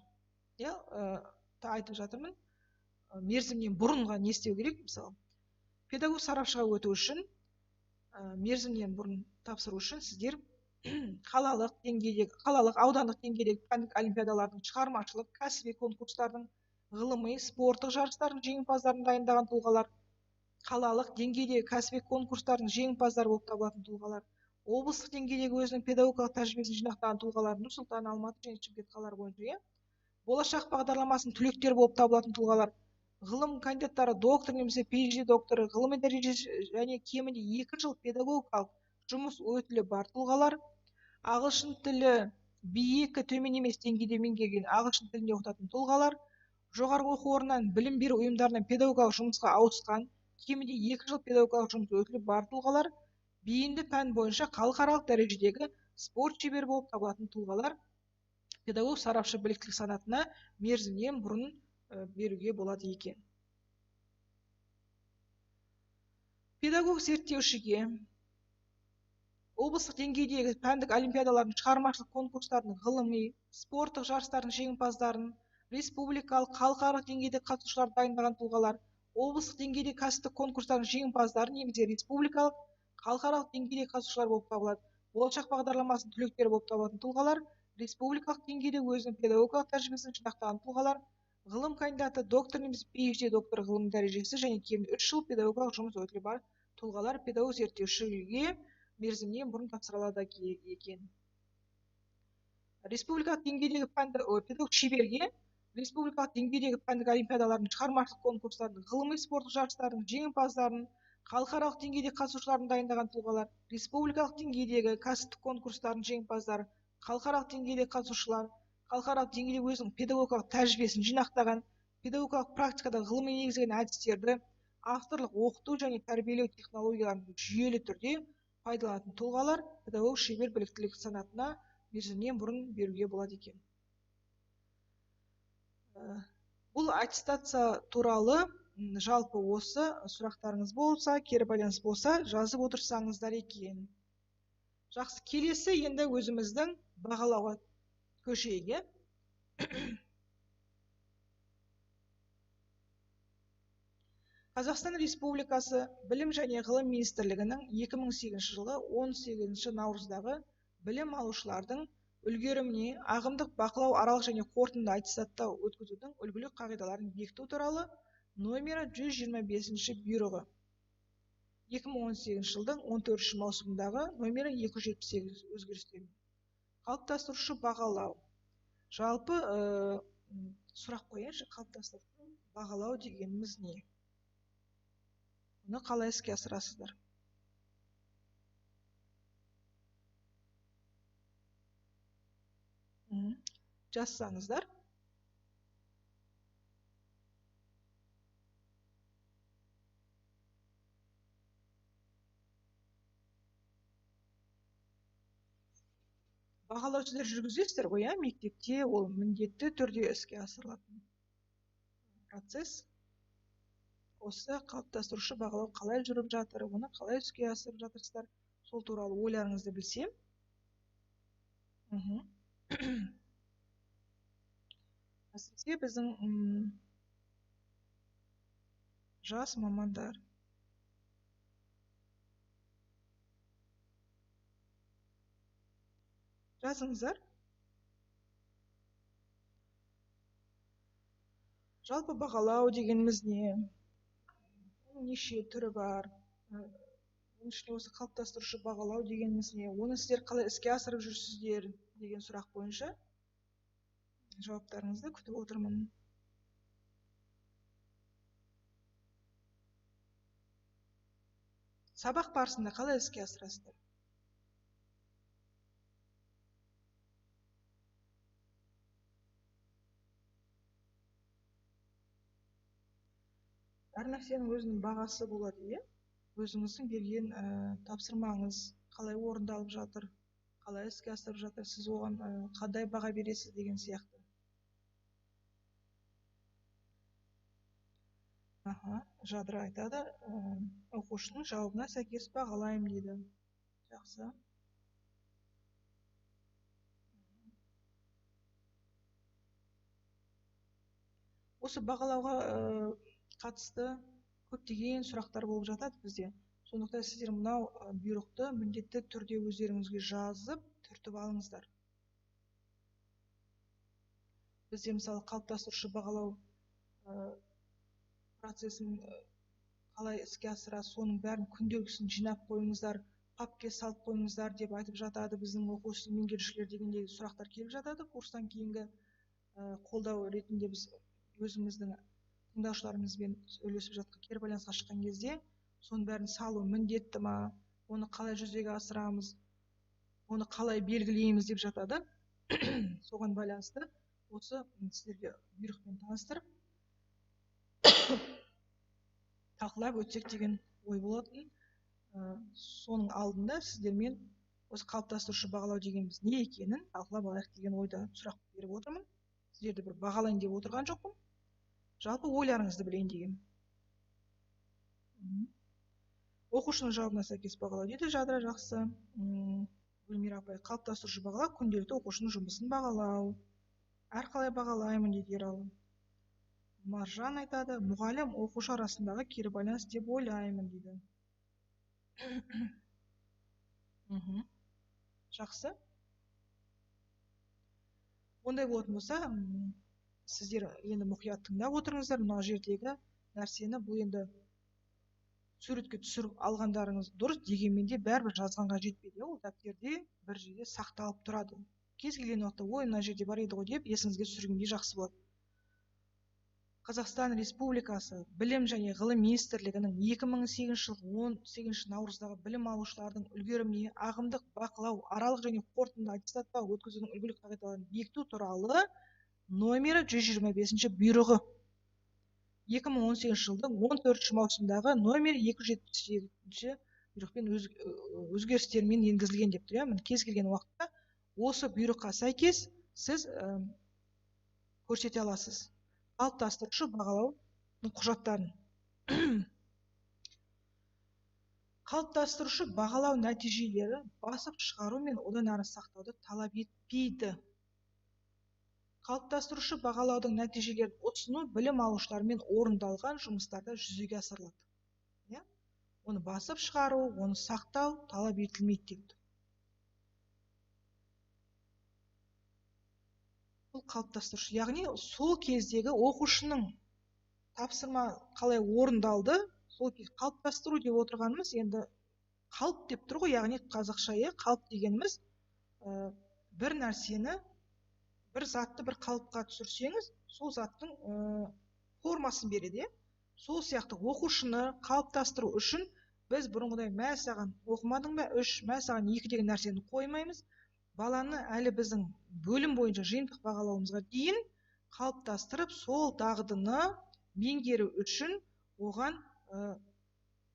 айтып жатырмын, мерзімнен бұрынға не істеу керек, мысалы. Педагог сарапшыға өту үшін, мерзімнен бұрын тапсыру үшін сіздер қалалық деңгейдегі, қалалық, аудандық деңгейдегі пәндік олимпиадалардың, шығармашылық, кәсіби конкурстардың, ғылыми, спорттық жарыстардың жеңімпаздарын дайындаған тұлғалар, қалалық деңгейдегі кәсіби конкурстардың жеңімпаздары болып табылатын тұлғалар, облыстық деңгейдегі өзінің педагогикалық тәжірибесін жинақтаған тұлғалар, Нұр-Сұлтан, Алматы және Шымкент қалалары бойынша, болашақ бағдарламасының түлектері болып табылатын тұлғалар, ғылым кандидаттары, доктор немесе PhD докторы, ғылыми дәрежесі және кемінде 2 жыл педагогикалық жұмыс өтілі бар тұлғалар, ағылшын тілі B2 төмен емес деңгейде меңгерген ағылшын тілінде оқытатын тұлғалар, жоғарғы оқу орнынан білім беру ұйымдарынан педагогикалық жұмысқа ауысқан, кемінде 2 жыл педагогикалық жұмыс өтілі бар тұлғалар, бейінді пән бойынша халықаралық дәрежедегі спорт шебері болып табылатын тұлғалар педагог сарапшы біліктілік санатына мерзімнен бұрын беруге болады екен. Педагог зерттеушіге облыстық деңгейдегі пәндік олимпиадалардың, шығармашылық конкурстардың, ғылыми, спорттық жарыстардың жеңімпаздарын, республикалық, халықаралық деңгейде қатысушыларды дайындаған тұлғалар, облыстық деңгейде кәсіптік конкурстардың жеңімпаздары немесе республикалық, халықаралық деңгейде қатысушылар болып табылады. Болашақ бағдарламасының түлектері болып табылатын тұлғалар, республикалық деңгейде өзінің педагогикалық тәжірибесін жинақтаған тұлғалар, ғылым кандидаты, доктор немесе PhD докторы ғылым дәрежесі және кемінде 3 жыл педагогикалық жұмыс өтілі бар тұлғалар педагог зерттеушіге мерзімнен бұрын тапсырылады екен. Республикалық деңгейдегі педагог шеберге республикалық деңгейдегі пәндік олимпиадалардың, шығармашылық конкурстардың, ғылыми спорттық жарыстардың жеңімпаздарын, халықаралық деңгейде қатысушыларын дайындаған тұлғалар, республикалық деңгейдегі кәсіптік конкурстардың жеңімпаздары, халықаралық деңгейде қатысушылар, халықаралық деңгейде өзінің педагогикалық тәжірибесін жинақтаған, педагогикалық практикада ғылыми негізделген әдістерді, авторлық оқыту және тәрбиелеу технологияларын жүйелі түрде пайдаланатын тұлғалар педагог шебер біліктілік санатына мерзімнен бұрын беруге болады екен. Бұл аттестация туралы жалпы осы сұрақтарыңыз болса, кері байланыс болса, жазып отырсаңыздар екен. Жақсы, келесі енді өзіміздің бағалауға көшейік. Қазақстан Республикасы Білім және Ғылым Министрлігінің 2008 жылғы 18 наурыздағы білім алушылардың үлгеріміне ағымдық бақылау аралық және қорытынды аттестаттау өткізудің үлгілік қағидаларын бекіту туралы номері 125 бұйрығы 2018 жылдың 14 маусымындағы номері 278 өзгерістермен. Қалыптастырушы бағалау. Жалпы сұрақ қояйыншы, қалыптастырушы бағалау дегеніміз не? Оны қалай іске асырасыздар? Жазсаңыздар. Бағалау сіздер жүргізесіздер ғой, мектепте ол міндетті түрде іске асырылатын процесс. Осы қалыптастырушы бағалау қалай жүріп жатыр, оны қалай іске асырып жатырсыздар, сол туралы ойларыңызды білсем. Әсіресе біздің Жас мамандар. Жазыңыздар. Жалпы бағалау дегеніміз не? Оның неше түрі бар? Оның ішінде осы қалыптастырушы бағалау дегеніміз не? Оны сіздер қалай іске асырып жүрсіздер деген сұрақ бойынша жауаптарыңызды күтіп отырмын. Сабақ барысында қалай іске асырасыздар? Әр нәрсенің өзінің бағасы болады, иә? Өзіңіздің берген тапсырмаңыз қалай орындалып жатыр, қалай іске асырып жатыр, сіз оған қандай баға бересіз деген сияқты. Аха, Жадыра айтады, оқушының жауабына сәйкес бағалаймын дейді. Жақсы. Осы бағалауға қатысты көптеген сұрақтар болып жатады бізде. Сондықтан сіздер мынау бұйрықты міндетті түрде өздеріңізге жазып, түртіп алыңыздар. Бізде мысалы қалыптастырушы бағалау процесін қалай іске асырасыз, соның бәрін күнделіксін жинап қойыңыздар, папке салып қойыңыздар деп айтып жатады біздің оқушы меңгерушілер дегендей сұрақтар келіп жатады. Курстан кейінгі қолдау ретінде біз өзіміздің тыңдаушыларымызбен сөйлесіп жатқан, кері байланысқа шыққан кезде соның бәрін салу міндетті ма, оны қалай жүзеге асырамыз, оны қалай белгілейміз деп жатады. Соған байланысты осы сіздерге бұйрықпен таныстырып талқылап өтсек деген ой болатын. Соның алдында сіздермен осы қалыптастырушы бағалау дегеніміз не екенін талқылап алайық деген ойда сұрақ беріп отырмын. Сіздерді бір бағалайын деп отырған жоқпын. Жалпы ойларыңызды білейін деген. Оқушының жауабына сәйкес бағалау дейді Жадыра, жақсы. Гүлмира апай, қалыптастырушы бағалау күнделікті оқушының жұмысын бағалау. Әрқалай бағалаймын дейді Ералы. Маржан айтады, мұғалім оқушы арасындағы кері байланыс деп ойлаймын дейді. Жақсы. Ондай болатын болса, сіздер енді мұқият тыңдап отырыңыздар. Мына жердегі нәрсені бұл енді суретке түсіріп алғандарыңыз дұрыс, дегенмен де бәрібір жазғанға жетпейді. Ол дәптерде бір жерде сақталып тұрады. Кез келген уақытта ой, мына жерде бар еді ғой деп есіңізге түсіргенде жақсы болады. Қазақстан Республикасы Білім және Ғылым Министрлігінің 2008 жылғы 18 наурыздағы білім алушылардың үлгеріміне ағымдық бақылау, аралық және қорытынды аттестаттау өткізудің үлгілік қағидаларын бекіту туралы номері 125 бұйрығы 2018 жылдың 14 маусымдағы номері 277 бұйрықпен өзгерістермен енгізілген деп тұр. Міне, кез келген уақытта осы бұйрыққа сәйкес сіз көрсете аласыз қалыптастырушы бағалаудың құжаттарын. Қалыптастырушы бағалау нәтижелері басып шығару мен одан ары сақтауды талап етпейді. Қалыптастырушы бағалаудың нәтижелерін ұсыну білім алушылармен орындалған жұмыстарда жүзеге асырылады. Иә? Оны басып шығару, оны сақтау талап етілмейді деп тұр. Бұл қалыптастырушы, яғни сол кездегі оқушының тапсырма қалай орындалды, сол қалыптастыру деп отырғанымыз енді қалып деп тұр ғой, яғни қазақша, иә, қалып дегеніміз бір нәрсені, бір затты бір қалыпқа түсірсеңіз, сол заттың формасын береді, иә. Сол сияқты оқушыны қалыптастыру үшін біз бұрынғыдай мә саған оқымадың ба 3, мә саған 2 деген нәрсені қоймаймыз. Баланы әлі біздің бөлім бойынша жиынтық бағалауымызға дейін қалыптастырып, сол дағдыны меңгеру үшін оған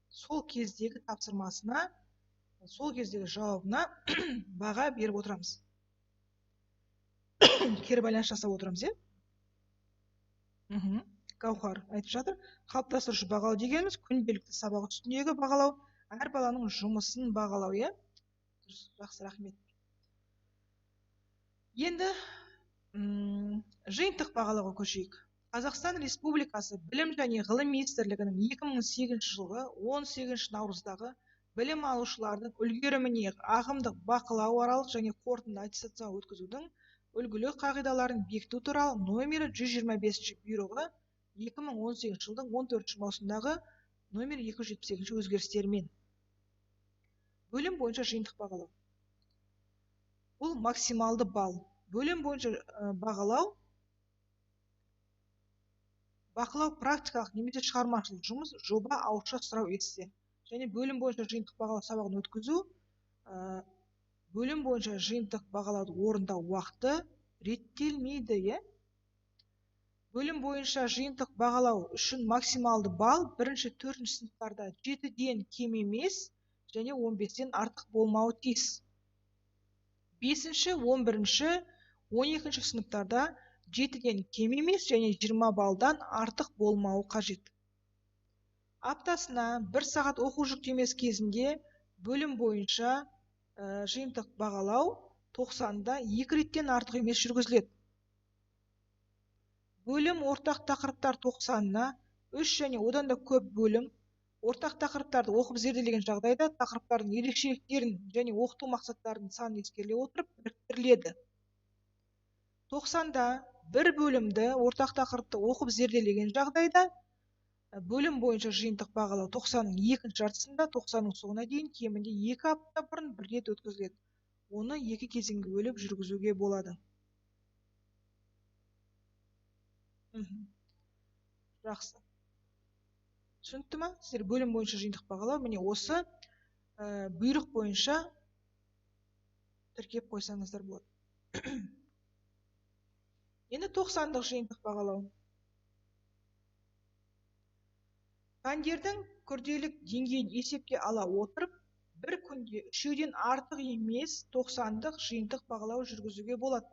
сол кездегі тапсырмасына, сол кездегі жауабына баға беріп отырамыз. Кері байланыс жасап отырамыз, иә? Гауһар айтып жатыр, қалыптастырушы бағалау дегеніміз күнделікті сабақ үстіндегі бағалау, әр баланың жұмысын бағалау, иә? Дұрыс, жақсы, рахмет. Енді жиынтық бағалауға көшейік. Қазақстан Республикасы Білім және ғылым министрлігінің 2008 жылғы 18 наурыздағы білім алушылардың үлгеріміне ағымдық бақылау аралық және қорытынды аттестация өткізудің үлгілі қағидаларын бекіту туралы номері 125 бұйрығы 2018 жылдың 14 маусымдағы номер 272 өзгерістерімен. Бөлім бойынша жиынтық бағалау. Бұл максималды балл. Бөлім бойынша бағалау бақылау практикалық немесе шығармашылық жұмыс, жоба, ауызша сұрау, эссе. Және бөлім бойынша жиынтық бағалау сабағын өткізу, бөлім бойынша жиынтық бағалауды орындау уақыты реттелмейді. Бөлім бойынша жиынтық бағалау үшін максималды балл 1-ші, 4-ші сыныптарда 7-ден кем емес және 15-тен артық болмауы тиіс. 5-ші, 11-ші, 12-ші сыныптарда 7-ден кем емес және 20 баллдан артық болмауы қажет. Аптасына 1 сағат оқу жүктемесі кезінде бөлім бойынша жиынтық бағалау 90-да 2 реттен артық емес жүргізіледі. Бөлім ортақ тақырыптар 90-на 3 және одан да көп бөлім ортақ тақырыптарды оқып зерделеген жағдайда тақырыптардың ерекшеліктерін және оқыту мақсаттарының санын ескере отырып біріктіріледі. 90-да бір бөлімді ортақ тақырыпты оқып зерделеген жағдайда бөлім бойынша жиынтық бағалау 90-ның екінші жартысында 90-ның соңына дейін кемінде 2 апта бұрын бір рет өткізіледі. Оны 2 кезеңге бөліп жүргізуге болады. Жақсы. Түсінікті ма? Сіздер бөлім бойынша жиынтық бағалау міне осы бұйрық бойынша тіркеп қойсаңыздар болады. Енді 90-дық жиынтық бағалау. Пәндердің күрделік деңгейін есепке ала отырып, бір күнде 3-ден артық емес 90-дық жиынтық бағалау жүргізуге болады.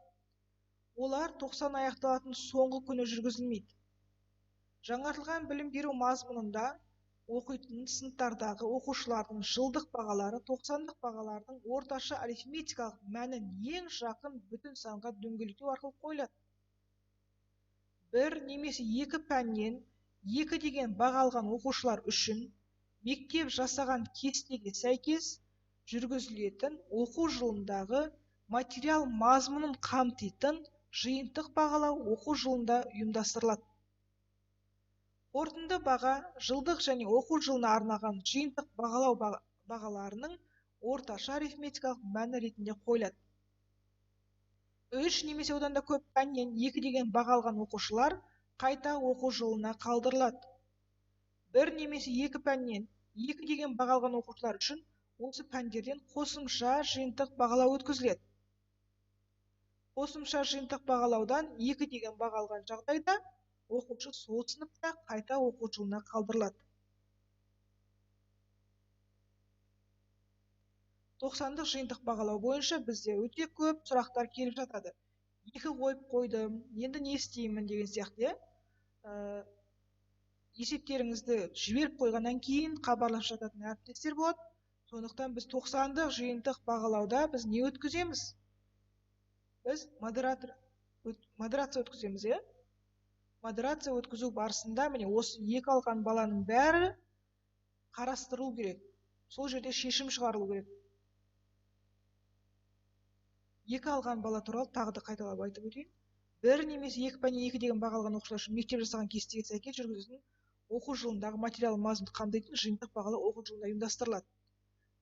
Олар 90 аяқталатын соңғы күні жүргізілмейді. Жаңартылған білім беру мазмұнында оқитын сыныптардағы оқушылардың жылдық бағалары 90-дық бағалардың орташа арифметикалық мәнін ең жақын бүтін санға дөңгелету арқылы қойылады. 1 немесе 2 пәннен 2 деген баға алған оқушылар үшін мектеп жасаған кестеге сәйкес жүргізілетін оқу жылындағы материал мазмұнын қамтитын жиынтық бағалау оқу жылында ұйымдастырылады. Қорытынды баға жылдық және оқу жылына арналған жиынтық бағалау бағаларының орташа арифметикалық мәні ретінде қойылады. 3 немесе одан да көп пәннен 2 деген баға алған оқушылар қайта оқу жылына қалдырылады. 1 немесе 2 пәннен 2 деген баға алған оқушылар үшін осы пәндерден қосымша жиынтық бағалау өткізіледі. Қосымша жиынтық бағалаудан 2 деген баға алған жағдайда оқушы сол сыныпта қайта оқу жылына қалдырылады. 90-дық жиынтық бағалау бойынша бізде өте көп сұрақтар келіп жатады. 2 қойып қойдым, енді не істеймін деген сияқты. Есептеріңізді жіберіп қойғаннан кейін хабарласып жататын әріптестер болады. Сондықтан біз 90-дық жиынтық бағалауда біз не өткіземіз? Біз модерация өткіземіз, иә? Модерация өткізу барысында міне осы 2 алған баланың бәрі қарастырылу керек. Сол жерде шешім шығарылу керек. 2 алған бала туралы тағы да қайталап айтып өтейін. 1 немесе 2 пәннен 2 деген баға алған оқушылар үшін мектеп жасаған кестеге сәйкес жүргізілетін оқу жылындағы материал мазмұнды қамтитын жиынтық бағалау оқу жылында ұйымдастырылады.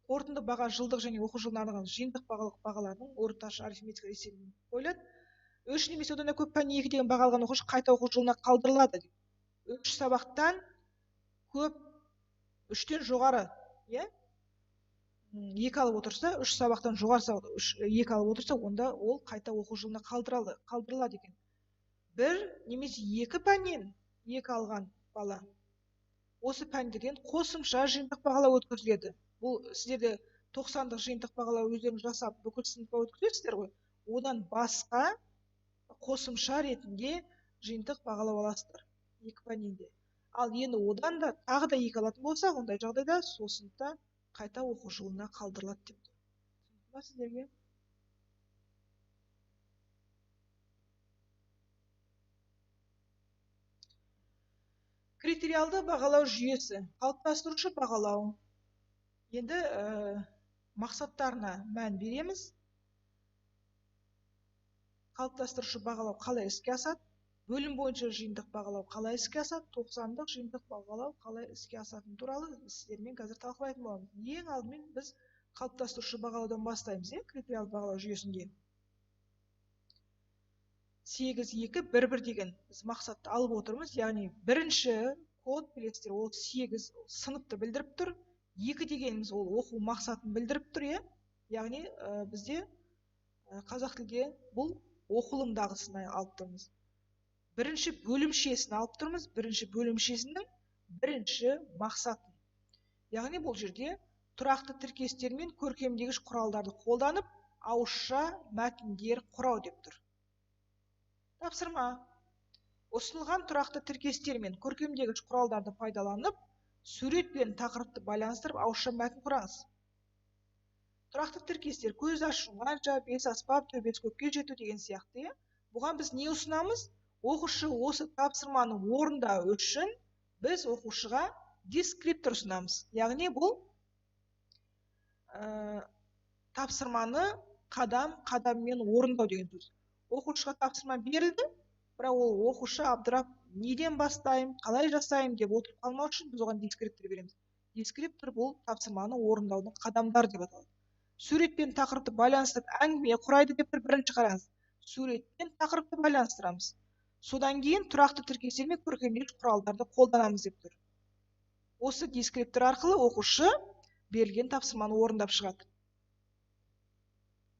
Қорытынды баға жылдық және оқу жылына арналған жиынтық бағаларының орташа арифметикалық есебімен қойылады. 3 немесе одан да көп пәннен 2 деген баға алған оқушы қайта оқу жылына қалдырылады. 3 сабақтан көп, 3-тен жоғары, иә? 2 алып отырса, 3 сабақтан жоғары 2 алып отырса, онда ол қайта оқу жылына қалдырылады екен. 1 немесе 2 пәннен 2 алған бала осы пәндерден қосымша жиынтық бағалау өткізіледі. Бұл сіздерде 90-дық жиынтық бағалау өздеріңіз жасап бүкіл сыныпқа өткізесіздер ғой. Одан басқа қосымша ретінде жиынтық бағалау аласыздар 2 пәннен де. Ал енді одан да тағы да 2 алатын болса, ондай жағдайда сол сыныпта қайта оқу жылына қалдырылады деп тұр. Түсінікті ма сіздерге? Критериалды бағалау жүйесі, қалыптастырушы бағалау. Енді мақсаттарына мән береміз. Қалыптастырушы бағалау қалай іске асады? Бөлім бойынша жиынтық бағалау қалай іске асады? 90-дық жиынтық бағалау қалай іске асатыны туралы сіздермен қазір талқылайтын боламыз. Ең алдымен біз қалыптастырушы бағалаудан бастаймыз, критериалды бағалау жүйесінде. 8, 2, 1, 1 деген біз мақсатты алып отырмыз. Яғни бірінші код, білесіздер, ол 8 сыныпты білдіріп тұр. 2 дегеніміз ол оқу мақсатын білдіріп тұр, иә? Яғни бізде қазақ тілде бұл оқылым дағдысын алып тұрмыз. Бірінші бөлімшесін алып тұрмыз, бірінші бөлімшесінің бірінші мақсатын. Яғни бұл жерде тұрақты тіркестер мен көркемдегіш құралдарды қолданып, ауызша мәтіндер құрау деп тұр. Тапсырма. Ұсынылған тұрақты тіркестер мен көркемдегіш құралдарды пайдаланып, сурет пен тақырыпты байланыстырып ауызша мәтін құраңыз. Тұрақты тіркестер көз ашу, жұмғанша, бес аспап, төбесі көкке жету деген сияқты. Бұған біз не ұсынамыз? Оқушы осы тапсырманы орындау үшін біз оқушыға дескриптор ұсынамыз. Яғни бұл тапсырманы қадам-қадаммен орындау деген сөз. Оқушыға тапсырма берілді, бірақ ол оқушы абдырап, неден бастаймын, қалай жасаймын деп отырып қалмау үшін біз оған дескриптор береміз. Дескриптор бұл тапсырманы орындаудың қадамдары деп аталады. Суретпен тақырыпты байланыстырып әңгіме құрайды деп тұр. Бірінші қараңыз. Суретпен тақырыпты байланыстырамыз. Содан кейін тұрақты тіркестер мен көркемдегіш құралдарды қолданамыз деп тұр. Осы дескриптор арқылы оқушы берілген тапсырманы орындап шығады.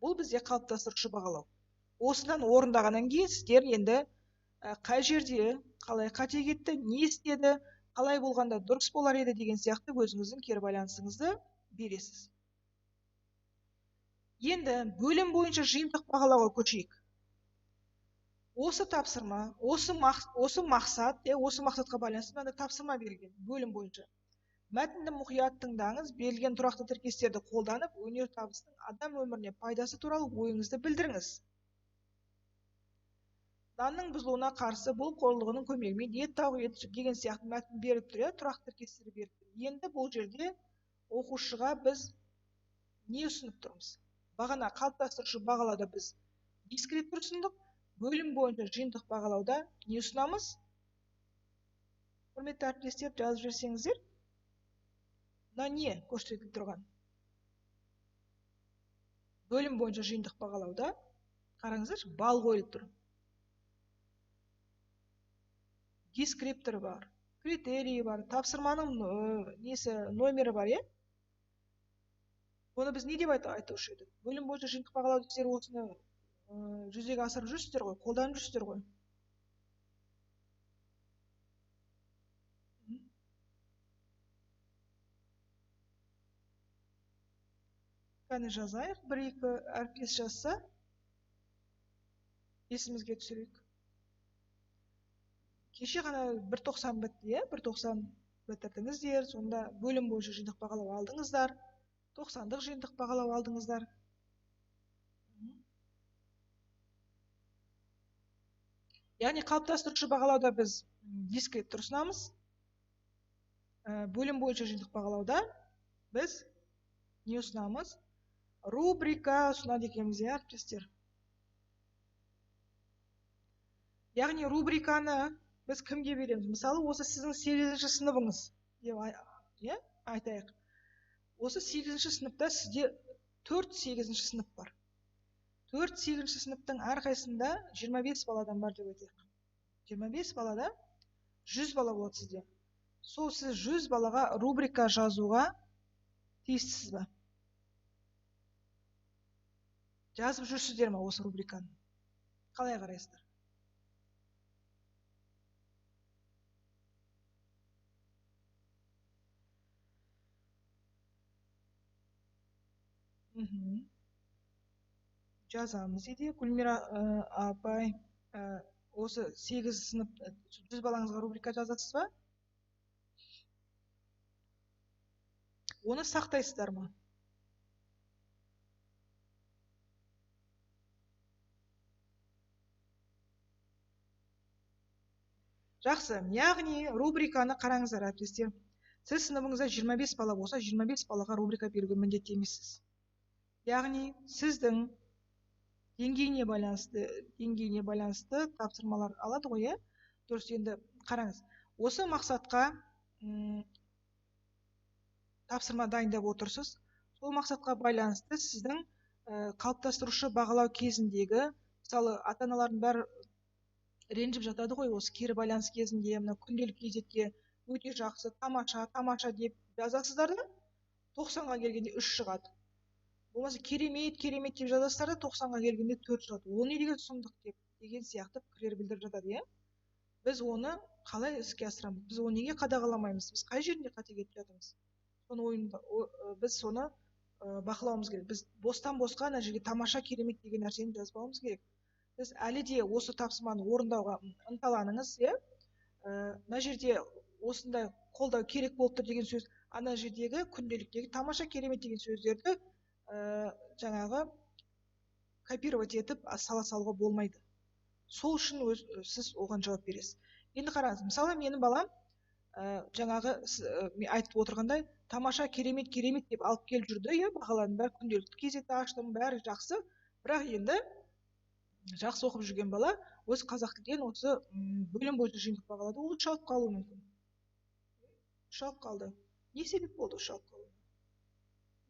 Бұл бізде қалыптастырушы бағалау. Осыдан орындағаннан кейін сіздер енді қай жерде қалай қате кетті, не істеді, қалай болғанда дұрыс болар еді деген сияқты өзіңіздің кері байланысыңызды бересіз. Енді бөлім бойынша жиынтық бағалауға көшейік. Осы тапсырма, осы мақсат, осы мақсатқа байланысты мынандай тапсырма берілген бөлім бойынша. Мәтінді мұқият тыңдаңыз, берілген тұрақты тіркестерді қолданып, өнертабыстың адам өміріне пайдасы туралы ойыңызды білдіріңіз. Нанның бұзылуына қарсы бұл құрылғының көмегімен ет, тауық еті деген сияқты мәтін беріліп тұр, тұрақты тіркестер беріліп тұр. Енді бұл жерде оқушыға біз не ұсынып тұрмыз? Бағана қалыптастырушы бағалауда біз дескриптор ұсындық, бөлім бойынша жиынтық бағалауда не ұсынамыз? Құрметті әріптестер, жазып жіберсеңіздер. Мына не көрсетіліп тұрған? Бөлім бойынша жиынтық бағалауда, қараңыздаршы, балл қойылып тұр. Дескриптор бар, критерийі бар, тапсырманың несі, номері бар, е? Оны біз не деп айтушы едік? Бөлім бойынша жиынтық бағалауды сіздер осыны жүзеге асырып жүрсіздер ғой, қолданып жүрсіздер ғой. Кәне жазайық, бір-екі әріптес жазса, есімізге түсірейік. Кеше ғана 1.90 бітті, 1.90 бітірдіңіздер, сонда бөлім бойынша жиынтық бағалау алдыңыздар, 90-дық жиынтық бағалау алдыңыздар. Яғни қалыптастырушы бағалауда біз дескриптор ұсынамыз. Бөлім бойынша жиынтық бағалауда біз не ұсынамыз? Рубрика ұсынады екенбіз, әріптестер. Яғни рубриканы біз кімге береміз? Мысалы, осы сіздің 8-ші сыныбыңыз деп айтайық. Осы 8-ші сыныпта сізде 4 8-ші сынып бар. 4 8-ші сыныптың әрқайсысында 25 баладан бар деп айтайық. 25 балада 100 бала болады сізде. Сол сіз 100 балаға рубрика жазуға тиістісіз ба? Жазып жүрсіздер ме осы рубриканы? Қалай қарайсыздар? Жазамыз дейді. Гүлмира апай, осы 8 сынып 100 балаңызға рубрика жазасыз ба? Оны сақтайсыздар ма? Жақсы, яғни рубриканы қараңыздар, әріптестер. Сіз сыныбыңызда 25 бала болса, 25 балаға рубрика беруге міндетті емессіз. Яғни сіздің деңгейіне байланысты тапсырмалар алады ғой, иә? Дұрыс, енді қараңыз. Осы мақсатқа тапсырма дайындап отырсыз. Сол мақсатқа байланысты сіздің қалыптастырушы бағалау кезіндегі, мысалы, ата-аналардың бәрі ренжіп жатады ғой, осы кері байланыс кезінде мына күнделік кезекке өте жақсы, тамаша, тамаша деп жазасыздар да, 90-ға келгенде 3 шығады. Болмаса керемет, керемет деп жазасыздар да, 90-ға келгенде 4 шығады. Ол не деген сұмдық деп деген сияқты пікірлер білдіріп жатады, иә? Біз оны қалай іске асырамыз? Біз оны неге қадағаламаймыз? Біз қай жерінде қате кетіп жатырмыз? Біз соны бақылауымыз керек. Біз бостан-босқа ана жерге тамаша, керемет деген нәрсені жазбауымыз керек. Біз әлі де осы тапсырманы орындауға ынталаныңыз, иә? Мына жерде осындай қолдау керек болып тұр деген сөз, ана жердегі күнделіктегі тамаша, керемет деген сөздерді жаңағы копировать етіп сала салуға болмайды. Сол үшін сіз оған жауап бересіз. Енді қараңыз, мысалы, менің балам жаңағы айтып отырғандай тамаша, керемет, керемет деп алып келіп жүрді, иә, бағалардың бәрі, күнделікті кезекті аштым, бәрі жақсы. Бірақ енді жақсы оқып жүрген бала өз қазақ тілден осы бөлім бойынша жиынтық бағалады, ол үш алып қалуы мүмкін. Үш алып қалды. Не себеп болды үш алып қалуына?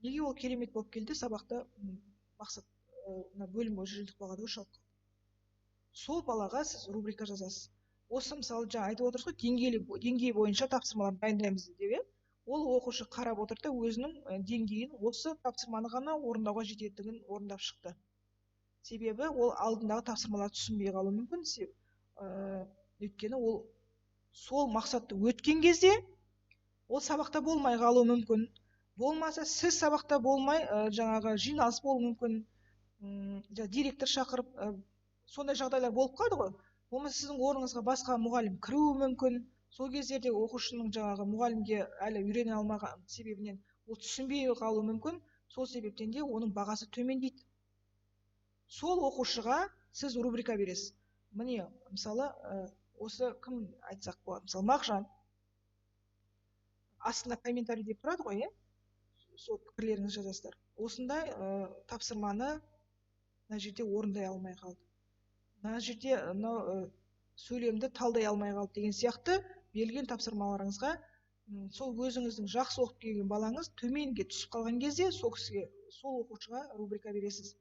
Неге ол керемет болып келді сабақта, мақсат мына бөлім бойынша жиынтық бағада үш алып қалды? Сол балаға сіз рубрика жазасыз. Осы мысалы жаңа айтып отырсыз ғой, деңгей бойынша тапсырмалар дайындаймыз деп, иә? Ол оқушы қарап отырды да өзінің деңгейін осы тапсырманы ғана орындауға жететіндігін орындап шықты. Себебі ол алдындағы тапсырмаларды түсінбей қалуы мүмкін. Өйткені ол сол мақсатты өткен кезде ол сабақта болмай қалуы мүмкін. Болмаса сіз сабақта болмай, жаңағы жиналыс болуы мүмкін. Директор шақырып, сондай жағдайлар болып қалады ғой. Болмаса сіздің орныңызға басқа мұғалім кіруі мүмкін. Сол кездерде оқушының жаңағы мұғалімге әлі үйрене алмаған себебінен ол түсінбей қалуы мүмкін. Сол себептен де оның бағасы төмендейді. Сол оқушыға сіз рубрика бересіз. Міне, мысалы, осы кім айтсақ болады? Мысалы, Мағжан. Астына комментарий деп тұрады ғой, иә? Сол пікірлеріңізді жазасыздар. Осындай тапсырманы мына жерде орындай алмай қалды. Мына жерде мынау сөйлемді талдай алмай қалды деген сияқты берілген тапсырмаларыңызға сол өзіңіздің жақсы оқып келген балаңыз төменге түсіп қалған кезде сол кісіге, сол оқушыға рубрика бересіз.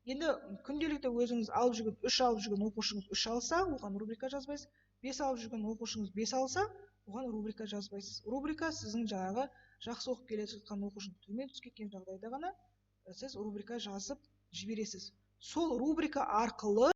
Енді күнделікті өзіңіз алып жүрген, 3 алып жүрген оқушыңыз 3 алса, оған рубрика жазбайсыз. 5 алып жүрген оқушыңыз 5 алса, оған рубрика жазбайсыз. Рубрика сіздің жаңағы жақсы оқып келе жатқан оқушының төмен түсіп кеткен жағдайда ғана сіз рубрика жазып жібересіз. Сол рубрика арқылы